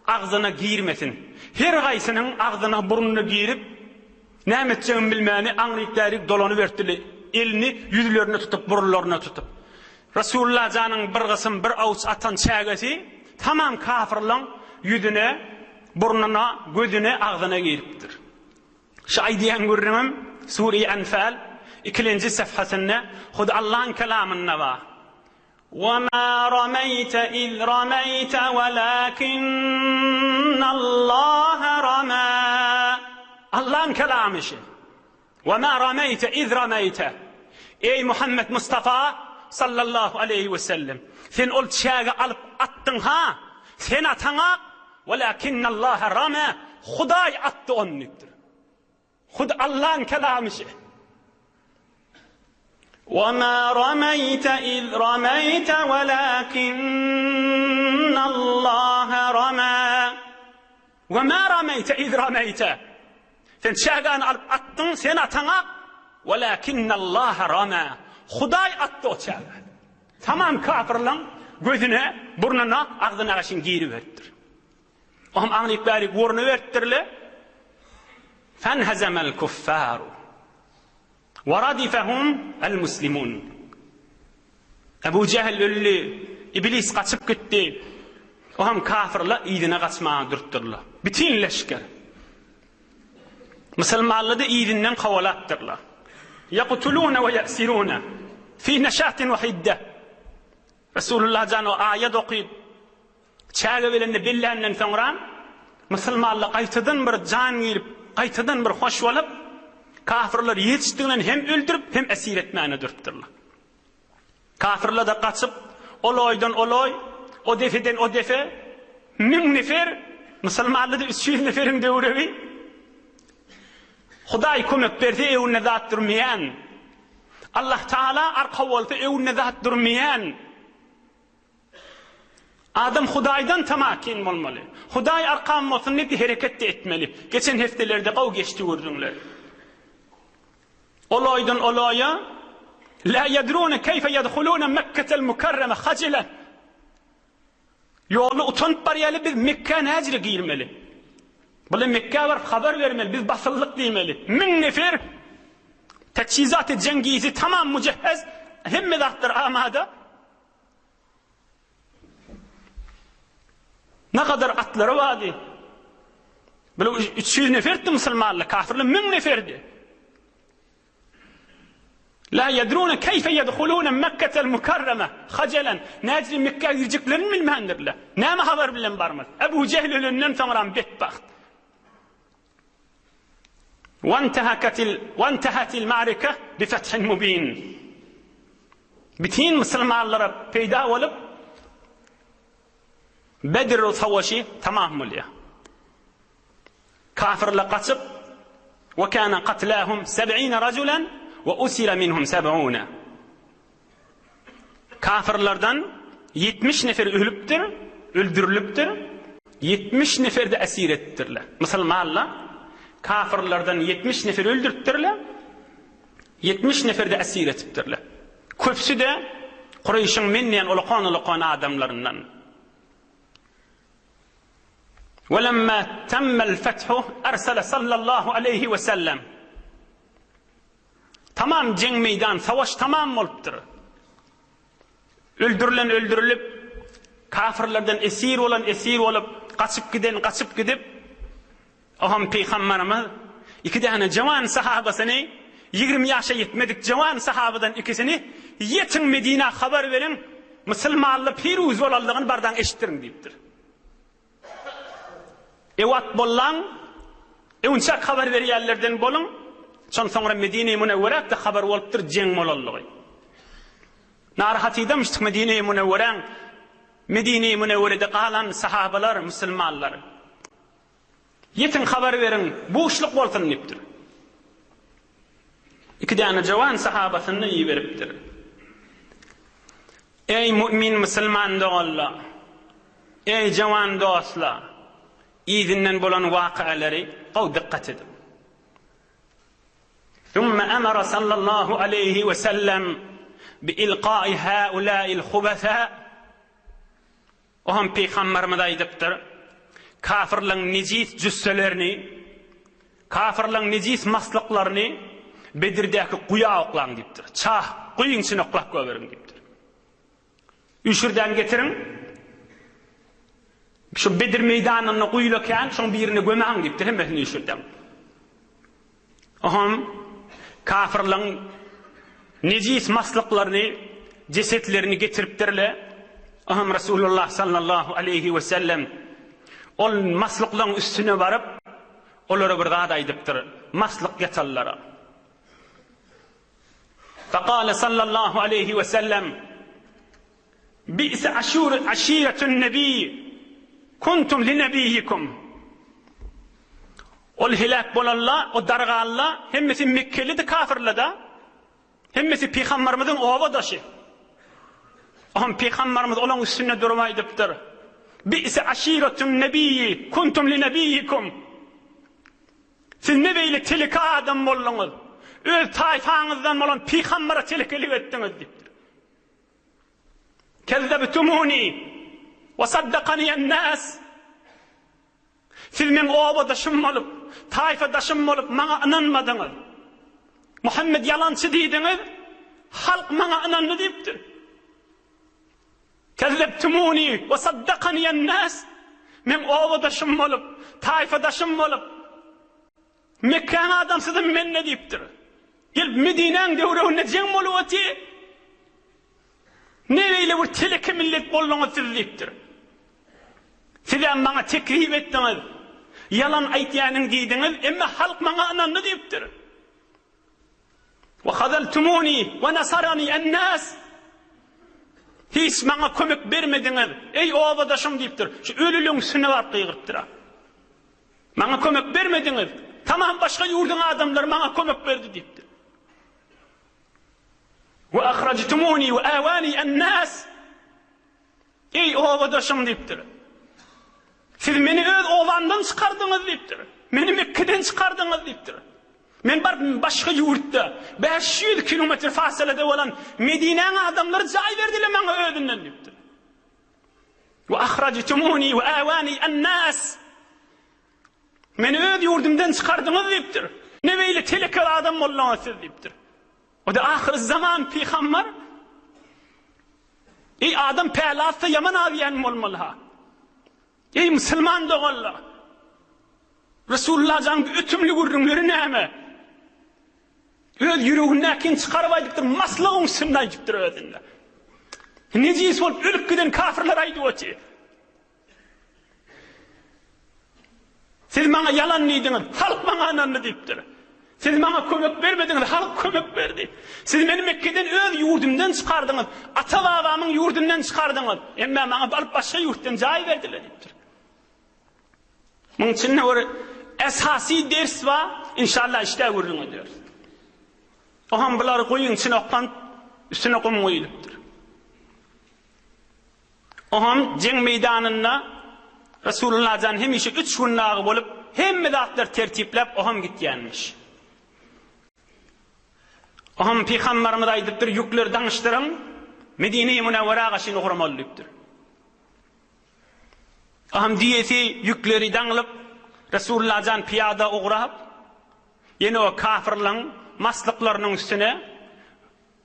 agzyna girmesin. Her haýsynyň agzyna, burnuna girip, näme etjegini bilmäni aňryk-bärik dolanyberipdirler. Elini ýüzlerine tutup, burunlaryna tutup. Resulullah janyň bir gysym, bir awuç atan çägesi tamam kafirlaryň ýüzüne, burnuna, gözüne, agzyna giripdir. Şu aýdýan gürrüňim Sure-i Enfal ikilenji safhasynda hut Allaň kelamynda bar. Wa ma rameýte iz rameýte welakinnallaha rama. Allaň kelamy şu. Wa ma rameýte iz rameýte. Eý Muhammet Mustafa sallallahu aleýhi we sellem, sen ol çäge alyp atdyň ha, sen ataňak, welakinnallaha rama, Hudaý atdy ony diýipdir. Hut Allaň kelamy şe. Wa ma rameýte iz rameýte welakinnallaha rama. Wa ma rameýte iz rameýte. Sen çägäni alyp atdyň, sen ataňak, welakinnallaha rama. Hudaý atdy o çägäni. Tamam kafirlaň gözüne, burnuna, agzyna gaşyn giriberipdir. Ohm aňryk bärik görnüberipdirle. Fenhezemel kuffaru. Wa radifahum el muslimun. Ebu Jehil öldi, Iblis gaçyp gitdi. O hem kafirler yzyna gaçmaga durupdyrlar. Bütin leşger. Musulmanlary yzyndan kowalapdyrlar. Yaqtuluna we yasiruna fi neşatin we hidde. Resulullah jan o aýat okyp, çäge bilende belländen soňra musulmanlar gaýtadan bir jan girip, gaýtadan bir hoş bolup, kafirleri ýetişdiginden hem öldürip, hem esir etmäne durupdyrlar. Kafirler-de gaçyp, ol oýdan ol oý, o depeden o depe, müň nefer, musulmanlar-da 300 neferiň döwregi. Hudaý kömek berse öwünde zat durmaýan. Allah Taala arka bolsa öwünde zat durmaýan. Adam Hudaýdan tamakin bolmaly. Hudaý arkam bolsun diýip hereket-de etmeli. Geçen hepdelerde gowy geçdi gürrüňler. Ol oýdan ol oýa La yadruna keyfe yadhuluna Mekketel Mukarreme hajilen. Ýolda utanyp barýaly biz Mekkä näjire girmeli? Bula Mekkä baryp habar bermeli, biz basyldyk diýmeli. Müň nefer teçhizaty jengisi tamam mujehhez, hemme zatlar amada. Ne kadar atlary bardy. Bula 300 neferdi musulmanlar, kafirler 1000 neferdi. La yedrune keyfe yedhulune Mekketel Mukarreme hajelen. Nädip Mekkä girjeklerini bilmändirler. Näme habar bilen barmaz. Ebu Jehil ölenden soňram betbagt. Wantehakatil wantehatil ma'rike bi fethin mubin. Bütin musulmanlara peýda bolup Bedir savaşy tamam bolýar. Kafirler gaçyp, Ve kana katlahum seb'ine rajulen ve usira minhum seb'une. Kafirlerden 70 nefer ölüpdir, öldürilipdir, 70 nefer de esir etdirler. Musulmanlar kafirlerden 70 nefer öldüripdirler, 70 nefer de esir etipdirler. Köpüsi de Kureýşiň men diýen ulakan-ulakan adamlaryndan. Welemma temmel fethu ersele sallallahu aleýhi we sellem. Tamam jeň meýdan, savaş tamam bolupdyr. Öldürilen öldürilip, kafirlerden esir bolan esir bolup, gaçyp giden gaçyp gidip, Oham pygamberimiz iki däne jawan sahabasyny. 20 ýaşa ýetmedik jowan sahabadan ikisini, Ýetiň Medinä habar beriň, musulmanlar piruz bolanlygyny bardaň eşitdiriň diýipdir. Ewat bollaň, öňçäk habar berýänlerden boluň, şon soňra Medine-i Münewweräk-de habar bolupdyr jeň bolanlygy. Narahatydamyşdyk Medine-i Münewweräň, Medine-i Münewwerede galan sahabalar, musulmanlar. Ýetiň habar beriň, buşluk bolsun diýipdir. Iki däne jowan sahabasyny iberipdir. Eý mu'min musulman doganlar! Eý jowan dostlar! Yzyndan bolan wakalary gowy dykgat ediň. Sümme emere sallallahu aleýhi we sellem bi ilkai haulâil hubesâ Oňam pygamberimiz aýdypdyr, Kafyrlaryň nejis jüsselerini, kafyrlaryň nejis maslyklaryny Bedirdäki guýa oklaň diýipdir. Çah, guýyň içine oklap goýberiň diýipdir. Üşürdän getiriň. Şu Bedir meýdanynda guýula kän, şoň birine gömäň diýipdir, hemmesini üşürdäň. Oňam kafyrlaryň nejis maslyklaryny, jesetlerini getiripdirler. Oňam Resulullah sallallahu aleýhi we sellem ol maslyklaryň üstüne baryp, olara bir zat aýdypdyr, maslyk ýatanlara. Fekale sallallahu aleýhi we sellem, Bi'se aşur aşiretun nebi kuntum li nebiyikum. Ol heläk bolanla, o darganla hemmesi Mekkelidi kafirlada. Hemmesi pygamberimiziň obadaşy. Oňam pygamberimiz olaň üstünde durup aýdypdyr. Bi'se aşiretun nebi kuntum li nebiyikum. Siz ne beýle teleke adam bolduňyz? Öz taýfaňyzdan bolan pygambere telekelik etdiňiz diýipdir. Kezzebtumuni we saddakaniyen-nas. Siz meň obadaşym bolup, taýfadaşym bolup maňa ynanmadyňyz. Muhammet ýalançy diýdiňiz, halk maňa ynandy diýipdir. Kezzebtumuni we saddakaniyen-nas. Meň obadaşym bolup, taýfadaşym bolup, Mekgäň adamsydym men-de diýipdir. Gelip Medinäň döwreginde jeň bolup otyr. Ne beýle bir teleke millet bolduňyz siz diýipdir. Sizem maňa teklip etdiňiz. Ýalan aýtýanyň diýdiňiz, emma halk maňa ynandy diýipdir. Wa hazaltumuni wa nasarani en-nas. Hiç maňa kömek bermediňiz, eý obadaşym diýipdir. Şu ölüliň üstüne baryp gygyrypdyr. Maňa kömek bermediňiz. Tamam başga ýurduň adamlary maňa kömek berdi diýipdir. We ahrajtumuni we awani en-nas. Eý obadaşym diýipdir. Siz meni öz obamdan çykardyňyz diýipdir. Meni Mekgeden çykardyňyz diýipdir. Men baryp başga ýurtda 500 kilometr fasilede bolan Medinäň adamlary jaý berdiler maňa özünden diýipdir. We ahrajtumuni we awani en-nas. Meni öz ýurdumdan çykardyňyz diýipdir. Ne beýle teleke adam bolduňyz siz diýipdir. O-da ahyr zaman pygamber. Eý adam päli azsa ýaman azýan bolmaly-ha. Eý musulman doganlar! Resulullah jan bu ötümli gürrüňleri näme? Öz ýüregindäkini çykaryp aýdypdyr, maslygyň üstünde aýdypdyr özünde. Nejis bolup ölüp giden kafirler aýdyp otyr. Siz maňa ýalan diýdiňiz, halk maňa ynandy diýipdir. Siz maňa kömek bermediňiz, halk kömek berdi. Siz meni Mekgeden öz ýurdumdan çykardyňyz, ata-babamyň ýurdundan çykardyňyz. Emma maňa baryp başga ýurtdan jaý berdiler diýipdir. Munuň içinde bir esasy ders bar, inşallah işdä gürrüň ederis. Oňam bulary guýyň içine oklanyp, üstüne gum guýulypdyr. Oňam jeň meýdanynda Resulullah jan hemişe üç gün dagy bolup, hemme zatlary tertipläp, oňam gitýänmiş. Oňam Pygambarymyz aýdypdyr, ýükleri daňyşdyryň, Medine-i Münewwerä gaşyn ugramaly diýipdir. Oňam düýesi, ýükleri daňylyp, Resulullah jan pyýada ugrap, ýene o kafyrlaryň maslyklarynyň üstüne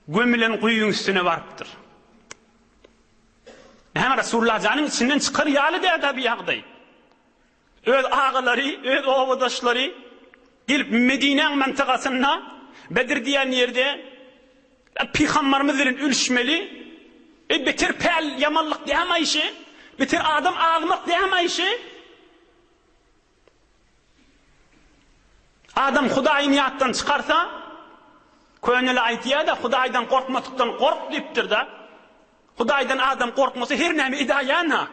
gömülen guýyň üstüne barypdyr. Näme Resulullah janyň içinden çykar ýaly däldi bu ýagdaý. Öz agalary, öz obadaşlary gelip Medinäň mantykasynda. Bedir diýen ýerde Pygambarymyz bilen ölüşmeli. Eý beter päl ýamanlyk dämi şi? Beter adam azmak dämi şi? Adam Hudaýyny ýatdan çykarsa, köneli aýtýar-da, Hudaýdan gorkmasykdan gork diýipdir-de. Hudaýdan adam gorkmasa her näme edäýän-ha.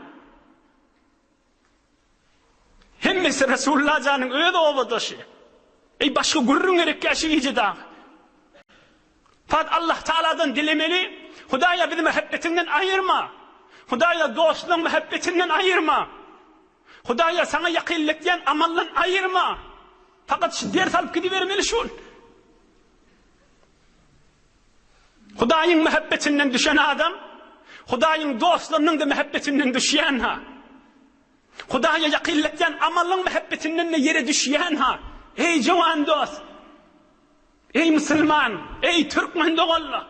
Hemmesi Resulullah janyň öz obadaşy. Eý başga gürrüň gerekkä şu gije dagy. Fat Allah Taaladan dilemeli, Hudaýa bizi mähebbetiňden aýyrma. Hudaýa dostlaň mähebbetinden aýyrma. Hudaýa saňa ýakynlatýan amaldan aýyrma. Fakat şu ders alyp gidibermeli şul. Hudaýyň mähebbetinden düşen adam, Hudaýyň dostlarynyň-da mähebbetinden düşýän-ha. Hudaýa ýakynlatýan amalyň mähebbetinden-de ýere düşýän-ha. Eý, jowan dost! Eý, musulman! Eý, türkmen doganlar!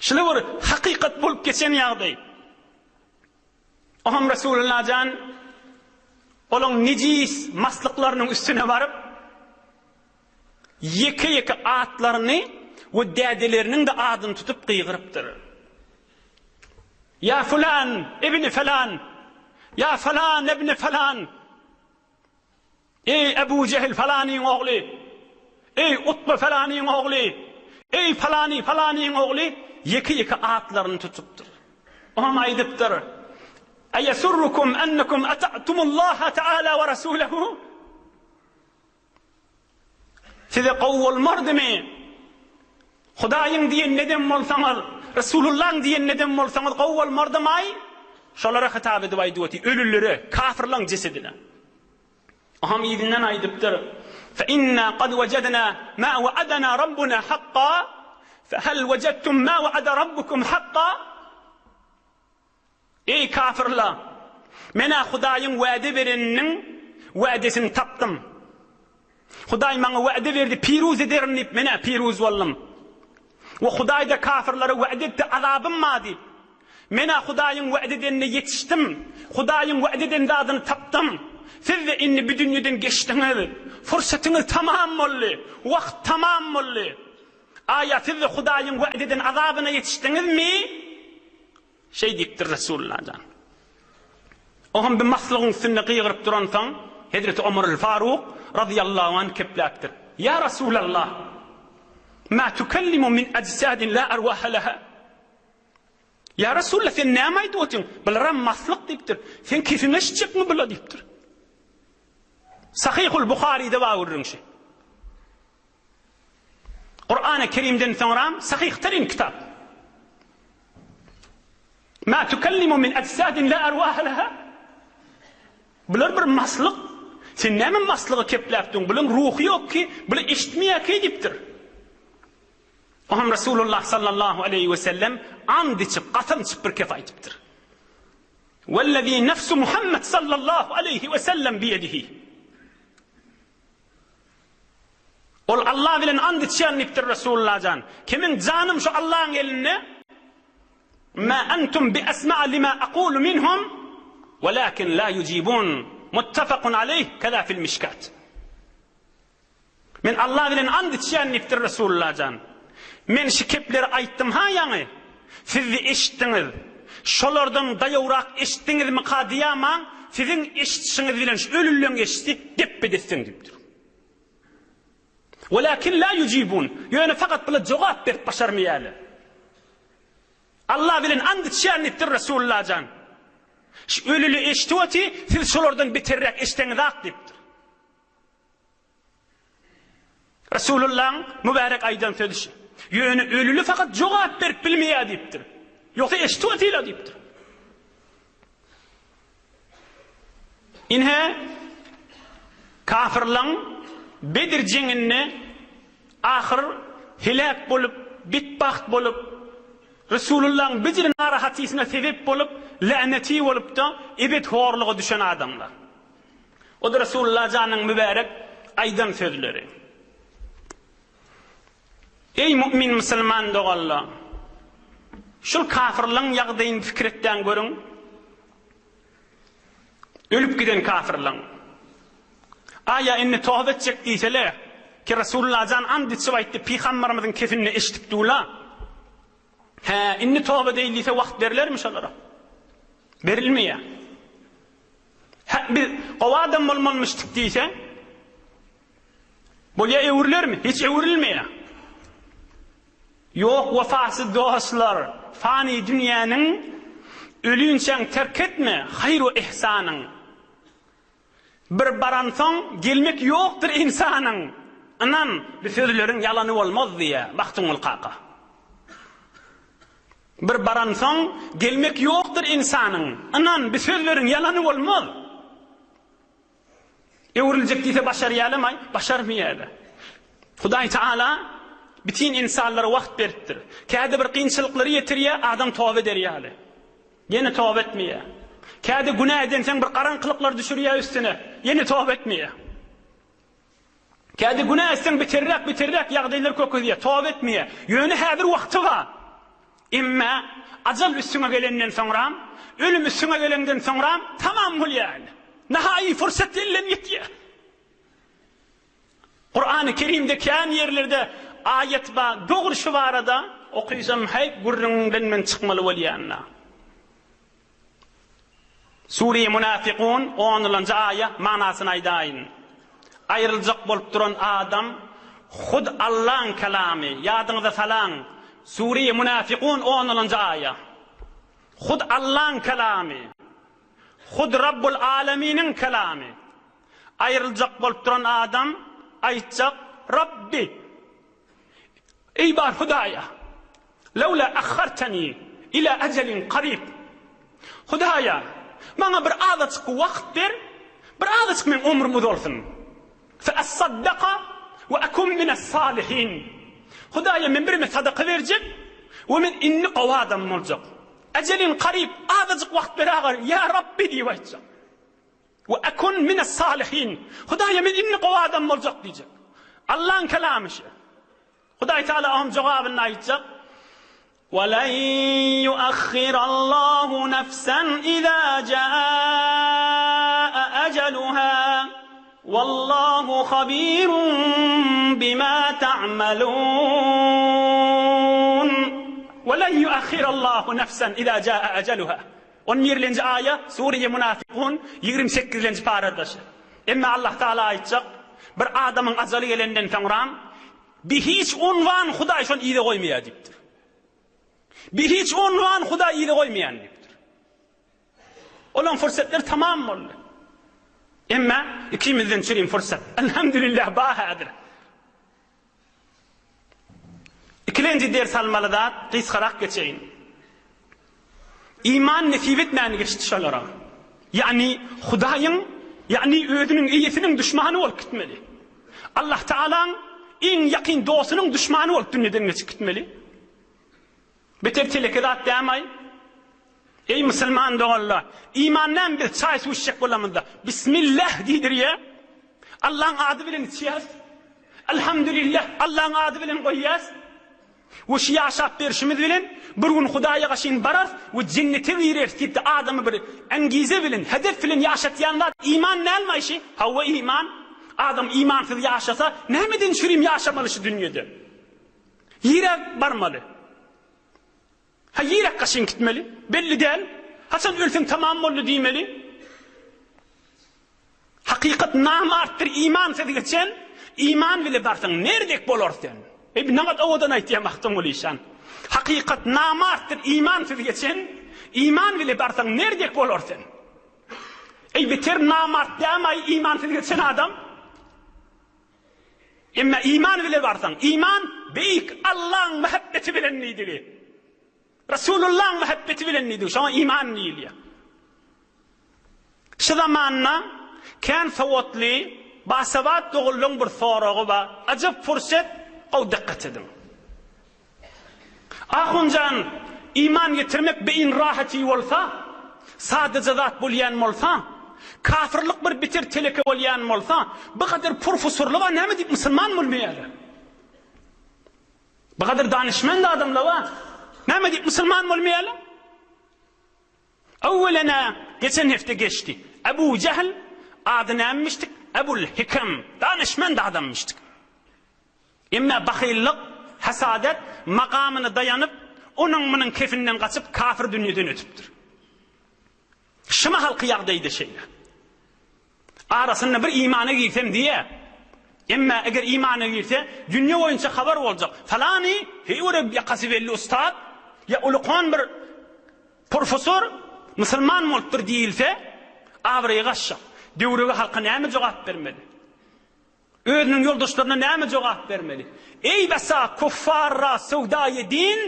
Şuly bir hakykat bolup geçen ýagdaý. Oňam Resulullah jan olaň nejis maslyklarynyň üstüne baryp, ýeke-ýeke atlaryny we dädeleriniň-de adyny tutup gygyrypdyr. Ýa fulan ibni falan! Ýa falan ibni falan! Eý, Ebu Jehil falanyň ogly! Eý, Utba falanyň ogly! Eý, falany falanyň ogly! Ýeke-ýeke atlaryny tutupdyr. Oňam aýdypdyr, Eýesurrukum ennekum ata'tumullaha ta'ala we rasulehu? Size gowy bolmardymy? Hudaýyň diýenini eden bolsaňyz, Resulullahyň diýenini eden bolsaňyz gowy bolmardymaý? Şolara hitap edip aýdyp otyr, ölülere, kafirlaň jesedine. Oňam yzyndan aýdypdyr, Fe inna kad wejedna ma weadana rabbuna hakka, fe hel wejedtum ma weada rabbukum hakka? Eý, kafyrlar! Men-ä Hudaýyň wada bereniniň wadesini tapdym. Hudaý maňa wada berdi, piruz ederin diýip, men-ä piruz boldum. We Hudaý-da kafyrlara wada etdi, azabym bar diýip. Men-ä Hudaýyň wada edenine ýetişdim. Hudaýyň wada eden zadyny tapdym. Siz-de indi bu dünýeden geçdiňiz. Pursatyňyz tamam boldy. Wagt tamam boldy. Aýa siz-de Hudaýyň wada eden azabyna ýetişdiňizmi? Şeý diýipdir Resulullah jan. Oňam bir maslygyň üstünde gygyryp duransoň, Hezreti Omarul Faruk razyýallahu anh kepläpdir. Ýa Resulallah! Ma tukellimu min ajsadin la arwaha laha? Ýa Resulallah, sen näme aýdyp otyň? Bularam maslyk diýipdir. Sen kefiňe eşitjekmi bula diýipdir. Sahyhul Buharyda bar gürrüň şi. Kurany Kerimden soňram sahyh terin kitap. Ma tukallimu min ajsadin la arwaha laha. Bular bir maslyk. Sen näme maslygy kepläp duň? Bulaň ruhy ýok ki, bular eşitmeýär ki diýipdir. Oňam Resulullah sallallahu aleýhi we sellem and içip, gasam içip bir kep aýdypdyr. Wellezî nefsu Muhammed sallallahu aleýhi we sellem biýedihi. Ol Allah bilen and içýän diýipdir Resulullah jan. Kimiň janym şu Allahyň elinde, Ma entum bi esma'a lima aqulu minhum, walakin la yujibun. Muttafakun aleyh, keza fil mişkat. Men Allah bilen and içýän diýipdir Resulullah jan. Men şu kepleri aýtdym ha ýaňy. Siz-de eşitdiňiz. Şolardan daýawrak eşitdiňizmika diýämaň, siziň eşidişiňiz bilen şu ölüleň eşidişi depbe-desseň diýipdir. Welakin la ýujibun. Ýöne fakat bular jogap berip başarmaýarlar. Allah bilen and içýän diýipdir Resulullah jan. Şu ölüli eşidip oty, siz şolardan beterräk eşdeňizak diýipdir. Resulullahyň mübärek aýdan sözi şu. Ýöne ölüli fakat jogap berip bilmeýär diýipdir. Ýogsa eşidip otyr-a diýipdir. Ine, kafirlaň Bedir jeňinde ahyr heläk bolup, betbagt bolup, Resulullahyň bijir narahatysyna sebep bolup, läneti bolup-da, ebet horluga düşen adamlar. O-da Resulullah janyň mübärek aýdan sözleri. Eý mu'min musulman doganlar! Şul kafirlaň ýagdaýyny pikir etdäň görüň. Ölüp giden kafirlaň. Aýa indi toba etjek diýseler, Ki Resulullah jan and içip aýtdy, Pygambarymyzyň kefinde eşidip dula. Hä, indi toba edeýin diýse wagt berlermi şolara? Berilmeýär. Hä, biz gowy adam bolmalymyşdyk diýse, bolýa öwrülermi? Hiç öwrülmeýär. Ýok wefasyz dostlar, fany dünýäniň ölünçäň terk etme haýr we ihsanyň. Bir baransoň gelmek ýokdur ynsanyň. Ynan, bu sözleriň ýalany bolmaz diýýär Magtymguly kaka. Bir baransoň gelmek ýokdur ynsanyň. Ynan, bu sözleriň ýalany bolmaz. Öwrüljek diýse başarýalamaý, başarmaýar-da. Hudaý Teala bütin ynsanlara wagt beripdir. Käde bir kynçylyklary ýetirýär, adam toba eder ýaly. Ýene toba etmeýär. Käde günä edenseň bir garaňkylyklar düşürýär üstüne, ýene toba etmeýär. Käde günä etseň beterräk beterräk ýagdaýlar kökezýär, toba etmeýär. Ýöne häzir wagty bar. Emma ajal üstüňe gelenden soňram, ölüm üstüňe gelenden soňram tamam bolýar. Nahaýy fursat elden gitýär. Kurany Kerimde kän ýerlerde aýat bar, dogry şu barada okysam häý gürrüňden men çykmaly bolýan-da. Sure-i Münafykun onulanjy aýa manasyny aýdaýyn. Aýryljak bolup duran adam hut Allaň kelamy, ýadyňyza salaň, Sure-i Münafykun onulanjy aýa. Hut Allaň kelamy, hut Rabbul Aleminiň kelamy. Aýryljak bolup duran adam aýtjak, Rabbi! Eý bar Hudaýa! Lewla ahhartani ila ajalin karib. Hudaýa, maňa bir azajyk wagt ber, bir azajyk meň ömrüm uzalsyn. Fe assaddaka we akun mines salihin. Hudaýa, men birime sadaka berjek we men indi gowy adam boljak. Ajalin karib, azajyk wagt ber agar, ýa Rabbi diýip aýtjak. We ekun mines salihin. Hudaýa men indi gowy adam boljak diýjek. Allaň kelamy şu. Hudaý Teala onuň jogabyny aýtjak. We len yuahhirallahu nefsen iza jaa ajaluha. Wallahu habirun bima ta'malun. We len yuahhirallahu nefsen iza jaa ajaluha. On birlenji aýa, Sure-i Münafykun, 28-lenji paradaşy. Emma Allah Tagala aýtjak, Bir adamyň ajaly gelenden soňram, bi hiç unwan Hudaý şony yza goýmaýar diýipdir. Bi hiç unwan Hudaý yza goýmaýan diýipdir. Olaň fursatlary tamam boldy. Emma ikimizden çürim fursat. Elhamdülillah ba häzir. Ikilenji ders almaly zat, gysgarak geçeýin. Iman nesip etmän geçdi şolara. Ýagny Hudaýyň, ýagny özüniň eýesiniň duşmany bolup gitmeli. Allah Tagalaň iň ýakyn dostunyň duşmany bolup dünýeden geçip gitmeli. Beter teleke zat dämaý? Eý musulman doganlar, iman näme biz çaý suw içjek bolamyzda Bismillah diýdirýä. Allaň ady bilen içýäs. Elhamdülillah Allaň ady bilen goýýas. We şu ýaşap berşimiz bilen bir gün Hudaýa gaşyn bararys we jennete gireris diýip-de adamy bir angize bilen, hedef bilen ýaşatýan zat iman dälmi aýşy? Hawa iman. Adam imansyz ýaşasa nämeden çürim ýaşamaly şu dünýede? Nirä barmaly? Ha ýerek gaşyn gitmeli? Belli däl. Haçan ölseň tamam boldy diýmeli. Hakykat namartdyr imansyz geçen, iman bile barsaň nerdek bolar sen? Eý bu nagat owadan aýtýar Magtymguly işan. Hakykat namartdyr imansyz geçen, iman bile barsaň nerdek bolar sen? Eý beter namart dämaý imansyz geçen adam? Emma iman bile barsaň, iman beýik Allaň mähebbeti bilen diýdigi. Resulullaň mähebbeti bilen diýdigi, şoňa iman diýilýär. Şu zamanda kän sowatly, basawat doganlaryň bir soragy bar. Ajap fursat, gowy dykgat ediň. Ahunjan, iman getirmek beýin rahaty bolsa, sadaja zat bolýan bolsa, kafirlik bir biter teleke bolýan bolsa, bu gadar purfusurly bar näme diýip musulman bolmaýarlar? Bu gadar danyşmend adamlar bar, näme diýip musulman bolmaýarlar? Öwwelena geçen hepde geçdi. Ebu Jehl ady nämemişdik? Ebul Hikem, danyşmend adammışdyk. Emma bahyllyk, hasadat magamyna daýanyp, onuň-munuň kefinden gaçyp, kafir dünýeden ötüpdir. Şu mahalky ýagdaý-da şeýle. Arasynda bir imana girsem diýýär. Emma eger imana girse, dünýe boýunça habar boljak. Falany, heý bir ýakasy belli ussat, ýa ulukan bir professor musulman bolupdyr diýilse, abraýy gaçjak. Döwrege halka näme jogap bermeli? Özüniň ýoldaşlaryna näme jogap bermeli? Eý basa kuffarra söwdaýy din,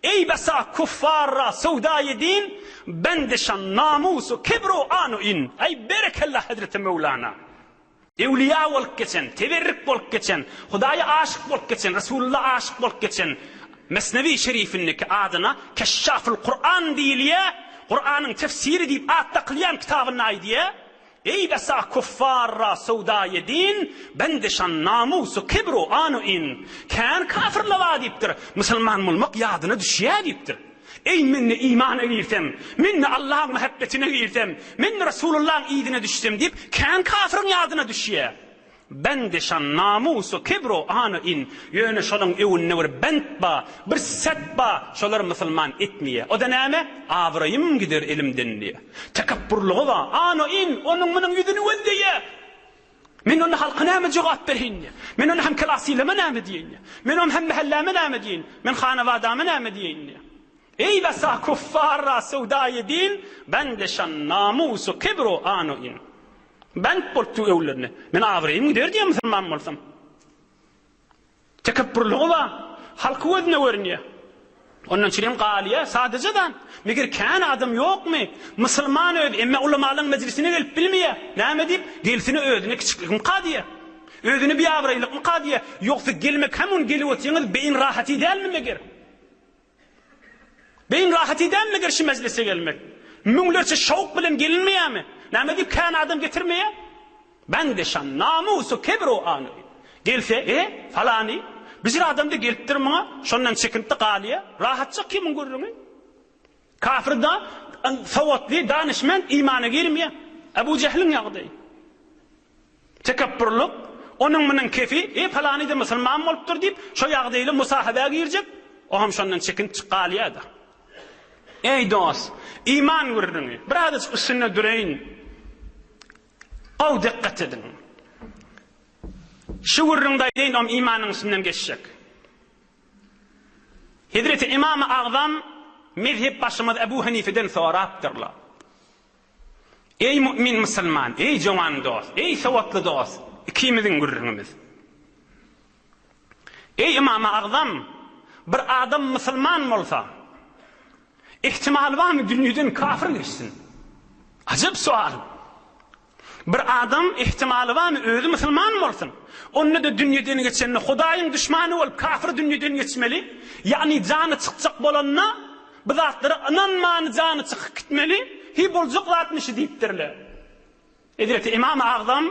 Eý basa kuffarra söwdaýy din, Bendişan namusu kibru anu in. Eý berekella Hezreti Möwlana. Ewliýa bolup geçen, teberrik bolup geçen, Hudaýa aşyk bolup geçen, Resulullah aşyk bolup geçen Mesnewi şerifindeki adyna Keşşaful Kuran diýilýär, Kuranyň tefsiri diýip at dakylýan kitabynda aýdýar. Eý besa kuffarra söwdaýy din, bendişan namusu kibru anu in. Kän kafirler bar diýipdir, musulman bolmak ýadyna düşýär diýipdir. Eý men-de imana girsem, men-de Allaň mähebbetine girsem, men-de Resulullaň yzyna düşsem diýip, kän kafiriň ýadyna düşýär. Bendişan namusu kibru anu in. Ýöne şolaň öwünde bir bent ba, bir set ba, şolar musulman etmeýär. O-da näme? Abraýym gider elimden diýýär. Tekepburlygy ba, anu in, onuň-munuň ýüzüni gözleýär. Men onda halka näme jogap bereýin diýýär. Men onda hemklasylama näme diýeýin diýýär. Men onda hemmähelläme näme diýeýin? Men hanabadama näme diýeýin diýýär. Eý basa kuffarra söwdaýy din, bendişan namusu kibru anu in. Bent bolupdy öwlerine. Men abraýym gider diýýär musulman bolsam. Tekepburlygy bar. Halky gözüne görünýär. Ondan çirim galýar, sadaja da. Meger kän adam ýokmy? Musulman özi, emme ulamalaryň mejlisine gelip bilmeýär. Näme diýip? Gelsine özüne kiçiklikmika diýýär. Özüne biabraýlykmyka diýýär. Ýogsa gelmek hem on gelip otyrňyz beýin rahaty dälmi meger? Beýin rahat edämi meger şu mejlise gelmek? Müňlerçe şowk bilen gelinmeýärmi? Näme diýip kän adam getirmeýär? Bende şan, namusu, kibru any. Gelse, e, falany, bijir adam-da gelipdir muňa, şondan çekinip-de galýar. Rahatjak kimiň gürrüňi? Kafir-da, sowatly, danyşment imana girmeýär. Ebu Jehliň ýagdaýy. Tekepburlyk, onuň-munuň kefi, E, palany-da musulman bolupdyr diýip, şo ýagdaýly musahebä girjek, o hem şondan çekinip çyk galýar-da. Eý, dost, iman gürrüňi, birazajyk üstünde duraýyn. Gowy dykgat ediň. Şu gürrüňde aýdaýyn, om imanyň üstünden geçjek. Hezreti Imamy Agzam mezhep başymyz Ebu Hanifeden sorapdyrlar. Eý mu'min musulman, eý jowan dost, eý sowatly dost, ikimiziň gürrüňimiz. Eý Ymamy Agzam, bir adam musulman bolsa, ihtimal barmy dünýeden kafir geçsin? Ajap sual. Bir adam ihtimaly barmy özi musulman bolsun? Onda-da dünýeden geçende Hudaýyň duşmany bolup kafir dünýeden geçmeli? Ýagny jany çykjak bolanda bu zatlara ynanmany jany çykyp gitmeli? Hi boljak zatmy şi diýipdirler. Hezreti Ymam Agzam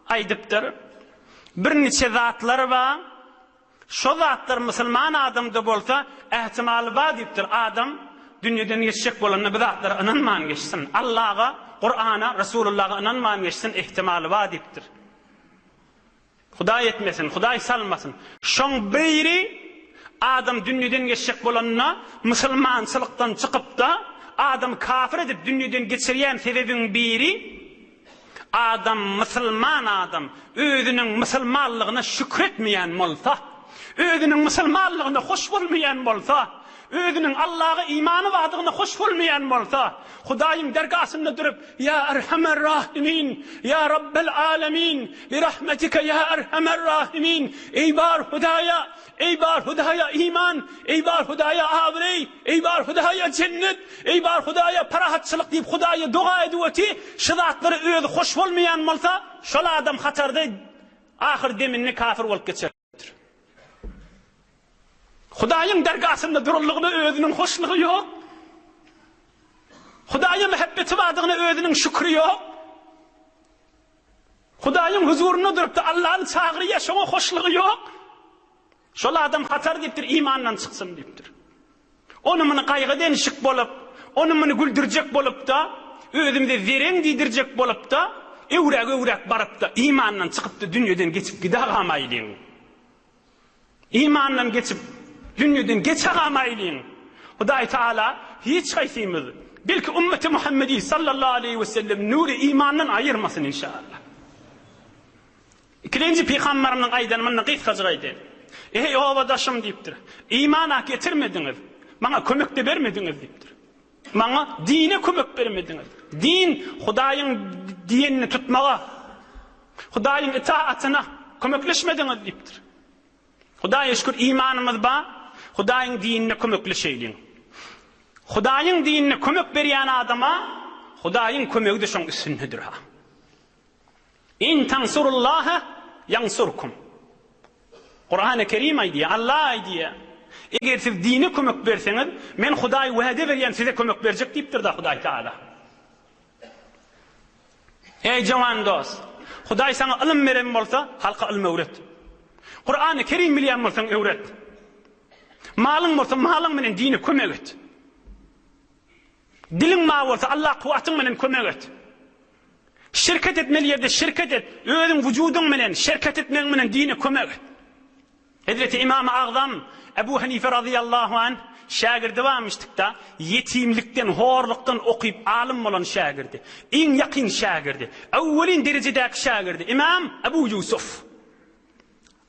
aýdypdyr, Birniçe zatlar bar, Şo zatlar musulman adamda bolsa, ähtimaly bar diýipdir, adam dünýeden geçjek bolanda bu zatlara ynanman geçsin. Allaga, Kurana, Resulullaha ynanman geçsin, ähtimaly bar diýipdir. Hudaý etmesin, Hudaý salmasyn. Şoň biri adam dünýeden geçjek bolanda musulmançylykdan çykypda adamy kafir edip dünýeden geçirýän sebebiň biri Adam musulman adam özüniň musulmanlygyna şükretmeýän bolsa, özüniň musulmanlygyna hoş bolmaýan bolsa, özüniň Allaha imany bardygyna hoş bolmaýan bolsa, Hudaýyň dergasynda durup, Ýa Erhamer Rahimin, Ýa Rabbel Alemin, bi rahmetike ýa Erhamer Rahimin, Eý bar Hudaýa, Eý bar Hudaýa iman, eý bar Hudaýa abraý, eý bar Hudaýa jennet, eý bar Hudaýa parahatçylyk diýip Hudaýa doga edip oty, şu zatlara özi hoş bolmaýan bolsa, şol adam hatarda ahyr deminde kafir bolup geçerdir. Hudaýyň dergasynda duranlygyna özüniň hoşlugy ýok. Hudaýa mähebbeti bardygyna özüniň şükri ýok. Hudaýyň huzurynda durupdy, Allany çagyrýar, şoňa hoşlugy ýok. Şol adam hatar diýipdir, imandan çyksyn diýipdir. Ony muny gaýgy denişik bolup, ony muny güldürjek bolupda, özümize zereň diýdirjek bolupda, öwräk-öwräk barypda, imandan çykypda dünýeden geçip gidagamaýlyň. Imandan geçip, dünýeden geç agamaýlyň. Hudaý Taala hiç haýsymyz, belki ümmeti Muhammedi sallallahu aleýhi we sellem nury imandan aýyrmasyn inşallah. Ikilenji pygambarymyzyň aýdany munda gysgajyk aýdaýyn. Eý obadaşym diýipdir. Imana getirmediňiz, maňa kömek-de bermediňiz diýipdir. Maňa dine kömek bermediňiz. Din Hudaýyň diýenini tutmaga, Hudaýyň itaatyna kömekleşmediňiz diýipdir. Hudaýa şükür imanymyz bar, Hudaýyň dinine kömekleşeýliň. Hudaýyň dinine kömek berýän adama Hudaýyň kömegi-de şoň üstündedir ha. In tansurullaha ýansurkum. Kurany Kerim aýdýar, Allah aýdýar. Eger siz dine kömek berseňiz, men Hudaý wada berýän size kömek berjek diýipdir-de Hudaý Taala. Eý jawan dost, Hudaý saňa ylym beren bolsa, halka ylym öwret. Kurany Kerim bilýän bolsaň öwret. Malyň bolsa malyň bilen dine kömek et. Diliň bar bolsa Allah kuwwatyň bilen kömek et. Şirket etmeli ýerde şirket et, özüň wujudyň bilen, şerket etmegiň bilen dine kömek et. Hezreti Imamy Agzam Ebu Hanife razyýallahu anh şägirdi barmyşdykda, ýetimlikden, horlukdan okyp alym bolan şägirdi. Iň ýakyn şägirdi. Öwwelin derejedäki şägirdi Imam Ebu Ýusuf.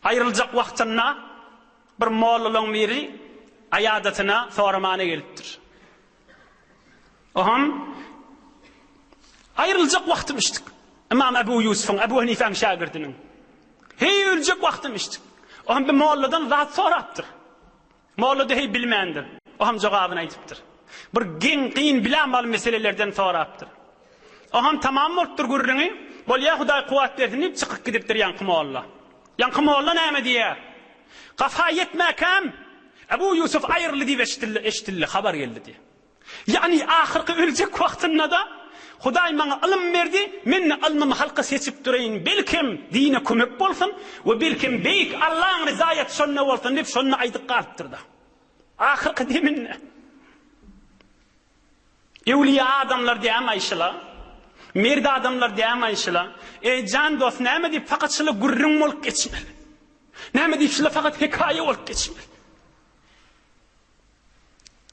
Aýryljak wagtynda bir mollalaň biri aýadatyna soramana gelipdir. Oham aýryljak wagtym içdik. Ymam Ebu Ýusubyň, Ebu Hanifäň şägirdiniň. Heý öljek wagtym içdik. Oham bir molladan zat sorapdyr. Molla-da heý bilmändir. Oham jogabyny aýdypdyr. Bir geň, kyn, bilämal meselelerden sorapdyr. Oham tamam bolupdyr gürrüňi. Bolýa Hudaý kuwwat bersin diýip çykyp gidipdir ýaňky molla. Ýaňky molla näme diýýär? Gapa ýetmäkäm, Ebu Ýusuf aýryldy diýip eşidildi, eşidildi, habar geldi diýýär. Ýagny ahyrky öljek wagtynda-da, Hudaý maňa ylym berdi, men-de ylmymy halka seçip dureýin, belkem, dine kömek bolsun we belkem, beýik Allaň ryzaýaty şonda bolsun diýip, şonda aýdyp galypdyr-da. Ahyrky deminde. Öwlüýä adamlar diýäm-aý şula. Mert adamlar diýäm-aý şula. Eý, jan dost, näme diýip fakat şula gürrüň bolup geçmeli? Näme diýip şula fakat hekaýa bolup geçmeli?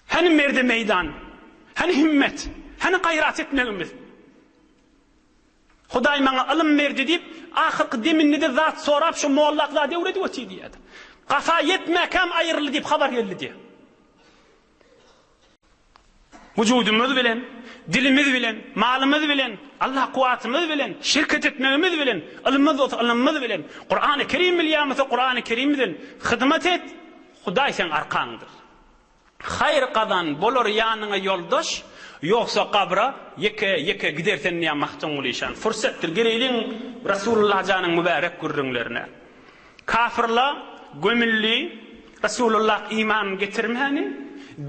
Hany merde meýdan? Hany himmet? Hany gaýrat etmegimiz? Hudaý maňa ylym berdi diýip, ahyrky deminde-de zat sorap, şo mollak zat öwredip otyr diýýärdi. Gasa ýetmäkäm aýryldy diýip habar geldi diýýär. Wujudymyz bilen, dilimiz bilen, malymyz bilen, Allah kuwwatymyz bilen, şirket etmegimiz bilen, ylmymyz bolsa ylmymyz bilen, Kurany Kerim bilýän bolsa Kurany Kerim bilen hyzmat et, Hudaý seň arkaňdyr. Haýyr gazan, bolar ýanyňa ýoldaş, ýogsa gabra ýeke, ýeke gider sen diýýär Magtymguly işan. Fursatdyr, geleýliň Rasulullah janyň mübärek gürrüňlerine. Kafyrla gömüldi, Rasulullah iman getirmäni,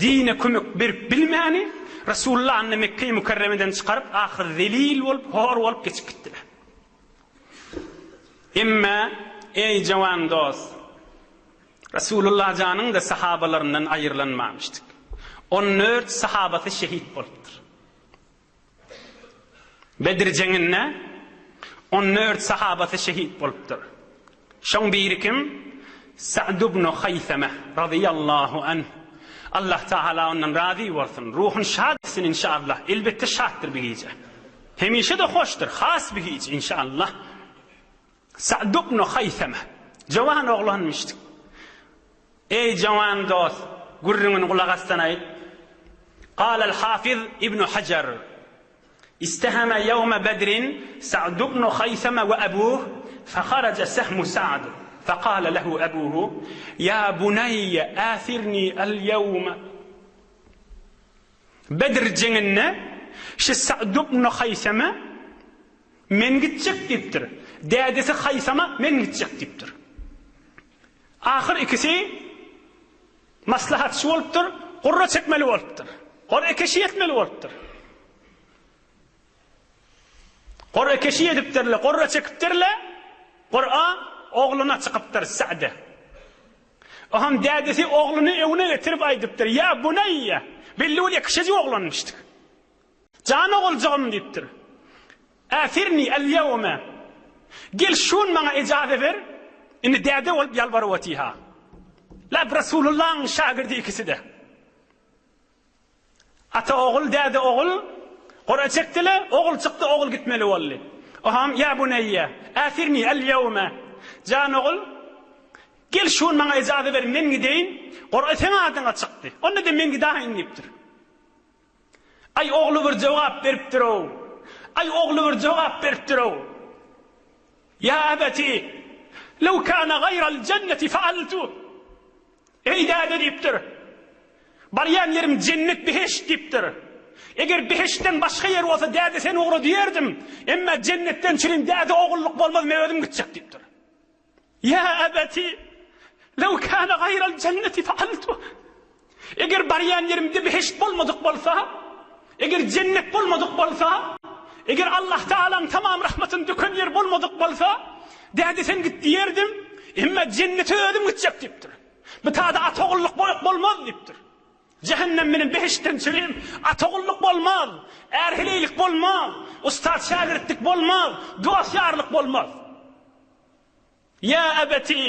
dine kömek berip bilmäni, Rasulullahny Mekge-i Mükerremeden çykaryp, ahyr zelil bolup, hor bolup geçip gitdiler. Emme, eý jawan dost, Rasulullah janyň-da sahabalaryndan aýrylanmamyşdyk. On dört sahabasy şehit bolupdyr. Bedr jeňinde on dört sahabasy şehit bolupdyr. Şoň biri kim? Sa'd ibn Haýseme razyýallahu anh. Allah Tagala ondan razy bolsun, ruhuny şad etsin inşallah. Elbetde şatdyr bu gije. Hemişe-de hoşdur, has bu gije inşallah. Sa'd ibn Haýseme jowan oglanmyşdyk. Eý jowan dost, gürrüňini gulak assan aýt. Galal Hafiz Ibn Hajar, Isteheme ýewme Bedrin Sa'd ibn Haýseme we abuh, feharaja sehmu Sa'd, fekale lehu abuhu, Ýa buneýýe äsirni el-ýewme. Bedr jeňinde şi Sa'd ibn Haýseme men gitjek diýipdir. Dädesi Haýsama men gitjek diýipdir. Ahyr ikisi maslahatçy bolupdyr, gurra çekmeli bolupdyr. Gor ekeşi etmeli bolupdyr. Gor ekeşi edipdirler, gurra çekipdirler. Gur'a ogluna çykypdyr Sa'de. Oham dädesi ogluny öwüne getirip aýdypdyr, Ýa buneýýe, belli bolýar kişejik oglanmyşdyk. Jan oguljygym diýipdir. Äfirni el-ýewme. Gel şu gün maňa ejaze ber. Indi däde bolup ýalbaryp otyha. Lap Resulullahyň şagirdi ikisi-de. Ata ogul, däde ogul gura çekdiler, ogul çykdy, ogul gitmeli boldy. Oham, ýa buneýýe, äsirni el-ýewme, jan ogul, gel şu gün maňa ejaza ber, men gideýin, gura seň adyňa çykdy, onda-da men gidaýyn diýipdir. Aý, ogly bir jogap beripdir-ow, aý, ogly bir jogap beripdir-ow. Ýa ebeti, lew kana gaýral jenneti faaltu. Eý däde diýipdir. Barýan ýerim jennet behişt diýipdir. Eger behiştden başga ýer bolsa däde seni ugra diýerdim. Emma jennetden çürim däde ogullyk bolmaz men özüm gitjek diýipdir. Ýa ebeti, lew kana gaýral jenneti faaltu. Eger barýan ýerimde behişt bolmadyk bolsa, eger jennet bolmadyk bolsa, eger Allah Tagalaň tamam rahmatyny döken ýer bolmadyk bolsa, däde sen git diýerdim, emma jennete özüm gitjek diýipdir. Bu tada ata-ogullyk bolmaz diýipdir. Jähennem bilen behiştden çürim ata-ogullyk bolmaz, är-heleýlik bolmaz, ussat-şägirtlik bolmaz, dost-ýarlyk bolmaz. Ýa ebeti,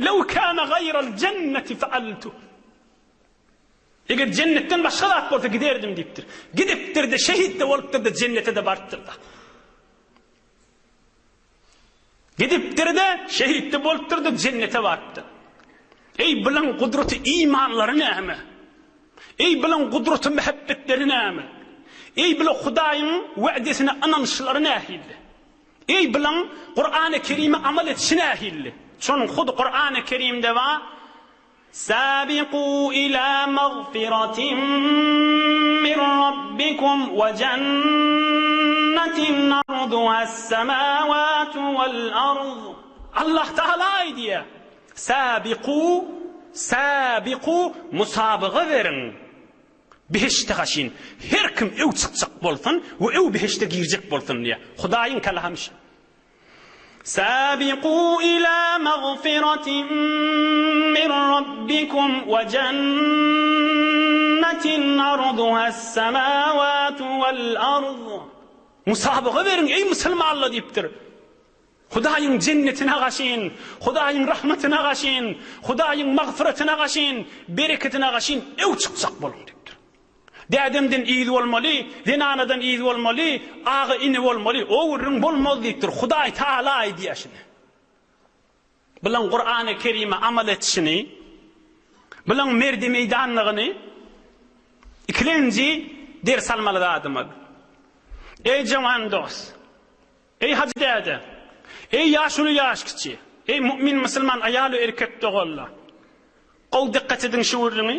lew kana gaýral jenneti fealtu. Eger jennetden başga zat bolsa giderdim diýipdir. Gidipdir-de, şehit-de bolupdyr-da, jennete-de barypdyr-da. Gidipdir-de, şehit-de bolupdyr-da, jennete barypdyr. Eý, bulaň gudraty imanlary näme? Eý, bulaň gudraty mähebbetleri näme? Eý, bulaň Hudaýyň wa'desine ynanyşlary nähili? Eý bilaň Kurany Kerime amal etişi nähilli? Şonuň hut Kurany Kerimde bar, Sabiku ila magfiratin min Rabbikum we jannatin arduhas semawatu wal ard. Allah Taala aýdýar, Sabiku, sabiku musabaga beriň. Behişde gaşyn her kim öw çykjak bolsun we öw behişde girjek bolsun diýýär. Hudaýyň kalamy şu. Sabiqu ila magfiratin min rabbikum we jannatin arduhas semawatu wal ard. Musabaga beriň eý musulmanlar diýipdir. Hudaýyň jennetine gaşyn, Hudaýyň rahmatyna gaşyn, Hudaýyň magfyratyna gaşyn, bereketine gaşyn öw çykjak boluň diýipdir. Dädemden yz bolmaly, zenanadan yz bolmaly, aga-ini bolmaly, o gürrüň bolmaz diýipdir. Hudaý Taala aýdýar şuny. Bulaň Kurany Kerime amal etişini, bulaň merdi meýdanlygyny ikilenji ders almaly zadymyz. Eý jawan dost! Eý hajy däde! Eý ýaşuly ýaş kiçi! Eý mu'min musulman aýal we erkek doganlar! Gowy dykgat ediň şu gürrüňi.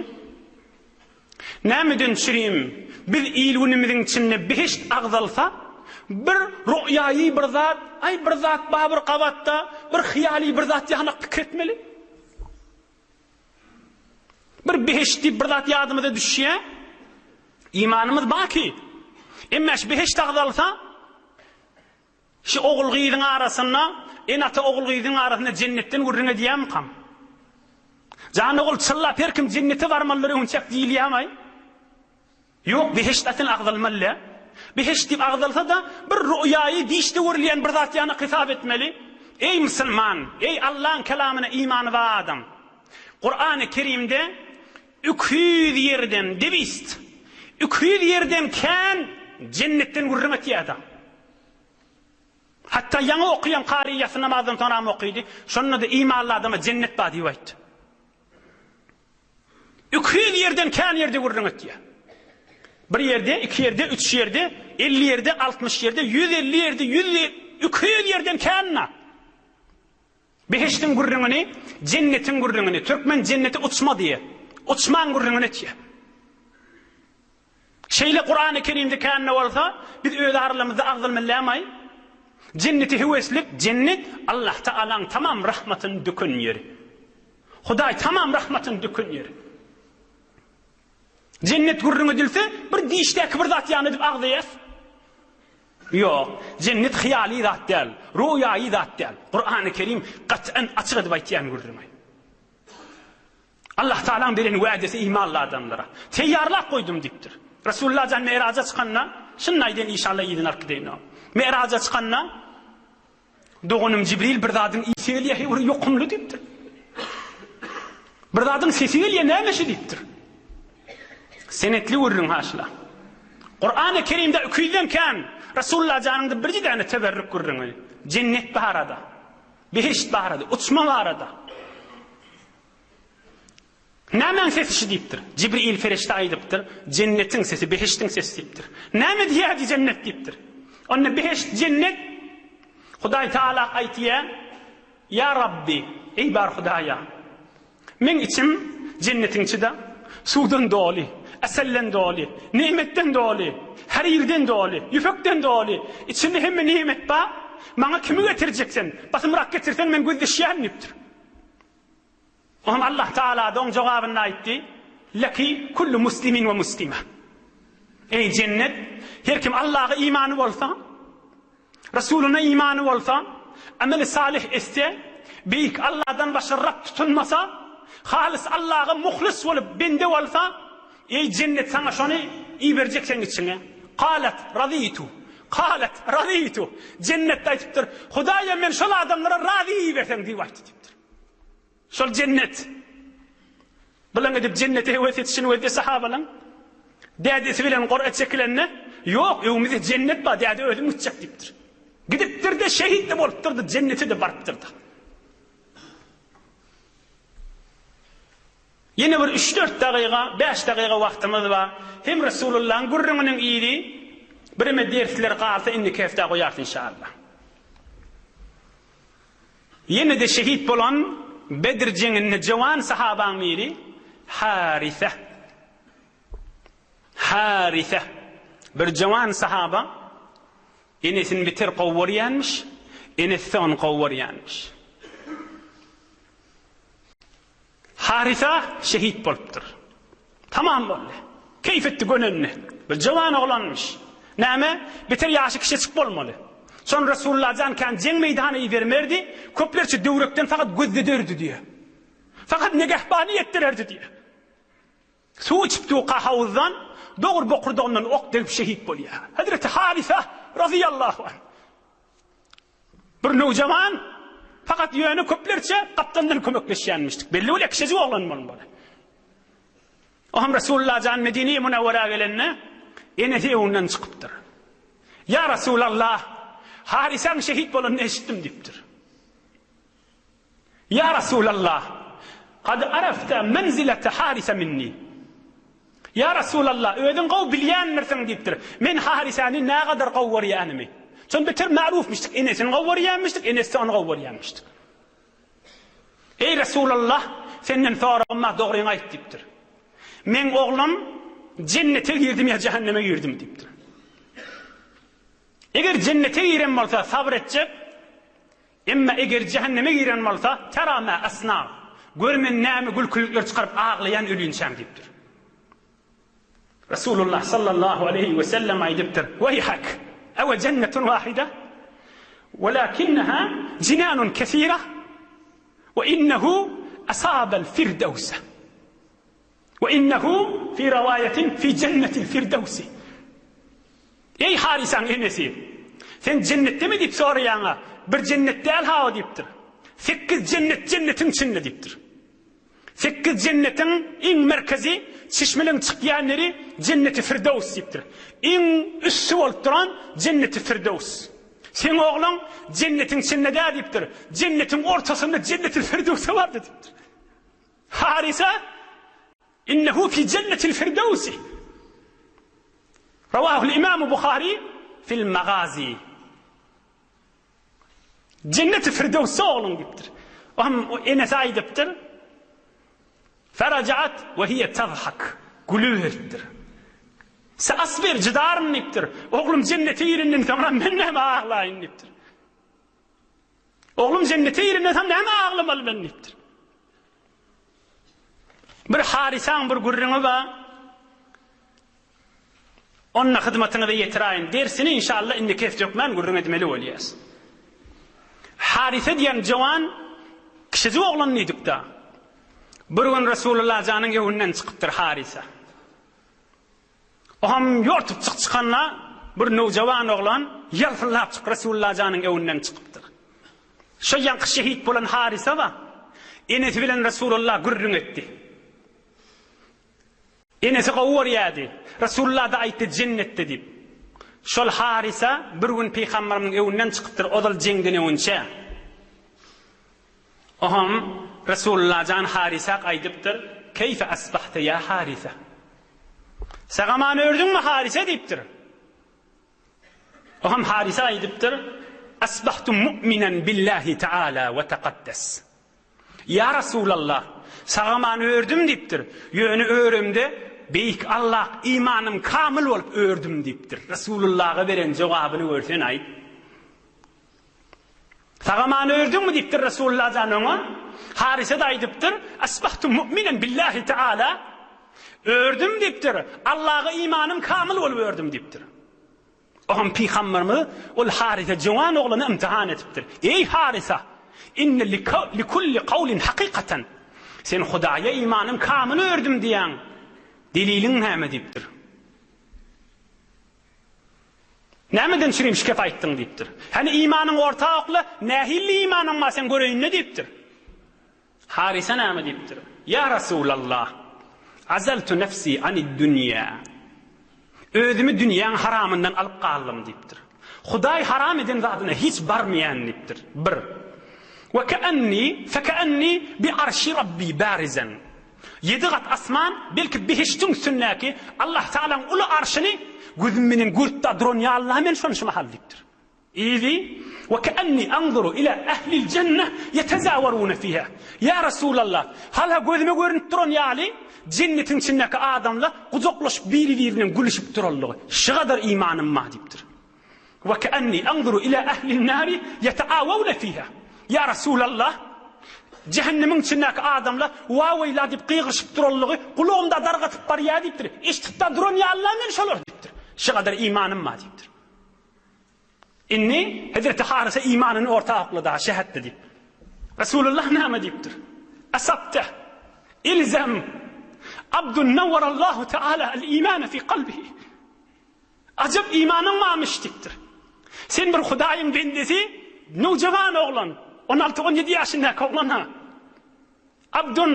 Nämeden çürim biz il-günümiziň içinde behişt agzalsa, bir roýaýy bir zat, aý bir zat bar bir gabatda, bir hyýaly bir zat ýanak pikir etmeli. Bir behişt diýip bir zat ýadymyza düşýär. Imanymyz bar ki, emma şu behişt agzalsa, şu ogul-gyzyň arasynda, ene-ata ogul-gyzyň arasynda jennetden gürrüň edýärmikam? Jan ogul çyllap her kim jennete barmalydyr öňçäk diýilýärmi? Ýok, behişt asyl agzalmaly däl. Behişt diýip agzalsa-da, bir ruýaýy, dişde görülýän bir zat ýaly hesap etmeli. Eý, musulman! Eý, Allaň kelamyna imany bar adam! Kurany Kerimde 200 ýerden, dewist, 200 ýerden kän jennetden gürrüň etýär-de. Hatda ýaňy okaýan kary ýassy namazdan soňram okydy. Şonda-da imanly adama jennet bar diýip aýtdy. 200 ýerden kän ýerde gürrüň etýär. Bir ýerde, iki ýerde, üç ýerde, 50 ýerde, 60 ýerde, 150 ýerde, 100 200 ýerden kän-na. Behişdiň gürrüňini, jennetiň gürrüňini, türkmen jenneti uçma diýýär. Uçmaň gürrüňini etýär. Şeýle Kurany Kerimde kände bolsa, biz öz aralarymyzda agzalmalyamaý? Jenneti höweslik, jennet Allah Tagalaň tamam rahmatyny döken ýeri. Hudaý tamam rahmatyny döken ýeri. Jennet gürrüň edilse, bir dişdäki bir zat ýaly edip agzaýas. Ýok, jennet hyýaly zat däl, roýaýy zat däl. Kurany Kerim gat'an açyk edip aýtýan gürrüňi. Allah Tagalaň beren wädesi imanly adamlara. Teýýarlap goýdum diýipdir. Resulullah jan Miraja çykanda, şuny aýdaýyn inşallah yzyny alyp gideýin. Miraja çykanda doganym Jibril bir zadyň ysy gelýär, heý bir ýokumly diýipdir. Bir zadyň sesi gelýär, näme şu diýipdir. Senetli gürrüň haşla. Kurany Kerimde 200-den kän Resulullah janyňda birje däne teberrük gürrüňi. Jennet barada, behişt barada, uçma barada. Nämäň sesi şu diýipdir. Jibril perişde aýdypdyr, Jennetiň sesi, behiştiň sesi diýipdir. Näme diýýärdi jennet diýipdir. Onda behişt, jennet Hudaý Taala aýtýar, Ýa Rabbi, eý bar Hudaýa! Meň içim jennetiň içi-de, suwdan doly, äselden doly, nemetden doly, harirden doly, ýüpekden doly, içinde hemme nemet bar, maňa kimi getirjek sen, basymrak getirseň men gözleşýän diýipdir. Oňa Allah Tagala-da oň jogabynda aýtdy, Leki kullu muslimin we muslima. Eý jennet, her kim Allaha imany bolsa, Resulyna imany bolsa, ameli salyh etse, beýik Allahdan başga Rab tutunmasa, halys Allaha muhlis bolup bende bolsa, eý jennet saňa şony iberjek seň içiňe. Kalat razitu. Kalat razitu. Jennet-de aýtypdyr, Hudaýa men şol adamlara razy iberseň diýip aýtdy diýipdir. Şol jennet. Bilen edip jennete höwes etişini gözle sahabalaň. Dädesi bilen gora çekilende, Ýok, öňümizde jennet bar, däde özüm gitjek diýipdir. Gidipdir-de, şehit-de bolupdyr-da, jennete-de barypdyr-da. Ýene bir üç-dört dagyga, bäş dagyga wagtymyz bar. Hem Resulullahyň gürrüňiniň yzy, bireme dersler galsa indiki hepdä goýarys inşallah. Ýene-de şehit bolan Bedr jeňinde jowan sahabaň biri Harise. Harise bir jowan sahaba enesini beter gowy görýänmiş, enesi-de ony gowy görýänmiş. Harysa şehit bolupdyr. Tamam boldy. Keýp etdi gönenine. Bir jowan oglanmyş. Näme, beter ýaşy kiçeçik bolmaly. Şony Resulullah jan kän jeň meýdana ibermerdi, köplerçe döwrekden fakat gözlederdi diýýär. Fakat negehbany etdirerdi diýýär. Suw içip durka howuzdan, dogry bokurdagyndan ok degip şehit bolýar. Hezreti Harysa razyýallahu anh. Bir nowjawan fakat ýöne köplerçe gapdaldan kömekleşýänmişdik. Belli bolýar kiçijik oglan bolmaly. O hem Resulullah jan Medine-i Munawwara gelende enesi öňünden çykypdyr. Ýa Resulallah, Harisaň şehit bolanyny eşitdim diýipdir. Ýa Resulallah, kad arafta menzilete Harise minni. Ýa Resulallah, özüň gowy bilýändirsiň diýipdir. Men Harisäni nägadar gowy görýänimi. Şon beter ma'rufmyşdyk, enesini gowy görýänmişdik, enesi-de ony gowy görýänmişdik. Eý Resulallah, senden soragym bar, dogryňy aýt diýipdir. Meň oglum jennete girdimi ýa jähenneme girdimi diýipdir. Eger jennete giren bolsa sabyr etjek, Emma eger jähenneme giren bolsa, tera mä asna, gör men näme gülkülikler çykaryp aglaýan ölinçäm diýipdir. Resulullah sallallahu aleýhi we sellem aýdypdyr, Weýhak, ewe jennetun wahida, welakinneha jinanun kesira, we innehu asabel firdewse. We innehu fi rawaýatin fi jennetil firdewsi. Eý Harisaň enesi! Sen jennetdemi diýip soraýaňa, bir jennet däl ha o diýipdir. Sekiz jennet jennetiň içinde diýipdir. Sekiz jennetiň iň merkezi, çeşmeleň çykýan ýeri jenneti firdews diýipdir. Iň üsti bolup duran jenneti firdews. Seň ogluň jennetiň içinde däl diýipdir. Jennetiň ortasynda jenneti firdewse bardy diýipdir. Harisa, Innehu fi jennetil firdewsi. Rawahul Imamu Buhari fil Magazi. Jenneti Firdewsde ogluň diýipdir. O hem enesi aýdypdyr. Ferajaat we hiye tazhak. Gülüberipdir. Seasbir jydaryn diýipdir. Oglum jennete girenden soňra men näme aglaýyn diýipdir. Oglum jennete girenden soň näme aglamaly men diýipdir. Bir Harisaň bir gürrüňi bar. Onda hyzmatyňyza ýetiräýin. Dersini inşallah indiki hepde hökmän gürrüň edmeli bolýas. Harise diýen jowan kiçijik oglan diýdik-de. Bir gün Resulullah janyň öňünden çykypdyr Harise. Oňam ýortup çyk çykanda bir nowjawan oglan ýalpyldap çyk Resulullah janyň öňünden çykypdyr. Şo ýaňky şehit bolan Harisa bar. Enesi bilen Resulullah gürrüň etdi. Enesi gowy görýärdi. Resulullah-da aýtdy jennetde diýip. Şol Harisa bir gün pygamberimiziň öňünden çykypdyr, ozal jeňden öňünçä. Oňam Resulullah jan Harisa aýdypdyr, Keýfe asbahte ýa Harisa? Sag-aman ördüňmi Harisa diýipdir. Oňam Harisa aýdypdyr, Asbahtu mu'minen billahi taala we taqaddas. Ýa Resulallah, sag-aman ördüm diýipdir. Ýöne öremde Beýik Allah imanym kamyl bolup ördüm diýipdir. Resulullaha beren jogabyny görsen-aýt. Sag-aman ördüňmi diýipdir Resulullah jan oňa. Harise-de aýdypdyr, Asbahtu mu'minen billahi taala. Ördüm diýipdir. Allaha imanym kamyl bolup ördüm diýipdir. Oňam pygamberimiz ol Harise jowan oglany ymtihan edipdir. Eý Harisa! Inne likulli kawlin hakykatan. Sen Hudaýa imanym kamyl ördüm diýýäň. Deliliň näme diýipdir. Nämeden çürim şikep aýtdyň diýipdir. Hany imanyň orta okla, nähilli imanyň bar sen göreýin-de diýipdir. Harise näme diýipdir? Ýa Resulallah, azaltu nefsi anid-dünýä. Özümi dünýäň haramyndan alyp galdym diýipdir. Hudaý haram eden zadyna hiç barmaýan diýipdir. Bir. Ve ke'enni, feke'enni bi arşi Rabbi barizen. Ýedi gat asman, belki behişdiň üstündäki Allah Tagalaň uly arşyny gözüm menen görüp-de duran ýaly-la men şony şu mahal diýipdir. Yzy, Ve ke'enni anzuru ila ehlil jenneh yetezawerune fiha. Ýa Resulallah, hala gözüme görünip duran ýaly, jennetiň içindäki adamlar gujaklaşyp biri-birine gülüşip duranlygy. Şygadar imanym bar diýipdir. Ve ke'enni anzuru ila ehlin nari yeteawewne fiha. Ýa Resulallah, jähennemiň içindäki adamlar wa-weýla diýip gygyryşyp duranlygy gulagymda dargatyp barýar diýipdir. Eşidip-de duran ýaly-la men şolary diýipdir. Şygadar imanym bar diýipdir. Indi Hezreti Harysa imanyny orta oklady, ha şähetdi diýip. Resulullah näme diýipdir? Asabte ilzem abdun nawwarallahu teala al-imana fi kalbihi. Ajap imanyň barmyş diýipdir. Sen bir Hudaýyň bendesi, nowjawan oglan, 16-17 ýaşyndaky oglan ha. Abdun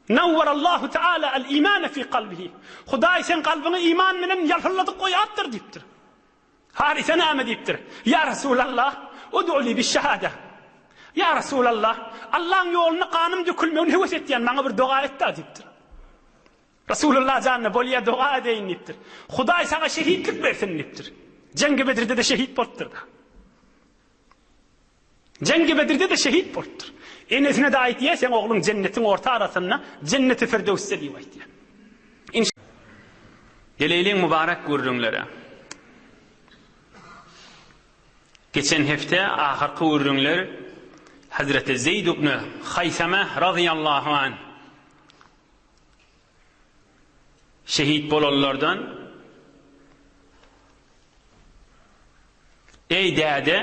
nawwarallahu teala al-imana fi kalbihi. Hudaý seň kalbyňy iman bilen ýalpylladyp goýapdyr diýipdir. Harise näme diýipdir? Ýa Resulallah, ud'u li biş-şehade. Ýa Resulallah, Allaň ýolunda ganym dökülmegini höwes etýän, maňa bir doga et-dä diýipdir. Resulullah janyna bolýa doga edeýin diýipdir. Hudaý saňa şehitlik bersin diýipdir. Jeňgi Bedirde-de şehit bolupdyr-da. Jeňgi Bedirde-de şehit bolupdyr. Enesine-de aýtýar, seň ogluň jennetiň orta arasynda, jenneti Firdöwsde diýip aýtýar. Geleýliň mübarek gürrüňlere. Geçen hepde ahyrky gürrüňler Hazreti Zeýd ibn Haýsama razyýallahu anh şehit bolanlardan Eý däde,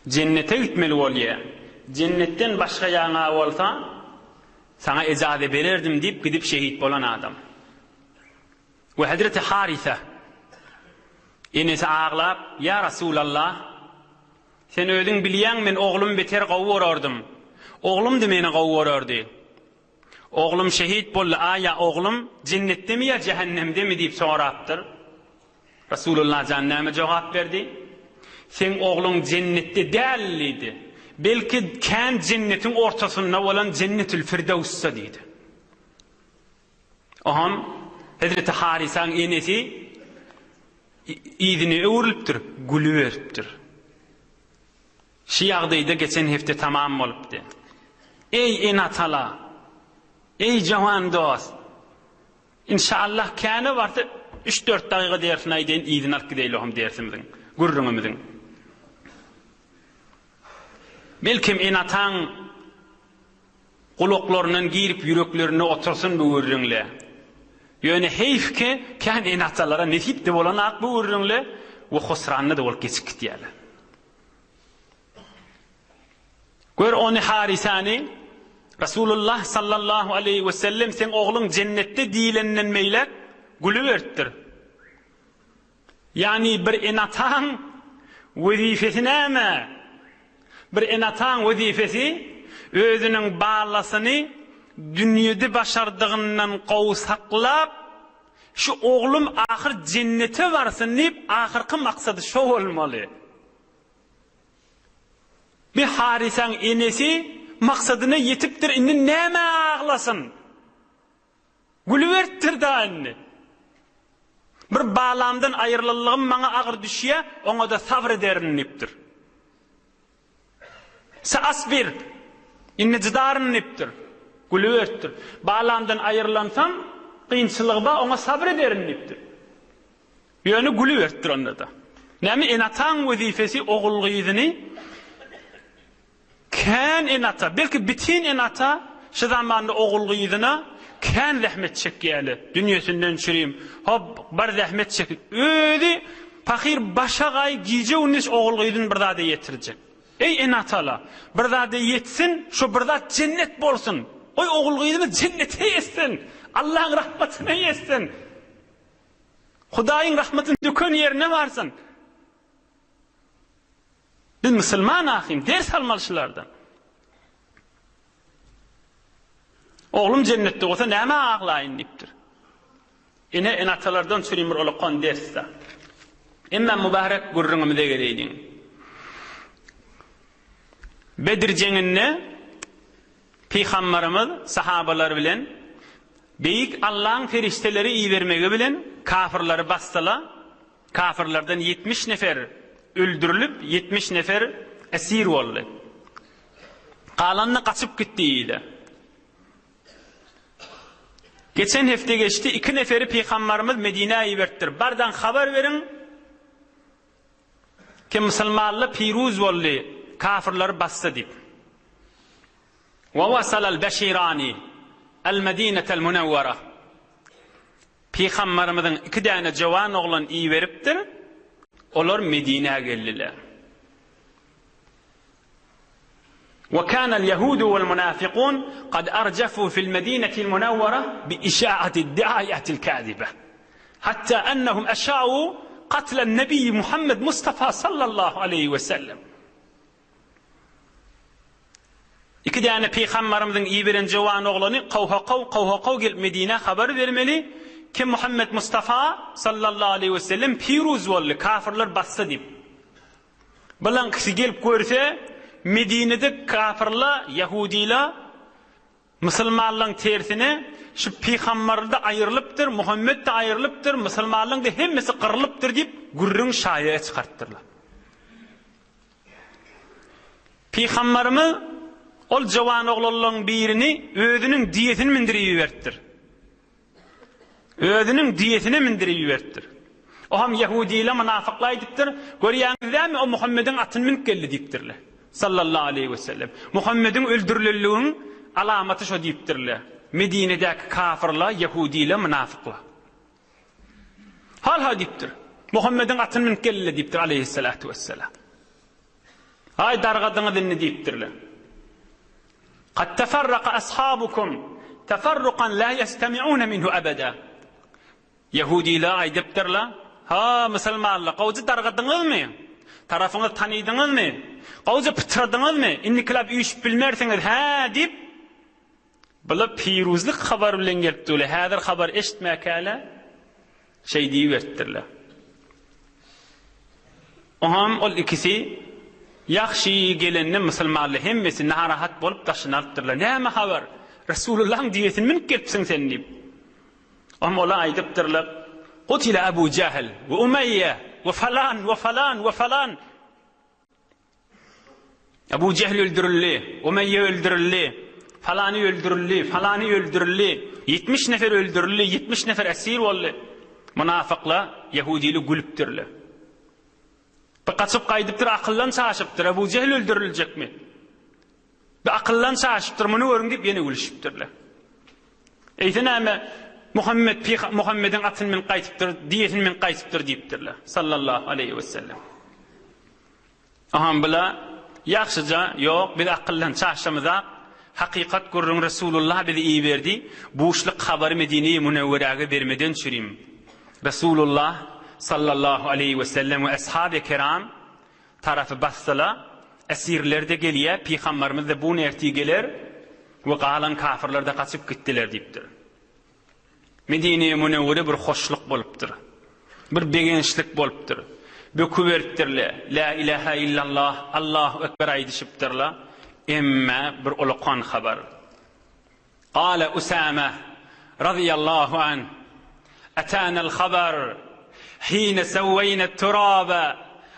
jennete gitmeli bolýa. Jennetden başga ýaňa bolsa, saňa ejaze bererdim diýip gidip şehit bolan adam. We hezreti Harise enesi aglap, Ýa Rasulallah, sen özüň bilýäň men oglumy beter gowy görerdim. Oglum-da meni gowy görerdi. Oglum şehit boldy, aýa oglum jennetdemi ýa jähennemdemi diýip sorapdyr. Resulullah jan näme jogap berdi? Seň ogluň jennetde däl diýdi. Belki kän jennetiň ortasynda bolan Jennetül Firdewsde diýdi. Oňam Hezreti Harisaň enesi yzyna öwrülipdir, gülüberipdir. Şu ýagdaýda geçen hepde tamam bolupdy. Eý ene-atala! Eý jawan dost! Inşallah käne barsa üç-dört dagyga dersini aýdaýyn yzyny alyp gideýli ohm dersimiziň, gürrüňimiziň. Belkem ene-ataň gulaklaryndan girip ýüreklerinde otursyn bu gürrüňle. Ýöne heýf ki kän ene-atalara nesip-de bolanok bu gürrüňle we husranda-da bolup geçip gitýärler. Gör ony Harisany, Resulullah sallallahu aleýhi we sellem seň ogluň jennetde diýilenden beýläk gülüberipdir. Ýagny bir ene-ataň wezipesi näme? Bir ene-ataň wezipesi. Özüniň balasyny dünýede başardygyndan gowy saklap, şu oglum ahyr jennete barsyn diýip, ahyrky maksady şo bolmaly. Bir Harisaň enesi maksadyna ýetipdir, indi nämä aglasyn? Gülüberipdir-da indi. Bir balamdan aýrylanlygym maňa agyr düşýä, oňa-da sabr ederin diýipdir. Seasbir, indi jydaryn diýipdir. Gülüberipdir. Balamdan aýrylansam, kynçylygy bar, oňa sabr ederin diýipdir. Ýöne gülüberipdir onda-da. Näme ene-ataň wezipesi ogul-gyzyny Kän ene-ata, belki bitin ene-ata şu zamanda ogul-gyzyna kän zähmet çekýärler. Dünýesinden çürim, hop, bir zähmet çekip, özi pahyr başagaý gije-gündiz ogul-gyzyny bir zada ýetirjek. Eý, ene-atala, bir zada ýetsin, şo bir zat jennet bolsun. Goý, ogul-gyzymyz jennete ýetsin, Allaň rahmatyna ýetsin. Hudaýyň rahmatyny döken ýerine barsyn. Biz musulman ahym, ders almaly şulardan. Oglum jennetde bolsa nämä aglaýyn diýipdir. Ene ene-atalardan çürim bir olakan dersde. Emma mübarek gürrüňimize geleýliň. Bedir jeňinde Pygambarymyz sahabalar bilen Beýik Allaň perişdeleri ibermegi bilen kafyrlary basdyla, Kafyrlardan 70 nefer öldürilip, 70 nefer esir boldy. Galany gaçyp gitdi ile. Geçen hepde geçdi, iki neferi Pygambarymyz Medinä iberipdir. Bardan habar beriň, ki musulmanlar piruz boldy, kafyrlary basdy diýip. Wa wasalal beşirani el-Medinetel Munewwara. Pygambarymyzyň iki däne jowan oglan iberipdir, olar Medinä geldiler. Wa kanal ýahudu wal munafikun kad arjafu fil Medinetil Munewwara bi işa'ati di'ayatil kazibe. Hatta ennehum eşa'u katlen Nebi Muhammed Mustafa sallallahu aleýhi we sellem. Iki däne pygambarymyzyň iberen jowan oglany kowha-kow, kowha-kow gelip Medinä habar bermeli, ki Muhammet Mustafa, sallallahu aleýhi we sellem, piruz boldy, kafyrlar basdy diýip. Bulaňkysy gelip görse, Medinede kafyrla, ýahudyla, musulmanlaň tersine, şu pygambarda aýrylypdyr, Muhammet-de aýrylypdyr, musulmanlaň-da hemmesi gyrylypdyr diýip, gürrüň şaýa çykarypdyrlar. Pygambarymyz ol jowan oglanlaryň birini özüniň düýesini mündürip iberipdir. Özüniň düýesine mündürip iberipdir. O hem ýehudile, mynafykla aýdypdyr, Görýäňiz dälmi, o Muhammediň atyny münüp geldi diýipdirler. Sallallahu aleýhi we sellem. Muhammediň öldürilenligiň alamaty şo diýipdirler. Medinedäki kafyrlar, ýehudile, mynafyklar. Hal-ha diýipdir. Muhammediň atyny münüp geldi diýipdir aleýhissalatu wessalam. Aý dargadyňyz indi diýipdirler. Kad teferraka ashabukum teferrukan la yestemi'un minhu abada. Ýehudiler aýdypdyrlar, Ha, musulmanlar, gowja dargadyňyzmy? Tarapyňyzy tanydyňyzmy? Gowja pytradyňyzmy? Indikiläp üýşüp bilmersiňiz, hä diýip, Bular piruzlyk habar bilen gelipdirler. Häzir habar eşitmäkäle şeý diýiberipdirler. Oňam ol ikisi ýagşy gelende musulmanlar hemmesi narahat bolup daşyny alypdyrlar. Näme habar? Resulullahyň düýesini münüp gelipsiň sen diýip. Oňam olar aýdypdyrlar, Kutile Abu Jahl we Umeýýe we falan we falan we falan. Ebu Jehl öldürildi, Umeýýe öldürildi, falany öldürildi, falany öldürildi, 70 nefer öldürildi, 70 nefer esir boldy. Mynafyklar, ýehudiler gülüpdirler. Bir gaçyp gaýdypdyr, akyldan çaşypdyr, Ebu Jehl öldüriljekmi? Bir akyldan çaşypdyr, muny görüň diýip ýene gülüşipdirler. Eýse näme, Muhammed pyga Muhammediň atyny münüp gaýtypdyr, diýesini münüp gaýtypdyr diýipdirler. Sallallahu aleýhi we sellem. Aham bula ýagşyja, ýok, biz akyldan çaşamyzak, hakykat gürrüň Resulullah bizi iberdi, buşluk habary Medine-i Münewweräge bermeden çürim. Resulullah sallallahu aleýhi we sellem we ashaby kiram tarapy basdylar. Esirler-de gelýär, pygambarymyz-da bu gün ertir geler we galan kafirler-de gaçyp gitdiler diýipdir. Medine-i Münewwere bir hoşluk bolupdyr. Bir begençlik bolupdyr. Böküberipdirler. Lä ilähä illallah, Allahu ekber aýdyşypdyrlar. Emme bir ulakan habar. Gale Usame razyýallahu anh, Etänel habar hine sewweýne turabe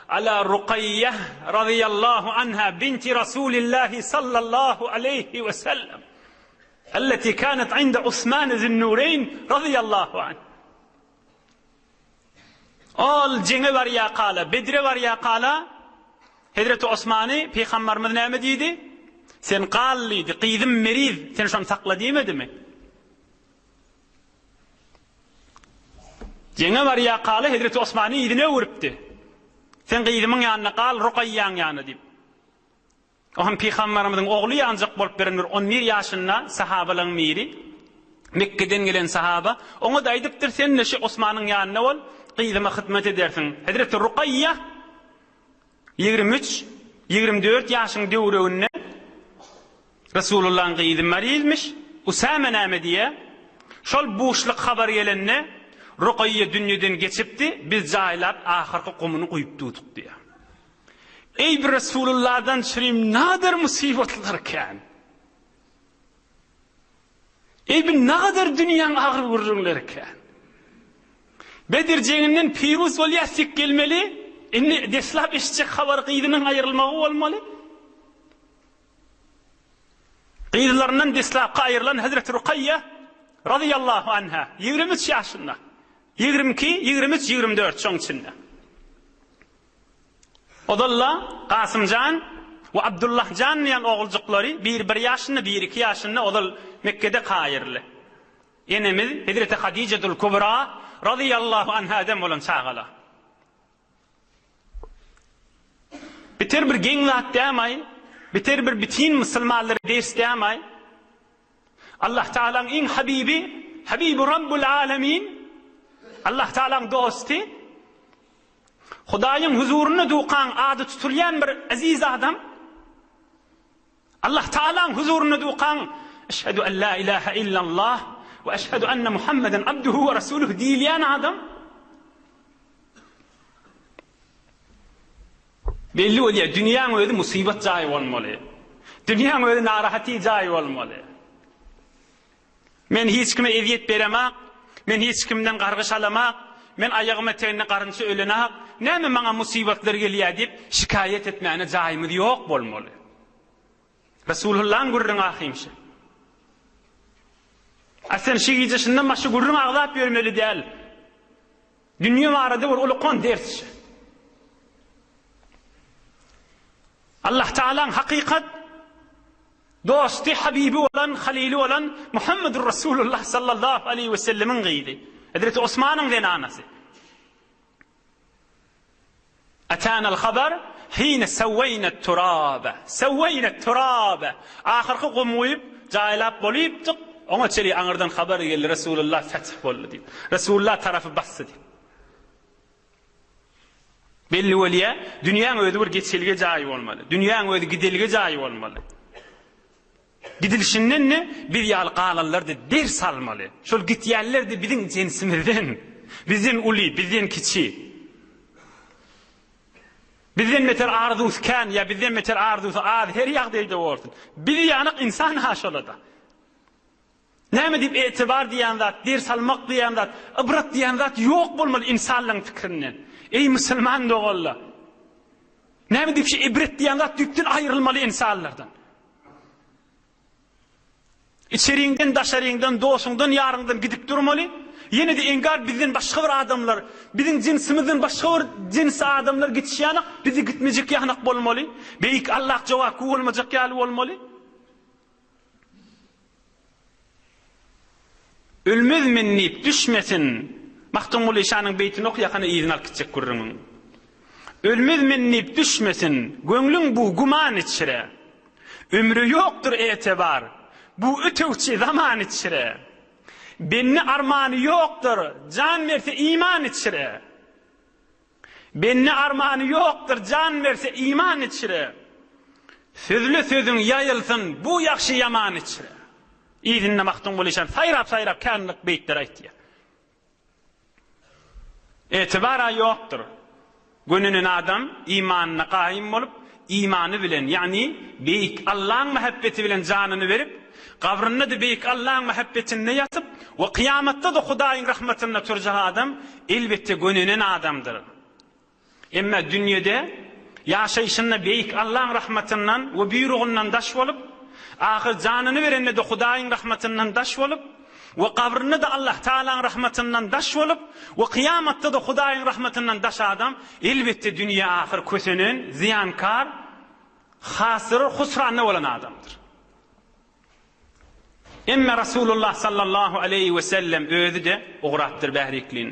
ala Rukaýýeh razyýallahu anha binti Rasulillahi sallallahu aleýhi we sellem elleti kanet inde Usman zünnureýn razyýallahu anh. Ol jeňe barýakala, Bedre barýakala Hezreti Osmany pygambarymyz näme diýdi? Sen gal diýdi, gyzym meriz, sen şony sakla diýmedimi? Jeňe barýakala Hezreti Osmany yzyna öwüripdi. Sen gyzymyň ýanynda gal, Rukaýýaň ýanynda diýip. O hem pygambarymyzyň ogly ýanjak bolup beren bir on bir ýaşynda sahabalaryň biri, Mekgeden gelen sahaba, oňa-da aýdypdyr, Sen-de şu Osmanyň ýanynda bol, gyzyma hyzmat edersiň. Hezreti Rukaýýa 23, 24 ýaşyň döwreginde Resulullahyň gyzy marizmiş. Usame näme diýýär? Şol buşluk habar gelende, Rukaýýa dünýeden geçipdi, biz jaýlap ahyrky gumuny guýup durduk diýýär. Eý bir Resulullahdan çürim nagadar musybatlar kän. Eý bir nagadar dünýäň agyr gürrüňleri kän. Bedir jeňinden piruz bolýar sik gelmeli, indi deslap eşitjek habar gyzynyň aýrylmagy bolmaly. Gyzlaryndan deslapky aýrylan Hezreti Rukaýýa razyýallahu anha 23 ýaşynda. 22, 23, 24 şoň içinde. Ozal-da Kasym jan we Abdullah jan diýen oguljyklary, biri bir ýaşynda, biri iki ýaşynda ozal Mekgede kaýyrly. Enemiz Hezreti Hadijetul Kubra razyýallahu anhaden bolan çagalar. Biter bir geň zat dämaý, biter bir bitin musulmanlara ders dämaý. Allah Tagalaň iň habibi, Habibi Rabbul Alemin, Allah Tagalaň dosty, Hudaýyň huzurynda dukaň ady tutulýan bir eziz adam, Allah Tagalaň huzurynda dukaň Eşhedü en la ilahe illallah we eşhedü enne Muhammeden abduhu we rasuluhu diýilýän adam, Belli bolýar, dünýäň özi musybat jaýy bolmaly. Dünýäň özi narahaty jaýy bolmaly. Men hiç kime ezýet beremak, men hiç kimden gargyş alamak, men aýagym eteginde garynça ölenak, näme maňa musybatlar gelýär diýip şikaýat etmäne jaýymyz ýok bolmaly. Resulullahyň gürrüňi ahymşy. A sen şu gije şundan başga gürrüň agzap ýörmeli däl. Dünýe barada bir ulukan ders. Allah Tagalaň hakykat dosty, habibi bolan, halili bolan Muhammedur Rasulullah sallallahu aleýhi we sellemiň gyzy. Hezreti Osmanyň zenanasy. Atanal habar hine sawwaýna turabe. Sawwaýna turabe. Ahyrky gum guýup, jaýlap bolypdyk. Oňa çenli aňyrdan habar geldi, Resulullah feth boldy diýip. Resulullah tarapy basdy diýip. Belli bolýar, dünýäň özi bir geçelge jaýy bolmaly. Dünýäň özi gidelge jaýy bolmaly. Gidilişinden-de biz ýaly galanlar-da ders almaly. Şol gitýänler-de biziň jensimizden. Bizden uly, bizden kiçi. Bizden beter arzuwsy kän ýa bizden beter arzuwsy az her ýagdaýda bolsun. Biz ýalyk ynsan-ha şola-da. Näme diýip etibar diýen zat, ders almak diýen zat, ybrat diýen zat ýok bolmaly ynsanlaryň pikirinden. Eý musulman doganlar! Näme diýip şu ibret diýen zat düýpden aýrylmaly ynsanlardan. Içeriňden, daşaryňdan, dosuňdan, ýaryňdan gidip durmaly. Ýene-de engar bizden başga bir adamlar, biziň jynsimizden başga bir jyns adamlar gitişýänak, bizi gitmejek ýanak bolmaly. Beýik Allah jogapgü bolmajak ýaly bolmaly. Ölmez men diýip düşmesin. Magtymguly şanyň beýtini oky ýakana yzyny alyp gitjek gürrüňiň. Ölmez men diýip düşmesin, göňlüň bu güman içre. Ömre ýokdur etibar, bu ötegçi zaman içre. Bende armany ýokdur, jan berse iman içre. Bende armany ýokdur, jan berse iman içre. Sözle sözüň ýaýylsyn bu ýagşy ýaman içre. Yzynda Magtymguly işan saýrap-saýrap känlik beýtler aýtýar. Etibar-a ýokdur. Gönenen adam imanyna gaýym bolup, imany bilen, ýagny Beýik Allaň mähebbeti bilen janyny berip, gabrynda-da Beýik Allaň mähebbetinde ýatyp we kyýamatda-da Hudaýyň rahmatynda turjak adam, elbetde gönenen adamdyr. Emma dünýede ýaşaýşynda Beýik Allaň rahmatyndan we buýrugyndan daş bolup, ahyr janyny berende-de Hudaýyň rahmatyndan daş bolup we gabrynda-da Allah Tagalaň rahmatyndan daş bolup we kyýamatda-da Hudaýyň rahmatyndan daş adam, elbetde dünýe ahyr kösenen, zyýankar, hasyr, husranda bolan adamdyr. Emme Rasulullah sallallahu aleýhi we sellem özi-de ugrapdyr bäriklin.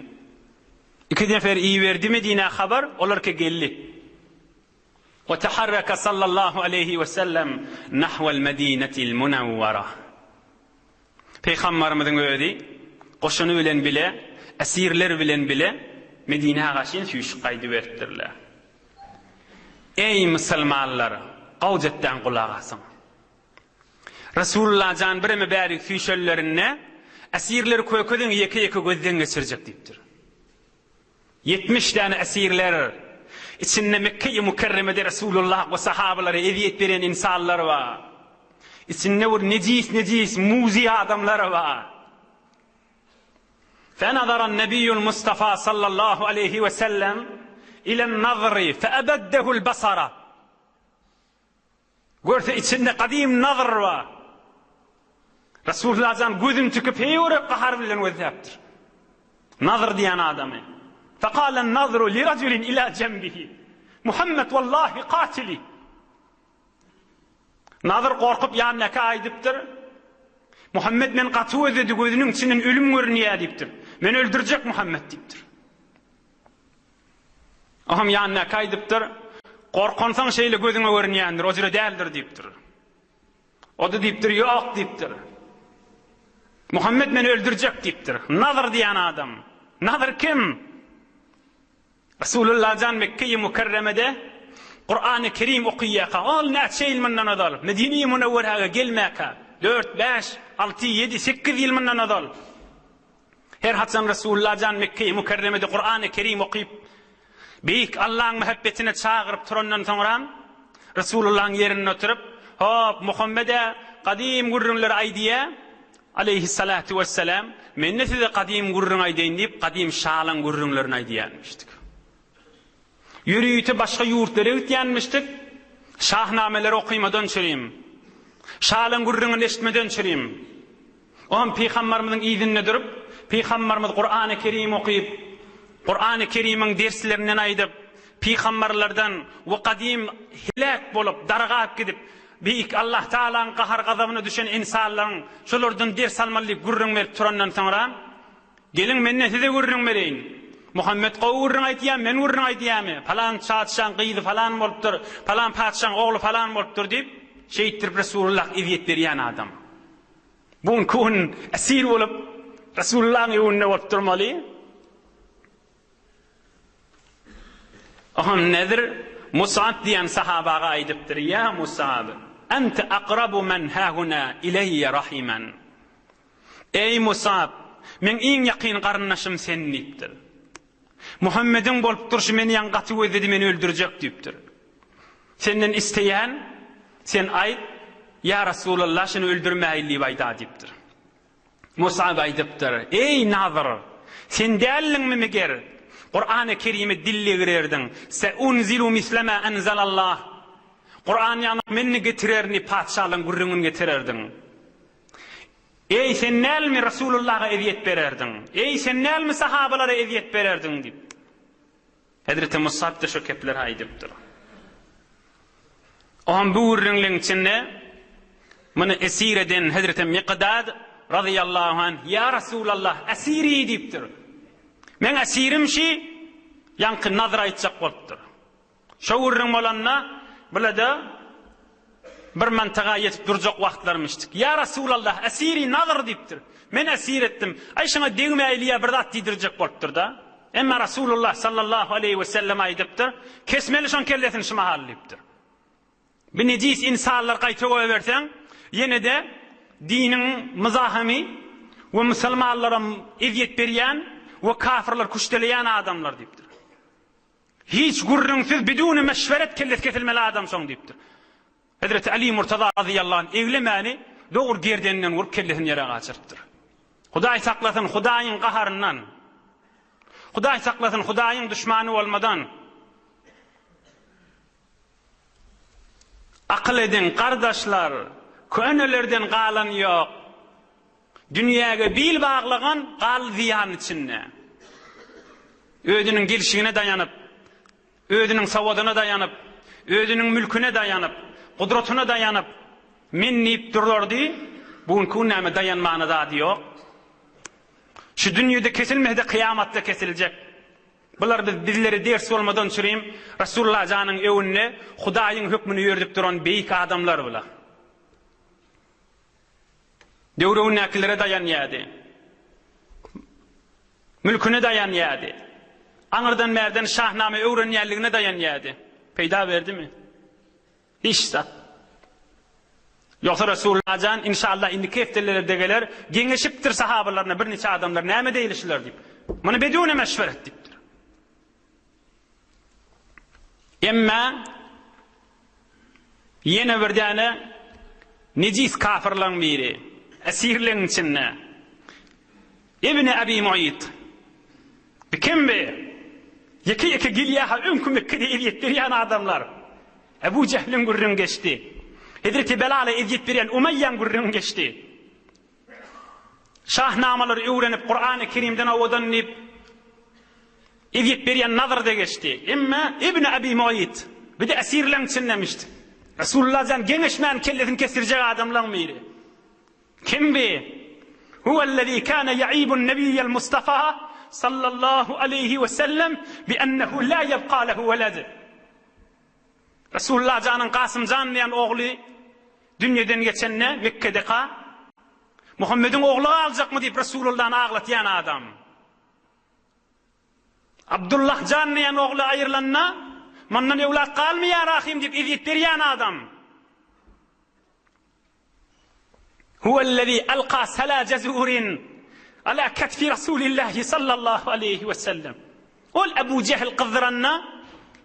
Iki nefer iberdi Medinä habar, olar ke geldi. We taharraka sallallahu aleýhi we sellem nahwel Medinetil Munawwara. Pygambarymyzyň özi goşuny bilen bile, esirler bilen bile Medinä gaşyn süýşüp gaýdyberipdirler. Eý musulmanlar, gawjetden gulak asyň. Resulullah jan bireme bärik süýşenlerinde, Esirleri kökeziň ýeke-ýeke gözden geçirjek diýipdir. 70 däne esirler, içinde Mekge-i Mükerremede Resulullah we sahabalara ezýet beren insanlar bar. Içinde bir nejis-nejis, muzy adamlar bar. Fenazaran Nebiýul Mustafa sallallahu aleýhi we sellem ilen nazry feebeddehul basara. Görse içinde gadym Nazr bar. Resulullah jan gözüni tikip heýwere gahar bilen gözläpdir. Nazr diýen adamy. Fekalen Nazru li rajulin ila jembihi. Muhammed wallahi katili. Nazr gorkup ýanyndaky aýdypdyr. Muhammed men gaty gözledi gözüniň içinden ölüm görünýär diýipdir. Men öldürjek Muhammed diýipdir. Oňam ýanyndaky aýdypdyr, Gorkansoň şeýle gözüňe görünýändir, o jüre däldir diýipdir. O-da diýipdir, Ýok diýipdir. Muhammet meni öldürjek diýipdir. Nazyr diýen adam. Nazyr kim? Resulullah jan Mekge-i Mükerremede Kurany Kerim okaýarka, ol näçe ýyl mundan ozal, Medine-i Münewweräge gelmäkä, dört, bäş, alty, ýedi, sekiz ýyl mundan ozal, Her haçan Resulullah jan Mekge-i Mükerremede Kurany Kerim okyp, Beýik Allaň mähebbetine çagyryp turandan soňram, Resulullahyň ýerinde oturyp, Hop, Muhammed-ä gadym gürrüňleri aýdýa, aleýhissalatu wessalam, men-de size gadym gürrüň aýdaýyn diýip, gadym şalaň gürrüňlerini aýdýarmyşdyk. Ýörite başga ýurtlara gitýänmişdik, Şahnameleri okymadan çürim. Şalaň gürrüňini eşitmeden çürim. Oňam Pygambarymyzyň yzynda durup, Pygambarymyz Kurany Kerim okyp, Kurany Kerimiň derslerinden aýdyp, pygambarlardan we gadym heläk bolup, dargap gidip, Beýik Allah Tagalaň gahar-gazabyna düşen ynsanlaryň şolardan ders almaly diýip gürrüň berip turandan soňra, Geliň, men-de size gürrüň bereýin. Muhammet gowy gürrüň aýdýar, men gürrüň aýdýarmy? Palan patyşaň gyzy falan bolupdyr, palan patyşaň ogly falan bolupdyr diýip, şeýtdirip Resulullah ezýet berýän adam. Bu günki gün esir bolup, Resulullahyň öňünde bolup durmaly. Oňam Nezir Musab diýen sahabaga aýdypdyr, Ýa Musab, ente akrabu men hahuna ileýe rahimen. Eý Musab, meň iň ýakyn garyndaşym sen diýipdir. Muhammediň bolup durşy meni ýaňy gaty gözledi, meni öldürjek diýipdir. Senden isleýän, sen aýt, Ýa Resulallah, şuny öldürmäýin diýip aýda diýipdir. Musab aýdypdyr, Eý Nazyr, sen däldiňmi meger, Kurany Kerime dil degirerdiň, Seunzilu mislema enzelallah. Kuran ýaňy menni getirerin diýip patyşalaryň gürrüňini getirerdiň. Eý, sen dälmi Resulullaha ezýet bererdiň? Eý, sen dälmi sahabalara ezýet bererdiň? diýip. Hezreti Musab-da şo kepleri aýdypdyr. Oňam bu gürrüňleň içinde muny esir eden Hezreti Miqdad razyýallahu anh, Ýa Resulallah, esiri diýipdir. Meň esirim şi, ýaňky nazr aýtjak bolupdyr. Şo gürrüň bolanda, bula-da bir mantyga ýetip durjak wagtlarymyşdyk. Ýa Resulallah, esiri nazr diýipdir. Men esir etdim. Aý, şuňa degmäýli ýa bir zat diýdirjek bolupdyr-da. Emma Resulullah sallallahu aleýhi wesellem aýdypdyr, Kesmeli şoň kellesini şu mahal diýipdir. Bi nejis insanlar gaýta goýberseň, ýene-de diniň myzahymy we musulmanlara ezýet berýän we kafirleri küşteleýän adamlar diýipdir. Hiç gürrüňsiz biduni meşweret kellesi kesilmeli adam şoň diýipdir. Hezreti Ali Murtaza razyýallahu anh eglemäni dogry gerdeninden urup kellesini ýere gaçyrypdyr. Hudaý saklasyn Hudaýyň gaharyndan. Hudaý saklasyn Hudaýyň duşmany bolmadan. Akyl ediň, gardaşlar, könelerden galan ýok. Dünýäge bil baglagan galdy zyýan içinde. Özüniň gelşigine daýanyp, özüniň sowadyna daýanyp, özüniň mülküne daýanyp, gudratyna daýanyp, men diýip durardy, bu günki gün näme daýanmana zady ýok. Şu dünýede kesilmese-de kyýamatda kesiljek. Bular biz bizlere ders bolmadan çürim Resulullah janyň öwünde Hudaýyň hökmüni ýördüp duran beýik adamlar bular. Döwründäkilere daýanýardy. Mülküne daýanýardy. Aňyrdan bärden şahnama öwrenýänligine daýanýardy. Peýda berdimi? Hiç zat. Ýogsa Resulullah jan inşallah indiki hepdelerde geler, geňeşipdir sahabalaryna birniçe adamlar näme deýli şular diýip. Muny bedune meşweret diýipdir. Emma ýene bir däne nejis kafirlaryň biri esirleň içinde Ibni Abi Mu'yt. Bi kim bi? Ýeke-ýeke gelýär-ha öňki Mekgede ezýet berýän adamlar. Ebu Jehliň gürrüňi geçdi. Hezreti Belala ezýet berýän Umaýýaň gürrüňi geçdi. Şahnamalary öwrenip, Kurany Kerimden owadan diýip, ezýet berýän Nazr-da geçdi. Emma Ibni Abi Mu'yt, bir-de esirleň içindemişdi. Resulullah jan geňeşmän kellesini kesdirjek adamlaň biri. Kim bi? Huwellezî kâne yaibun nebiyyel Mustafa sallallahu aleýhi we sellem bi ennehu lâ ýebkâ lehu weled. Resulullah janyň Kasym jan diýen ogly dünýeden geçende Mekkedeka Muhammediň ogly galjakmy diýip Resulullany aglatýan adam. Abdullah jan diýen ogly aýrylanda mundan öwlat galmaýar ahym diýip ezýet berýän adam. Huwellezî alka sala jezurin ala ketfi Rasulillahi sallallahu aleýhi we sellem. Ol Ebu Jehl gyzdyranda,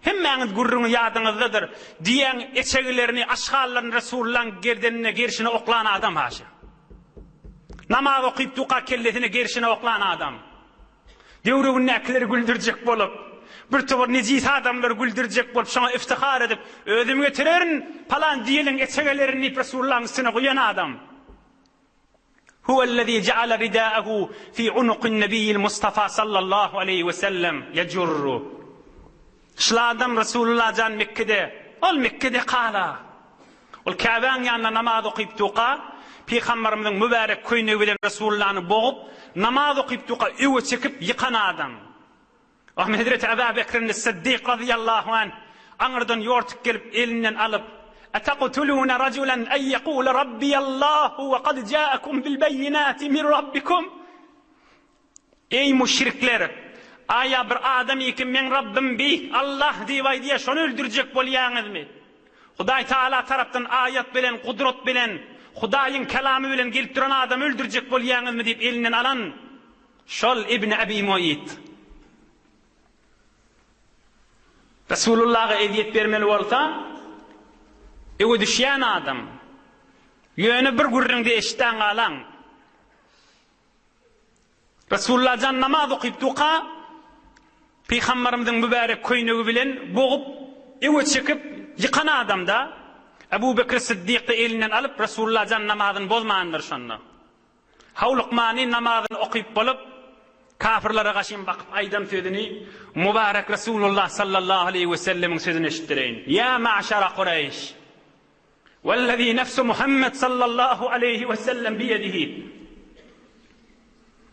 hemmäňiz gürrüňi ýadyňyzdadyr, diýen eçegilerini, aşgallaryny Resulullahyň gerdenine, gerşine oklan adam haşa. Namaz okyp duka kellesine, gerşine oklan adam. Döwregindäkileri güldürjek bolup, bir topar nejis adamlary güldürjek bolup, şoňa iftihar edip, Özüm getirerin palan diýeliň eçegelerini diýip Resulullahyň üstüne guýan adam. Huwellezî jeale ridâehu fî unukin nebiyyil Mustafa sallallahu aleýhi we sellem yejurru. Şul adam Resulullah jan Mekgede, ol Mekgede kala. Ol Käbäň ýanynda namaz okyp duka, Pygamberimiziň mübärek köýnegi bilen Resulullany bogup, namaz okyp duka öwe çekip ýykan adam. Ohm Hezreti Eba Bekrin Siddik razyýallahu anh aňyrdan ýortup gelip elinden alyp, Etaqtuluna rajulan en yekule Rabbiyallahu we kad jaakum bil beýinati min Rabbikum? Eý müşrikler! Aýa bir adam iki meň Rabbym beýik Allah diýip aýdýar, şony öldürjek bolýaňyzmy? Hudaý Tagala tarapdan aýat bilen, gudrat bilen, Hudaýyň kelamy bilen gelip duran adamy öldürjek bolýaňyzmy diýip elinden alan şol Ibn Abi Mu'yt. Resulullaha ezýet bermeli bolsa, öňe düşýän adam. Ýöne bir gürrüňde eşitdäň galaň. Resulullah jan namaz okyp duka, Pygambarymyzyň mübärek köýnegi bilen bogup, öwe çekip ýykan adamda, Ebu Bekr Syddykda elinden alyp Resulullah jan namazyny bozmandyr şonda. Howlukmany namazyny okyp bolup, kafirlere gaşyn bakyp aýdan sözüni mübarek Resulullah sallallahu aleýhi we sellemiň sözüni eşitdireýin. Ýa ma'şara Kureýş! Wellezî nefsu Muhammed sallallahu aleýhi we sellem biýedihi.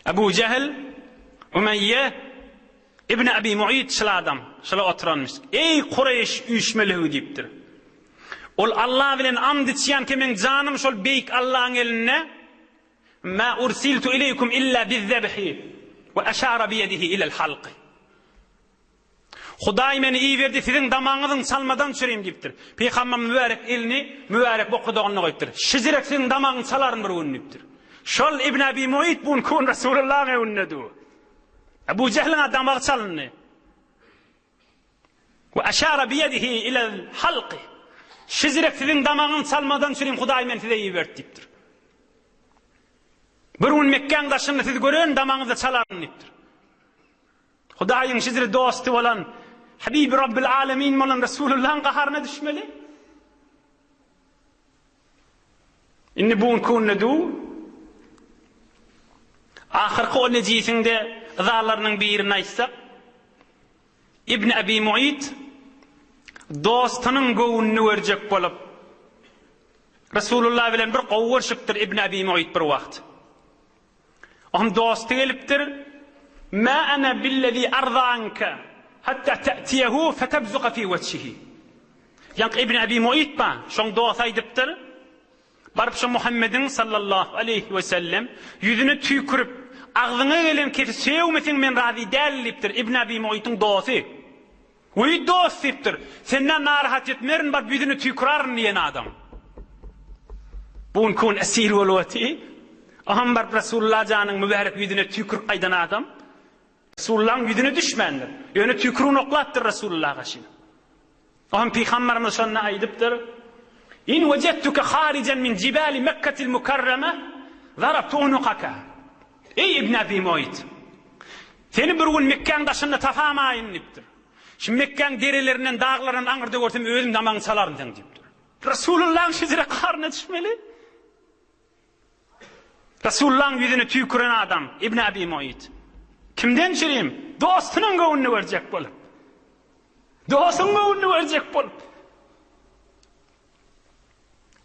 Ebu Jehl, Umeýýe, Ibn Abi Mu'yt şul adam, şula oturanmyş. Eý Kureýş üýşmeligi diýipdir. Ol Allah bilen and içýän ki meň janym şol beýik Allaň elinde. Ma ursiltu ileýkum illa bizzebhi we eşara biýedihi ilel halky. Hudaý meni iberdi siziň damagyňyzyň çalmadan çürim diýipdir. Pygamber mübärek elini mübärek bokurdagynda goýupdyr. Şijirek siziň damagyňy çalaryn bir gün diýipdir. Şol Ibn Abi Muit bu gün Resulullahyň öňünde dur. Ebu Jehliň damagy çalyndy. We aşara biyedihi ilel halky. Şijirek siziň damagyňy çalmadan çürim Hudaý meni size iberdi diýipdir. Bir gün Mekgäň daşynda sizi görerin damagyňyzda çalaryn diýipdir. Hudaýyň şizri dosty bolan, Habibi Rabbil Alemin bolan Resulullahyň gaharyna düşmeli. Indi bu günki günde du. Ahyrky o nejisiň-de yzalarynyň birini aýtsak, Ibn Abi Muit dostunyň göwnüni görjek bolup, Resulullah bilen bir gowy görşüpdir Ibn Abi Muit bir wagt. Onuň dosty gelipdir, Mä ene billezî arza anke, hatta te'tiyehu fetebzuka fî wejhihi. Ýaňky Ibn Ebi Mu'yt bar, şoň dosty aýdypdyr, Baryp şo Muhammediň, sallallahu aleýhi we sellem, ýüzüne tüýkürip, agzyňa gelen kesi sögmeseň men razy däl diýipdir, Ibn Ebi Mu'ytyň dosty. Weý dost diýipdir, senden narahat etmerin baryp ýüzüne tüýküraryn diýen adam. Bu günki gün esir bolup oty. Aham baryp Resulullah janyň mübärek ýüzüne tüýkürip gaýdan adam. Resulullahyň ýüzüne düşmändir. Ýöne tüýkürigini oklapdyr Resulullaha garşy. Aham pygamberimiz şonda aýdypdyr, In wejettuke harijen min jibali Mekketil mukarreme zarabtu unukaka. Eý Ibn Abi Mu'yt! Seni bir gün Mekgäň daşynda tapamaýyn diýipdir. Şu Mekgäň derelerinden, daglaryndan aňyrda görsem özüm damagyňy çalaryn seň diýipdir. Resulullahyň şejere gaharyna düşmeli. Resulullahyň ýüzüne tüýküren adam Ibn Abi Mu'yt. Kimden çürim? Dostunyň göwnüni görjek bolup. Dostuň göwnüni görjek bolup.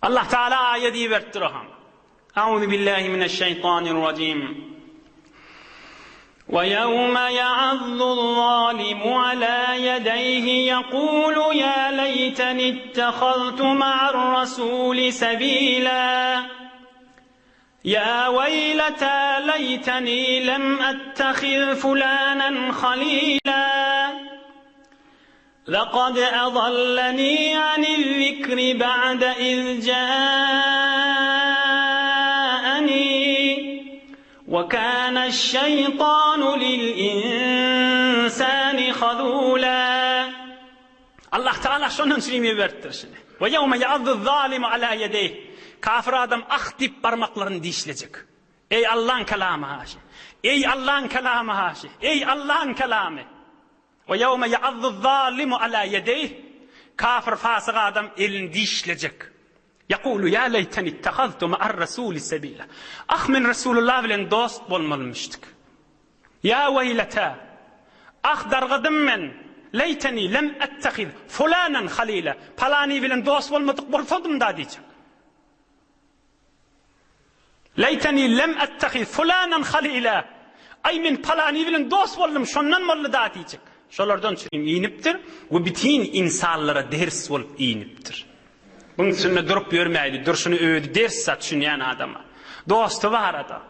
Allah Teala aýat iberipdir oňa. Auzu billahi mineşşeýtanirrajim. Ve yevme ya'azzu'z-zalimu ala yedeyhi yekulu ya leyteni ittehaztu ma'ar-rasuli sebila. Ya weyleta leyteni lem ettehiz fulanen halila. Lekad adalleni aniz-zikri ba'de iz ja'ani we kâneş-şeytanu lil-insani hazûlâ. Allah Tagala şondan üçin iberipdir şuny. Ve ýewme ýa'azzuz-zalimu alâ ýedeýh. Kafir adam ah diýip barmaklaryny dişlejek. Eý Allaň kelamy haşy. Eý Allaň kelamy haşy. Eý Allaň kelamy. We ýewme ýa'azzu-zalimu ala ýedeýh, Kafir fasyk adam elini dişlejek. Ýekulu ýa leýteni ittehaztu ma'ar-rasuli sebila. Ah men Resulullah bilen dost bolmalymyşdyk. Ýa weýlete! Ah dargadym men, leýteni lem ettehiz fulanan halila, palany bilen dost bolmadyk bolsadym-da diýjek. Leýteni lem ettehiz fulanan halila. Aý men palany bilen dost boldum, şondan boldy-da diýjek. Şolardan üçin inipdir we bitin ynsanlara ders bolup inipdir. Buň üstünde durup ýörmäýli, durşuny özi ders zat düşünýän adama. Dosty barada,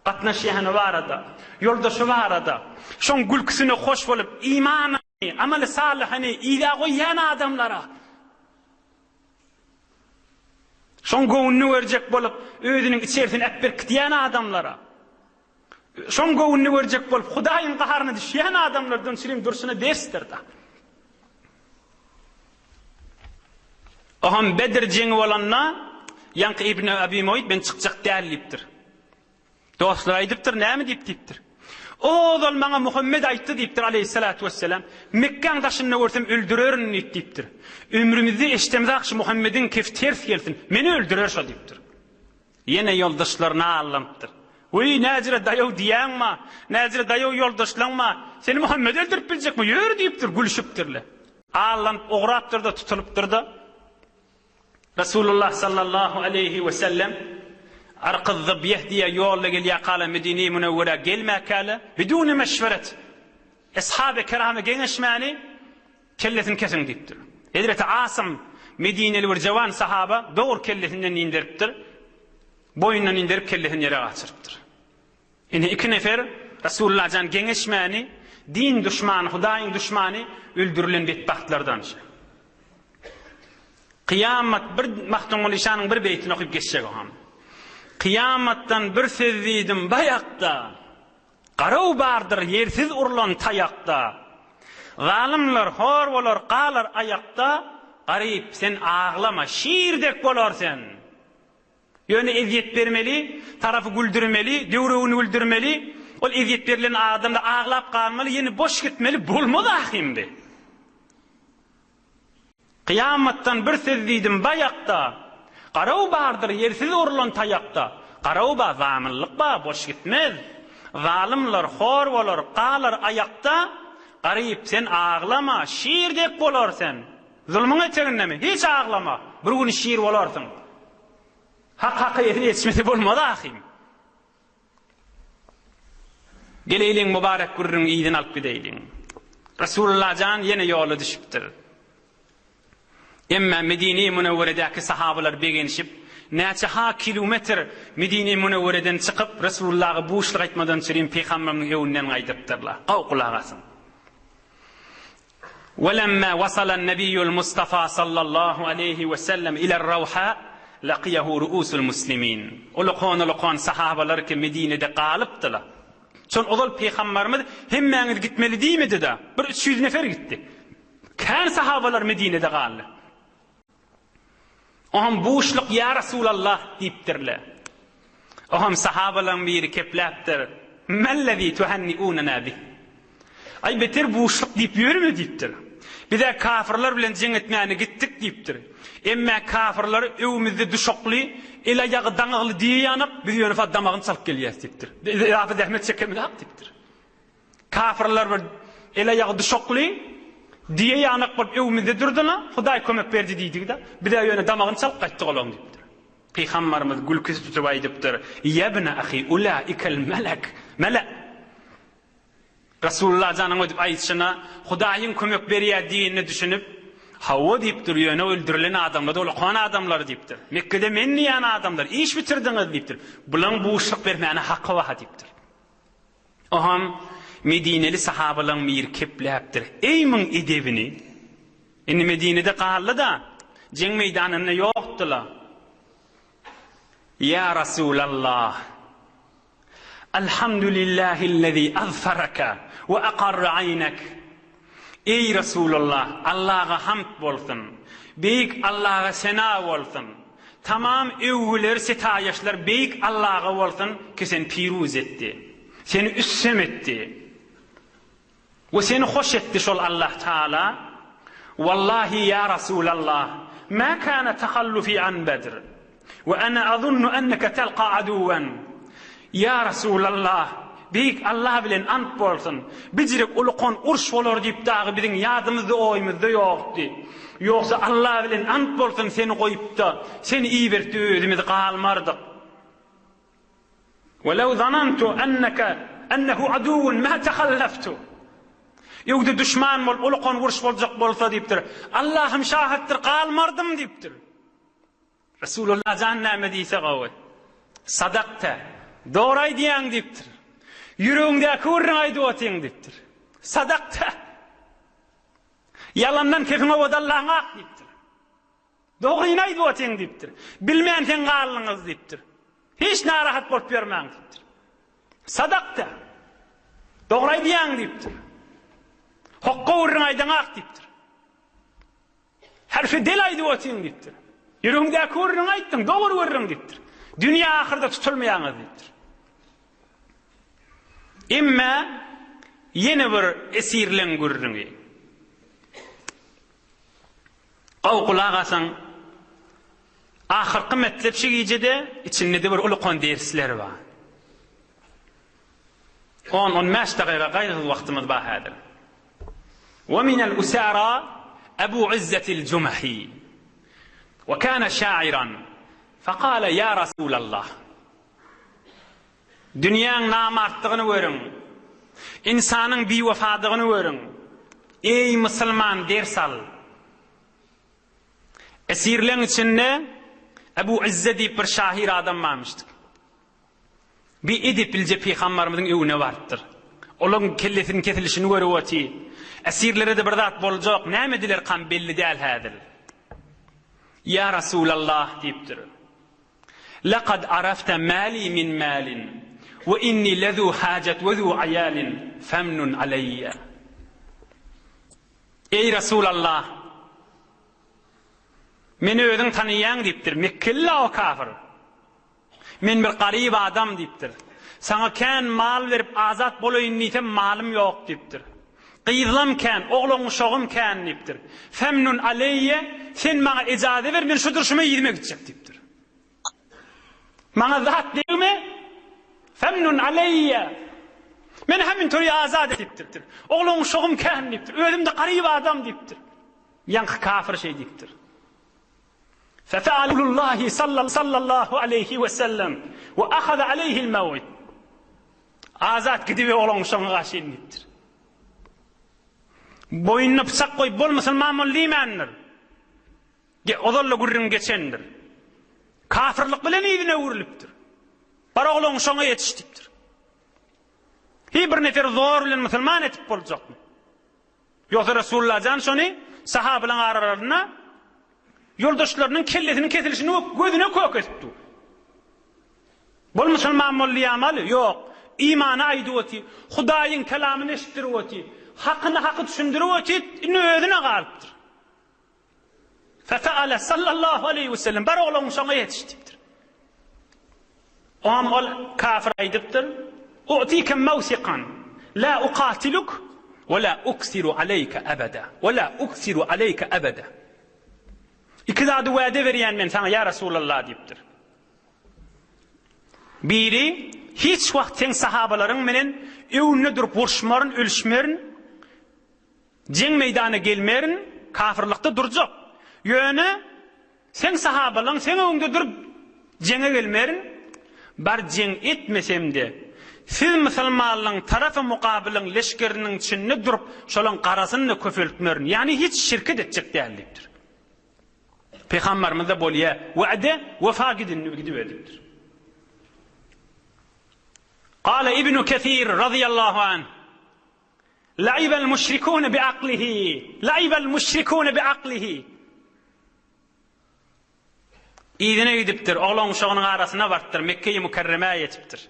gatnaşýany barada, ýoldaşy barada, şoň gülküsine hoş bolup, imanyny, amaly salyhyny yza goýýan adamlara. Şoň göwnüni görjek bolup, özüniň içerisini äpberkidýän adamlara, şoň göwnüni görjek bolup, Hudaýyň gaharyna düşýän adamlardan çürim durşuna dersdir-da. Oňam Bedr jeňi bolanda, ýaňky Ibn Abi Mu'yt men çykjak däl diýipdir. Dostlary aýdypdyr, näme diýip diýipdir. Ozal maňa Muhammet aýtdy diýipdir aleýhissalatu wessalam, Mekgäň daşynda görsem öldürerin diýip diýipdir. Ömrümizde eşdemzak şu Muhammediň kefi ters gelsin, meni öldürer şo diýipdir. Ýene ýoldaşlaryna allanypdyr. Weý, näjire daýaw diýýäňma, näjire daýaw ýoldaşlaňma, seni Muhammet öldürip biljekmi, ýör diýipdir, gülşüpdirler. Allanyp ugrapdyr-da, tutulypdyr-da. Resulullah sallallahu aleýhi we sellem Arkyz-Zybyýeh diýen ýolda gelýärkäler Medine-i Münewwerä gelmäkäler, biduni meşweret, Eshaby Kerama geňeşmäni kellesini kesiň diýipdir. Hezreti Asym medineli bir jawan sahaba dogry kellesinden inderipdir. Boýundan inderip kellesini ýere gaçyrypdyr. Ine iki nefer Resulullah jan geňeşmäni. Din duşmany, Hudaýyň duşmany öldürilen betbagtlardan şu. Kyýamat bir Magtymguly şanyň bir beýtini okyp geçjek ogam. Kyýamatdan bir söz diýdim baýakda. Garaw bardyr ýersiz urlan taýakda. Zalymlar hor bolar galar aýakda, Garyp sen aglama şir dek bolar sen. Ýöne ezýet bermeli, tarapy güldürmeli, döwregini güldürmeli, ol ezýet berlen adam-da aglap galmaly, ýene boş gitmeli, bolmaz ahymdy. Kyýamatdan bir söz diýdim baýakda, Garaw bardyr ýersiz urlan taýakda, Garaw bar, zamynlyk bar, boş gitmez. Zalymlar hor bolar, galar aýakda, Garyp, sen aglama, şir dek bolar sen. Zulmuň etegindemi? Hiç aglama, bir gün şir bolarsyň. Hak haka ýetmese bolmaz ahym. Geleýliň mübarek gürrüňiň yzyny alyp gideýliň. Resulullah jan ýene ýola düşüpdir. Emmä Medine-i Münewweredäki sahabalar begenişip, näçe ha kilometr Medine-i Münewwereden çykyp, Resulullaha buşluk aýtmadan çürim Pygamberimiziň öňünden gaýdypdyrlar. Gowy gulak asyň. Welemma wasalan nebiýul Mustafa sallallahu aleýhi we sellem iler Rawha lakiýehu ruusul muslimin. Ulukan-ulukan sahabalar ki Medinede galypdylar. Şon ozal Pygambarymyz hemmäňiz gitmeli diýmedi-de, bir 300 nefer gitdi. Kän sahabalar Medinede galdy. Oňam buşluk ýa Resulallah diýipdirler. Oňam sahabalaryň biri kepläpdir, Mellezi tuhanniunana bih? Aý beter buşluk diýip ýörme diýipdir. Biz-ä kafyrlar bilen jeň etmäne gitdik diýipdir. Emmä kafyrlar öwümizde duşakly, el-aýagy daňygly diýýänak, biz ýöne fa damagyny çalyp gelýäs diýipdir. Biz yzafy zähmet çekemizak diýipdir. Kafyrlar bir el-aýagy duşakly, düýe ýanak bolup öwümizde durdylar, Hudaý kömek berdi diýdigi-de, biz-ä ýöne damagyny çalyp gaýtdyk olaň diýipdir. Pygambarymyz gülküsi tutup aýdypdyr, Ýebne ahi, ulaikel melek, mele. Resulullah janyň ödüp aýdyşyna, Hudaýyň kömek berýär diýenine düşünip, Hawa diýipdir, ýöne öldürilen adamlar-da ulakan adamlar diýipdir. Mekgede men diýýän adamlar, iş bitirdiňiz diýipdir. Bulaň buşluk bermäne haky bar diýipdir. Oňam medineli sahabalaň biri kepläpdir, Eý muň edebini! Indi Medinede galdy-da, jeň meýdanynda ýokdy-la. Ýa Rasulallah! Alhamdulillahillezî azfaraka we akarra aýnek! Eý Resulallah, Allaha hamd bolsun! Beýik Allaha sena bolsun! Tamam öwgüler, setaýyşlar beýik Allaha bolsun ki seni piruz etdi. Seni üstem etdi. We seni hoş etdi şol Allah Taala. Wallahi ýa Resulallah, ma kana tahallufi an Bedr. We ene azunnu enneke telka aduwen. Ýa Resulallah, Beýik Allah bilen ant bolsun, bijirek ulukan urş bolar diýip dagy biziň ýadymyzda oýumyzda ýokdy. Ýogsa Allah bilen ant bolsun seni goýupda, seni ibertdi özümiz galmardyk. We lew zanantu enneke ennehu aduwwun ma tehalleftu. Öwde duşman bolup ulukan uruş boljak bolsa diýipdir. Allahym şahytdyr galmardym diýipdir. Resulullah jan näme diýse gowy. Sadakta, dogry aýdýaň diýipdir. Ýüregiňdäki gürrüňi aýdyp otyň diýipdir. Sadakta. Ýalandan kefiň owadanlaň ak diýipdir. Dogryny aýdyp otyň diýipdir. Bilmän sen galdyňyz diýipdir. Hiç narahat bolup ýörmäň diýipdir. Sadakta. Dogry aýdýaň diýipdir. Hokga gürrüň aýdaňak diýipdir. Herfi del aýdyp otyň diýipdir. Ýüregiňdäki gürrüňi aýtdyň, dogry gürrüň diýipdir. Dünýä ahyrda tutulmaýaňyz diýipdir. Emme ýene bir esirleň gürrüňi. Gowy gulak asyň. Ahyrky metlep şu gijede içinde-de bir ulukan dersler bar. On, on bäş dagyga gaýgysyz wagtymyz bar häzir. Ve minel usara Ebu Izzetil Jumahi. Ve kana şairan. Fekale ya Rasulallah. Dünýäň namartdygyny görüň. Ynsanyň biwefadygyny görüň. Eý musulman ders al. Esirleň içinde Ebu Izze diýip bir şahyr adam barmyşdyk. Bir edep bilje pygambarymyzyň öwüne barypdyr. Olaň kellesiniň kesilişini görüp otyr. Esirlere-de bir zat boljak, näme edilerkam belli däl häzir. Ýa Rasulallah diýipdir. Lekad arafte ma li min malin we inni lezu hajat we zu aýalin femnun aleýýe. Eý Rasulallah! Meni özüň tanaýaň diýipdir. Mekgeli-la o kafir. Men bir garyp adam diýipdir. Saňa kän mal berip azat bolaýyn diýsem malym ýok diýipdir. Gyzlam kän, oglan-uşagym kän diýipdir. Femnun aleýýe, sen maňa ejaze ber, men şu durşuma yzyma gitjek diýipdir. Maňa zat degme, femnun aleýýe. Meni hemin tory azat et diýipdir. Oglan-uşagym kän diýipdir. Özüm-de garyp adam diýipdir. Ýaňky kafir şeý diýipdir. Fefe'alullahi sallallahu aleýhi we sellem we ahaza aleýhil mew'id. Azat gidibe oglan şoňa garşy diýipdir. Boýnuna pyçak goýup bol musulman bol diýmändir. Ge ozal-da gürrüň geçendir. Kafirlik bilen yzyna öwrülipdir. Bar oglan şoňa ýetiş diýipdir. Hi bir nefer zor bilen musulman etip boljakmy? Ýogsa Resulullah jan şony sahabalaryň aralarynda ýoldaşlarynyň kellesiniň kesilişini gözüne kök edip dur. Bol musulman bol diýýämaly? Ýok. Imany aýdyp otyr. Hudaýyň kelamyny eşitdirip otyr. Hakyny haky düşündirip otyr. Indi özüne galypdyr. Feseale sallallahu aleýhi we sellem bar ogluň şoňa ýetiş diýipdir. Oňam ol kafir aýdypdyr, U'tike mawsikan la ukatiluk we la uksiru aleýke ebeda we la uksiru aleýke ebeda. Iki zady wada berýän men saňa ýa Resulallah diýipdir. Biri, hiç wagt seň sahabalaryň menen öňünde durup uruşmaryn, ölüşmerin. Jeň meýdana gelmerin, kafyrlykda durjak. Ýöne seň sahabalaň seň öňüňde durup jeňe gelmerin. Bar jeň etmesem-de, siz musulmanlaň tarapy mukabylyň leşgeriniň içinde durup şolaň garasyny-da köpeltmerin, ýagny hiç şirket etjek däl diýipdir. Pygamberimiz-de bolýa, wa'de wefa gidin gidiber diýipdir. Gala Ibnu Kesir razyýallahu anh, Laibel müşrikune bi aklihi, laibel müşrikune bi aklihi. Yzyna gidipdir, oglan-uşagynyň arasyna barypdyr, Mekgeýi Mükerremä ýetipdir.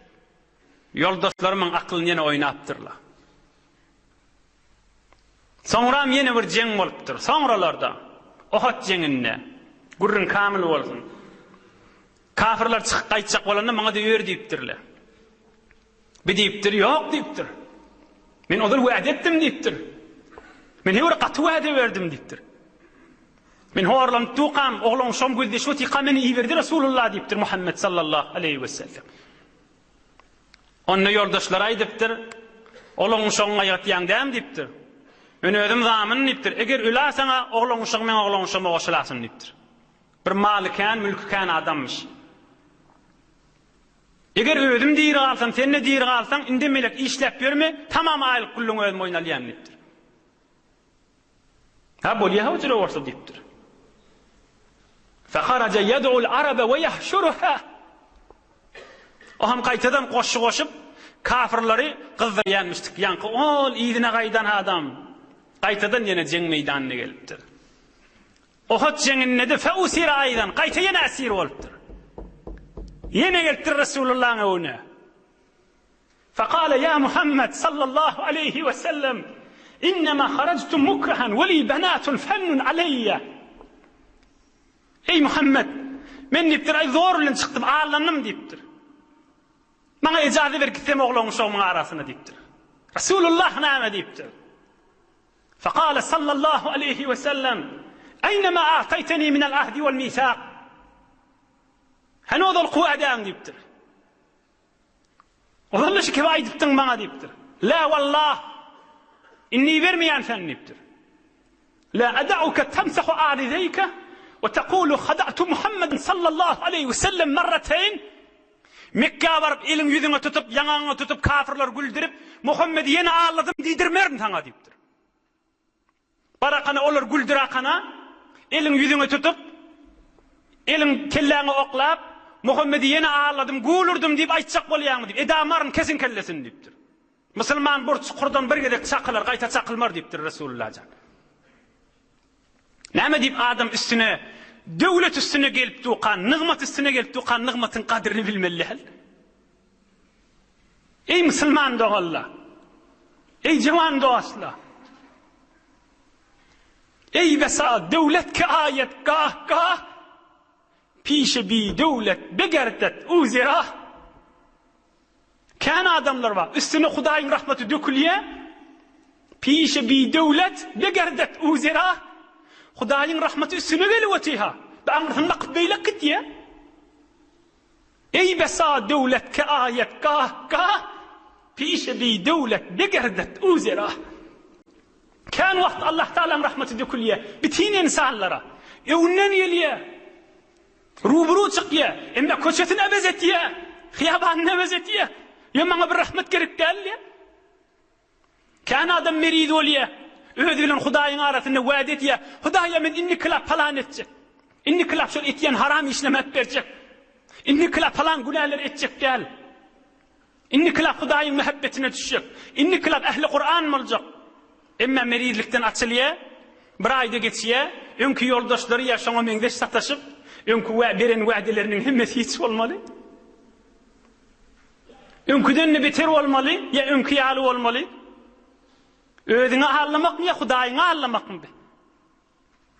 Ýoldaşlarymyň aklyny ýene oýnapdyrlar. Soňram ýene bir jeň bolupdyr. Soňralarda, Ohot jeňinde, gürrüň kamyl bolsun. Kafyrlar çykyp gaýtjak bolanda maňa-da ýör diýipdirler. Bi diýipdir, Ýok diýipdir. Men ozal wada etdim diýipdir. Men her bir gaty wada berdim diýipdir. Men horlanyp dukam, oglan şom gözleşip otyrka meni iberdi Resulullah diýipdir Muhammet sallallahu aleýhi we sellem. Onda ýoldaşlary aýdypdyr, Oglan uşagyňy gaýgatýaň dämi diýipdir. Men özüm zamyn diýipdir. Eger öläseň-ä oglan uşagyň meň oglan uşagyma goşulasyn diýipdir. Bir maly kän, mülki kän adammyş. Eger özüm diri galsam, sen-de diri galsaň, indi melek işläp ýörme, tamam aýlyk gullugyňy özüm boýun alýan diýipdir. Ha, bolýa hujra bolsa diýipdir. Feharaja yed'ul arabe we yahşuruha. O hem gaýtadan goşgy goşup, kafirleri gyzdyrýanmyşdyk. Ýaňky ol yzyna gaýdan adam gaýtadan ýene jeň meýdanyna gelipdir. Ohut jeňinde-de feusira aýdan, gaýta ýene esir bolupdyr. Ýene gelipdir Resulullahyň öňüne. Fekale ýa Muhammed sallallahu aleýhi we sellem, innema harajtu mukrahan we li benatun femnun aleýýe. Eý Muhammed, men diýipdir, aý zor bilen çykdym, allandym diýipdir. Maňa ejaza ber gitsem oglan-uşagymyň arasyna diýipdir. Resulullah näme diýipdir? Fekale sallallahu aleýhi we sellem, Eýne ma a'taýteni minel ahdi wel misak? Hany ozalky wadaň diýipdir. Ozal-da şu kibi aýdypdyň maňa diýipdir. La wallah, indi ibermeýän seni diýipdir. La ada'uka tamsahu arizeýke we taqulu hada'tu Muhammeden sallallahu aleýhi we sellem marrateýn. Mekgä baryp eliň ýüzüňe tutup, ýaňagyňa tutup kafyrlary güldürip, Muhammedi ýene aldadym diýdirmerin saňa diýipdir. Barakana olar güldürakana eliň ýüzüňe tutup, eliň kelläňe oklap, Muhammedi ýene aldadym, gul urdum diýip aýtjak bolýaňmy diýip, edamaryn kesiň kellesini diýipdir. Musulman bir çukurdan bir gezek çakylar, gaýta çakylmar diýipdir Resulullah jan. Näme diýip adam üstüne, döwlet üstüne gelip dukan, nygmat üstüne gelip dukan nygmatyň gadyryny bilmeli däl. Eý musulman doganlar! Eý jawan dostlar! Eý besa döwlet ki aýat gah gah, pişe bi döwlet begerdet u zira. Kän adamlar bar, üstüne Hudaýyň rahmaty dökülýär, pişe bi döwlet begerdet u zira. Hudaýyň rahmaty üstüne gelip otyr-ha, bi aňyrsyny bakyp beýlek gitýär. Eý besa döwlet ke aýat gah gah, pişe bi döwlet begerdet u zira. Kän wagt Allah Tagalaň rahmaty dökülýär bitin ynsanlara. Öňünden gelýär. Rubru çykýar. Emma köçesini äwez etýär. Hyýabanyny äwez etýär. Ýa maňa bir rahmet gerek däl diýýär. Kän adam meriz bolýar. Özi bilen Hudaýyň arasynda wada edýär. Hudaýa men indikilap palan etjek. Indikilap şol etýän haram işlerimi äp berjek. Indikilap palan günäleri etjek däl. Indikilap Hudaýyň mähebbetine düşjek. Indikilap ähli Kuran boljak. Emma merizlikden açylýar. Bir aýda geçýär. Öňki ýoldaşlary ýa şoňa meňzeş sataşyp, öňki beren wädeleriniň hemmesi hiç bolmaly. Öňküden-de beter bolmaly ýa öňki ýaly bolmaly. Özüňi aldamakmy ýa Hudaýyňy aldamakmy bi?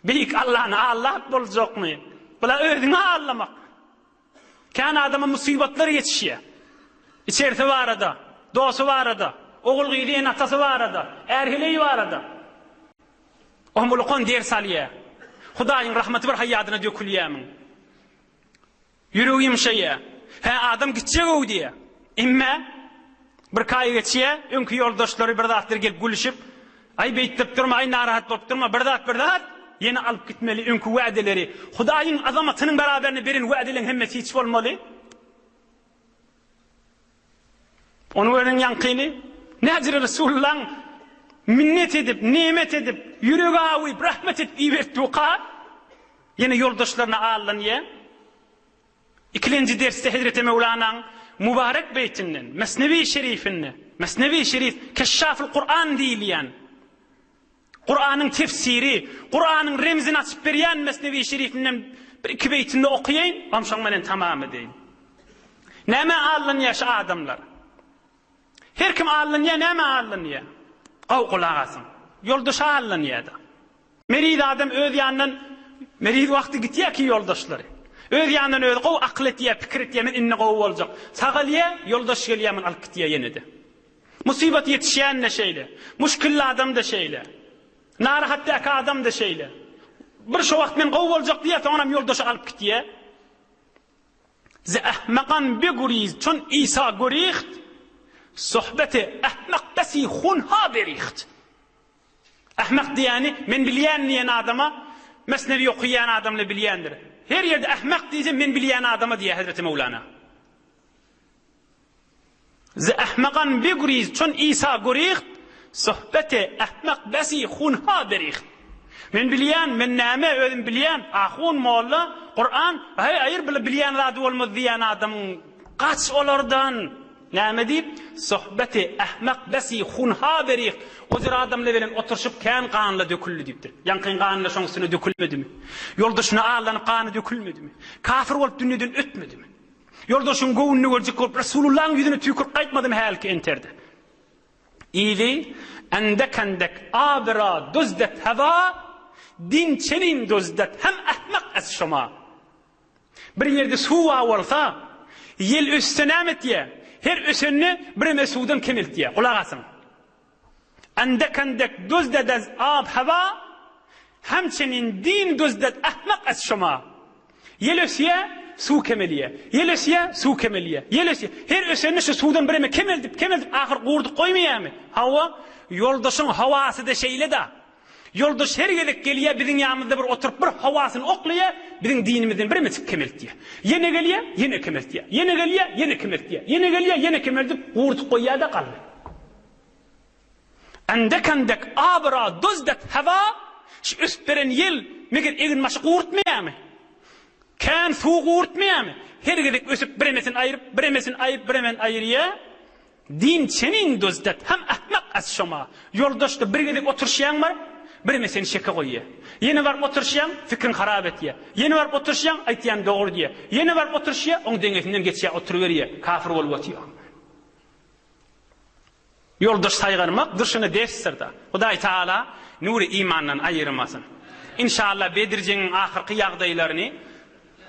Beýik Allany aldap boljakmy? Bula özüňi aldamak. Kän adama musybatlar ýetişýär. Içerisi barada, dosty barada, ogul-gyzy, ene-atasy barada, är-heleýi barada. Omulukan ders alýar. Hudaýyň rahmaty bir haýadyna dökülýärmiň? Ýüregi ýumşaýar. Hä, adam gitjeg-ow diýýär. Emme, birki aý geçýär, öňki ýoldaşlary bir zatlar gelip gülüşip, Aý, beýtdirip durma, aý, narahat bolup durma, bir zat, bir zat, ýene alyp gitmeli öňki wädeleri. Hudaýyň azamatynyň beraberinde beren wädeleň hemmesi hiç bolmaly. Ony gören ýaňkyny, Näjire Resulullaň minnet edip, nemet edip, ýüregi awyp, rahmet edip ibertdiwka, ýene ýoldaşlaryna allanýar. Ikilenji dersde Hezreti Möwlanaň mübarek beýtinden, Mesnewi şerifinde, Mesnewi şerif Keşşaful Kuran diýilýän, Kuranyň tefsiri, Kuranyň remzini açyp berýän Mesnewi şerifinden bir-iki beýtini okaýaýyn, onsoň menen tamam edeýin. Nämä allanýar şu adamlar? Her kim allanýar, nämä allanýar? Gowy gulak asyň. Ýoldaşa allanýar-da. Meriz adam öz ýanyndan meriz wagty gitýär ki ýoldaşlary. Öz ýanyndan özi gowy akyl etýär, pikir etýär, men indi gowy boljak. Sagalýar, ýoldaş gelýär, muny alyp gitýär ýene-de. Musybat ýetişýän-de şeýle. Muşkilli adam-da şeýle. Narahatdäki adam-da şeýle. Bir şo wagt men gowy boljak diýýär, soňram ýoldaşy alyp gitýär. Ze ahmakan beguriz çun Isa guriht, sohbeti ahmak besi hunha beriht. Ahmak diýýäni, men bilýän diýen adama, Mesnewi okaýan adamla bilýändir. Her ýerde ahmak diýse, men bilýän adama diýýär Hezreti Möwlana. Ze ahmakan beguriz çun Isa guriht, sohbeti ahmak besi hunha beriht. Men bilýän, men näme, özüm bilýän, ahun, molla, Kuran, heý, aýyr, bile bilýän zady bolmaz diýýän adamyň, gaç olardan! Näme diýip, Sohbeti ahmak besi hunha beriht, o jür adamlar bilen oturyşyp kän ganla döküldi diýipdir. Ýaňkyň gany-da şoň üstüne dökülmedimi? Ýoldaşyna aldanyp gany dökülmedimi? Kafir bolup dünýeden ötmedimi? Ýoldaşyň göwnüni görjek bolup Resulullahyň ýüzüne tüýkürip gaýtmadymy hälki enterde? Yzy, Endek-endek abira duzdet heva, din çenin duzdet hem ahmak ez şoma. Bir ýerde suw bar bolsa, ýel össe näme etýär? Her ösende bireme suwdan kemeltýär. Gulak asyň. Endek-endek duzded ez ab heva, hemçenin din duzded ahmak ez şoma. Ýel ösýär, suw kemelýär. Ýel ösýär, suw kemelýär. Ýel ösýär. Her ösende şu suwdan bireme kemeldip, kemeldip ahyr gurdup goýmaýarmy? Hawa, ýoldaşyň howasy-da şeýle-da. Ýoldaş her gezek gelýär, biziň ýanymyzda bir oturyp bir howasyny oklaýar, biziň dinimizden biremejik kemeltýär. Ýene gelýär, ýene kemeltýär. Ýene gelýär, ýene kemeltýär. Ýene gelýär, ýene kemeldip, gurdup goýýar-da galdy. Endek-endek abra duzdet hewa, şu ösüp beren ýel, meger eginbaşy gurtmaýarmy? Kän suw gurtmaýarmy? Her gezek ösüp biremesini aýryp, biremesini aýyryp, biremesini aýyrýar. Din çenin dozdet hem ahmak az şoma. Ýoldaşda bir gezek oturyşýaň baryp, bireme seni şeke goýýa. Ýene baryp oturyşýaň, fikriňi harap etýä. Ýene baryp oturyşýaň, aýtýan dogry diýýä. Ýene baryp oturyşýa, oň deňesinden geçýä oturyberýä, kafir bolup otyr. Ýoldaş saýgarmak durşuna dersdir-da. Hudaý Tagala nury imandan aýyrmasyn. Inşallah Bedir jeňiň ahyrky ýagdaýlaryny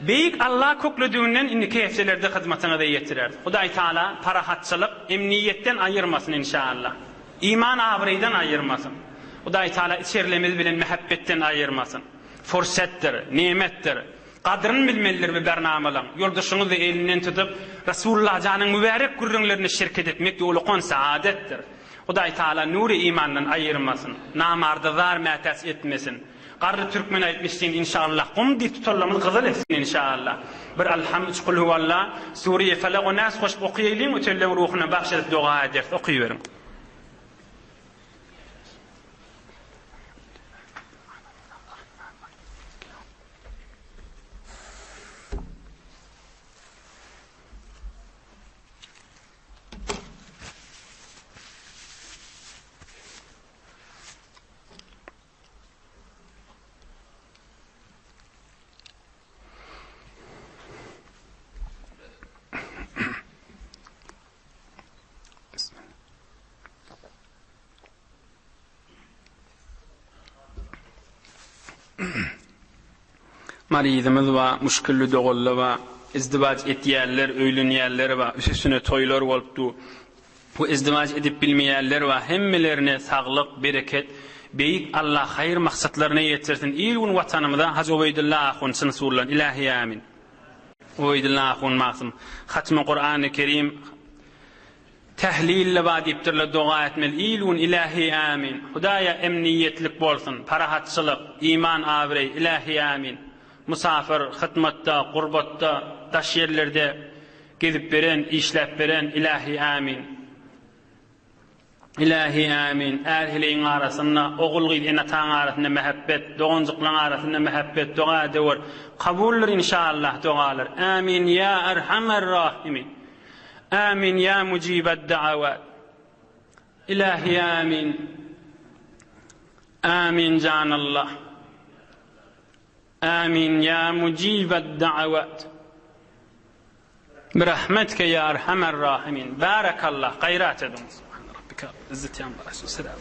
Beýik Alla köklediginden indiki hepdelerde hyzmatyňyza ýetireris. Hudaý Tagala parahatçylyk, emniýetden aýyrmasyn inşallah. Iman abraýdan aýyrmasyn. Hudaý Tagala içerilerimiz bilen mähebbetden aýyrmasyn. Fursatdyr, nemetdir. Gadryny bilmelidir bu bernamalaň. Ýoldaşyňyzy elinden tutup, Resulullah janyň mübärek gürrüňlerine şirket etmek ýolukon saadetdir. Hudaý Taala nury imandan aýyrmasyn. Namarda zar mätäç etmesin. Garry türkmen aýtmyşdyn inşallah gum diýip tutanlarymyz gyzyl etsin inşallah. Bir Alham üç kulhuwalla, Sure-i Felak we Nas goşup okaýalyň ötenleň ruhuna bagş edip doga ederis. Okyberiň. Maryzymyz bar, muşkilli doganlar bar, izdiwaç etýänler, öýlenýänler bar, üstüne toýlar bolup dur. Bu izdiwaç edip bilmeýänler bar, hemmelerine saglyk, bereket, Beýik Allah haýyr maksatlaryna ýetirsin, il-gün Watanymyza Hajy Ubeýdulla ahun çyn surlan, Ilähi Amin. Ubeýdulla ahun magsum, hatmy Kurany Kerim, Tählille bar diýipdirler doga etmeli il gün ilähi ämin Hudaýa emniýetlik bolsun parahatçylyk iman abraý ilähi ämin Musafyr hytmatda gurbatda daş ýerlerde gezip beren işläp beren ilähi ämin Ilähi ämin är heleýiň arasynda ogul gyz ene ataň arasynda mähebbet doganjyklaň arasynda mähebbet doga edewer kabuldyr inşallah dogalar ämin ýa erhamer rahimin. Amin ýa mujibed da'awat. Ilahi amin. Amin jan Allah. Amin ýa mujibed da'awat. Birahmetke ýa erhamer rahimin. Barakallah. Gaýrat ediň. Subhan rabbika. Izzeti amma. Selam.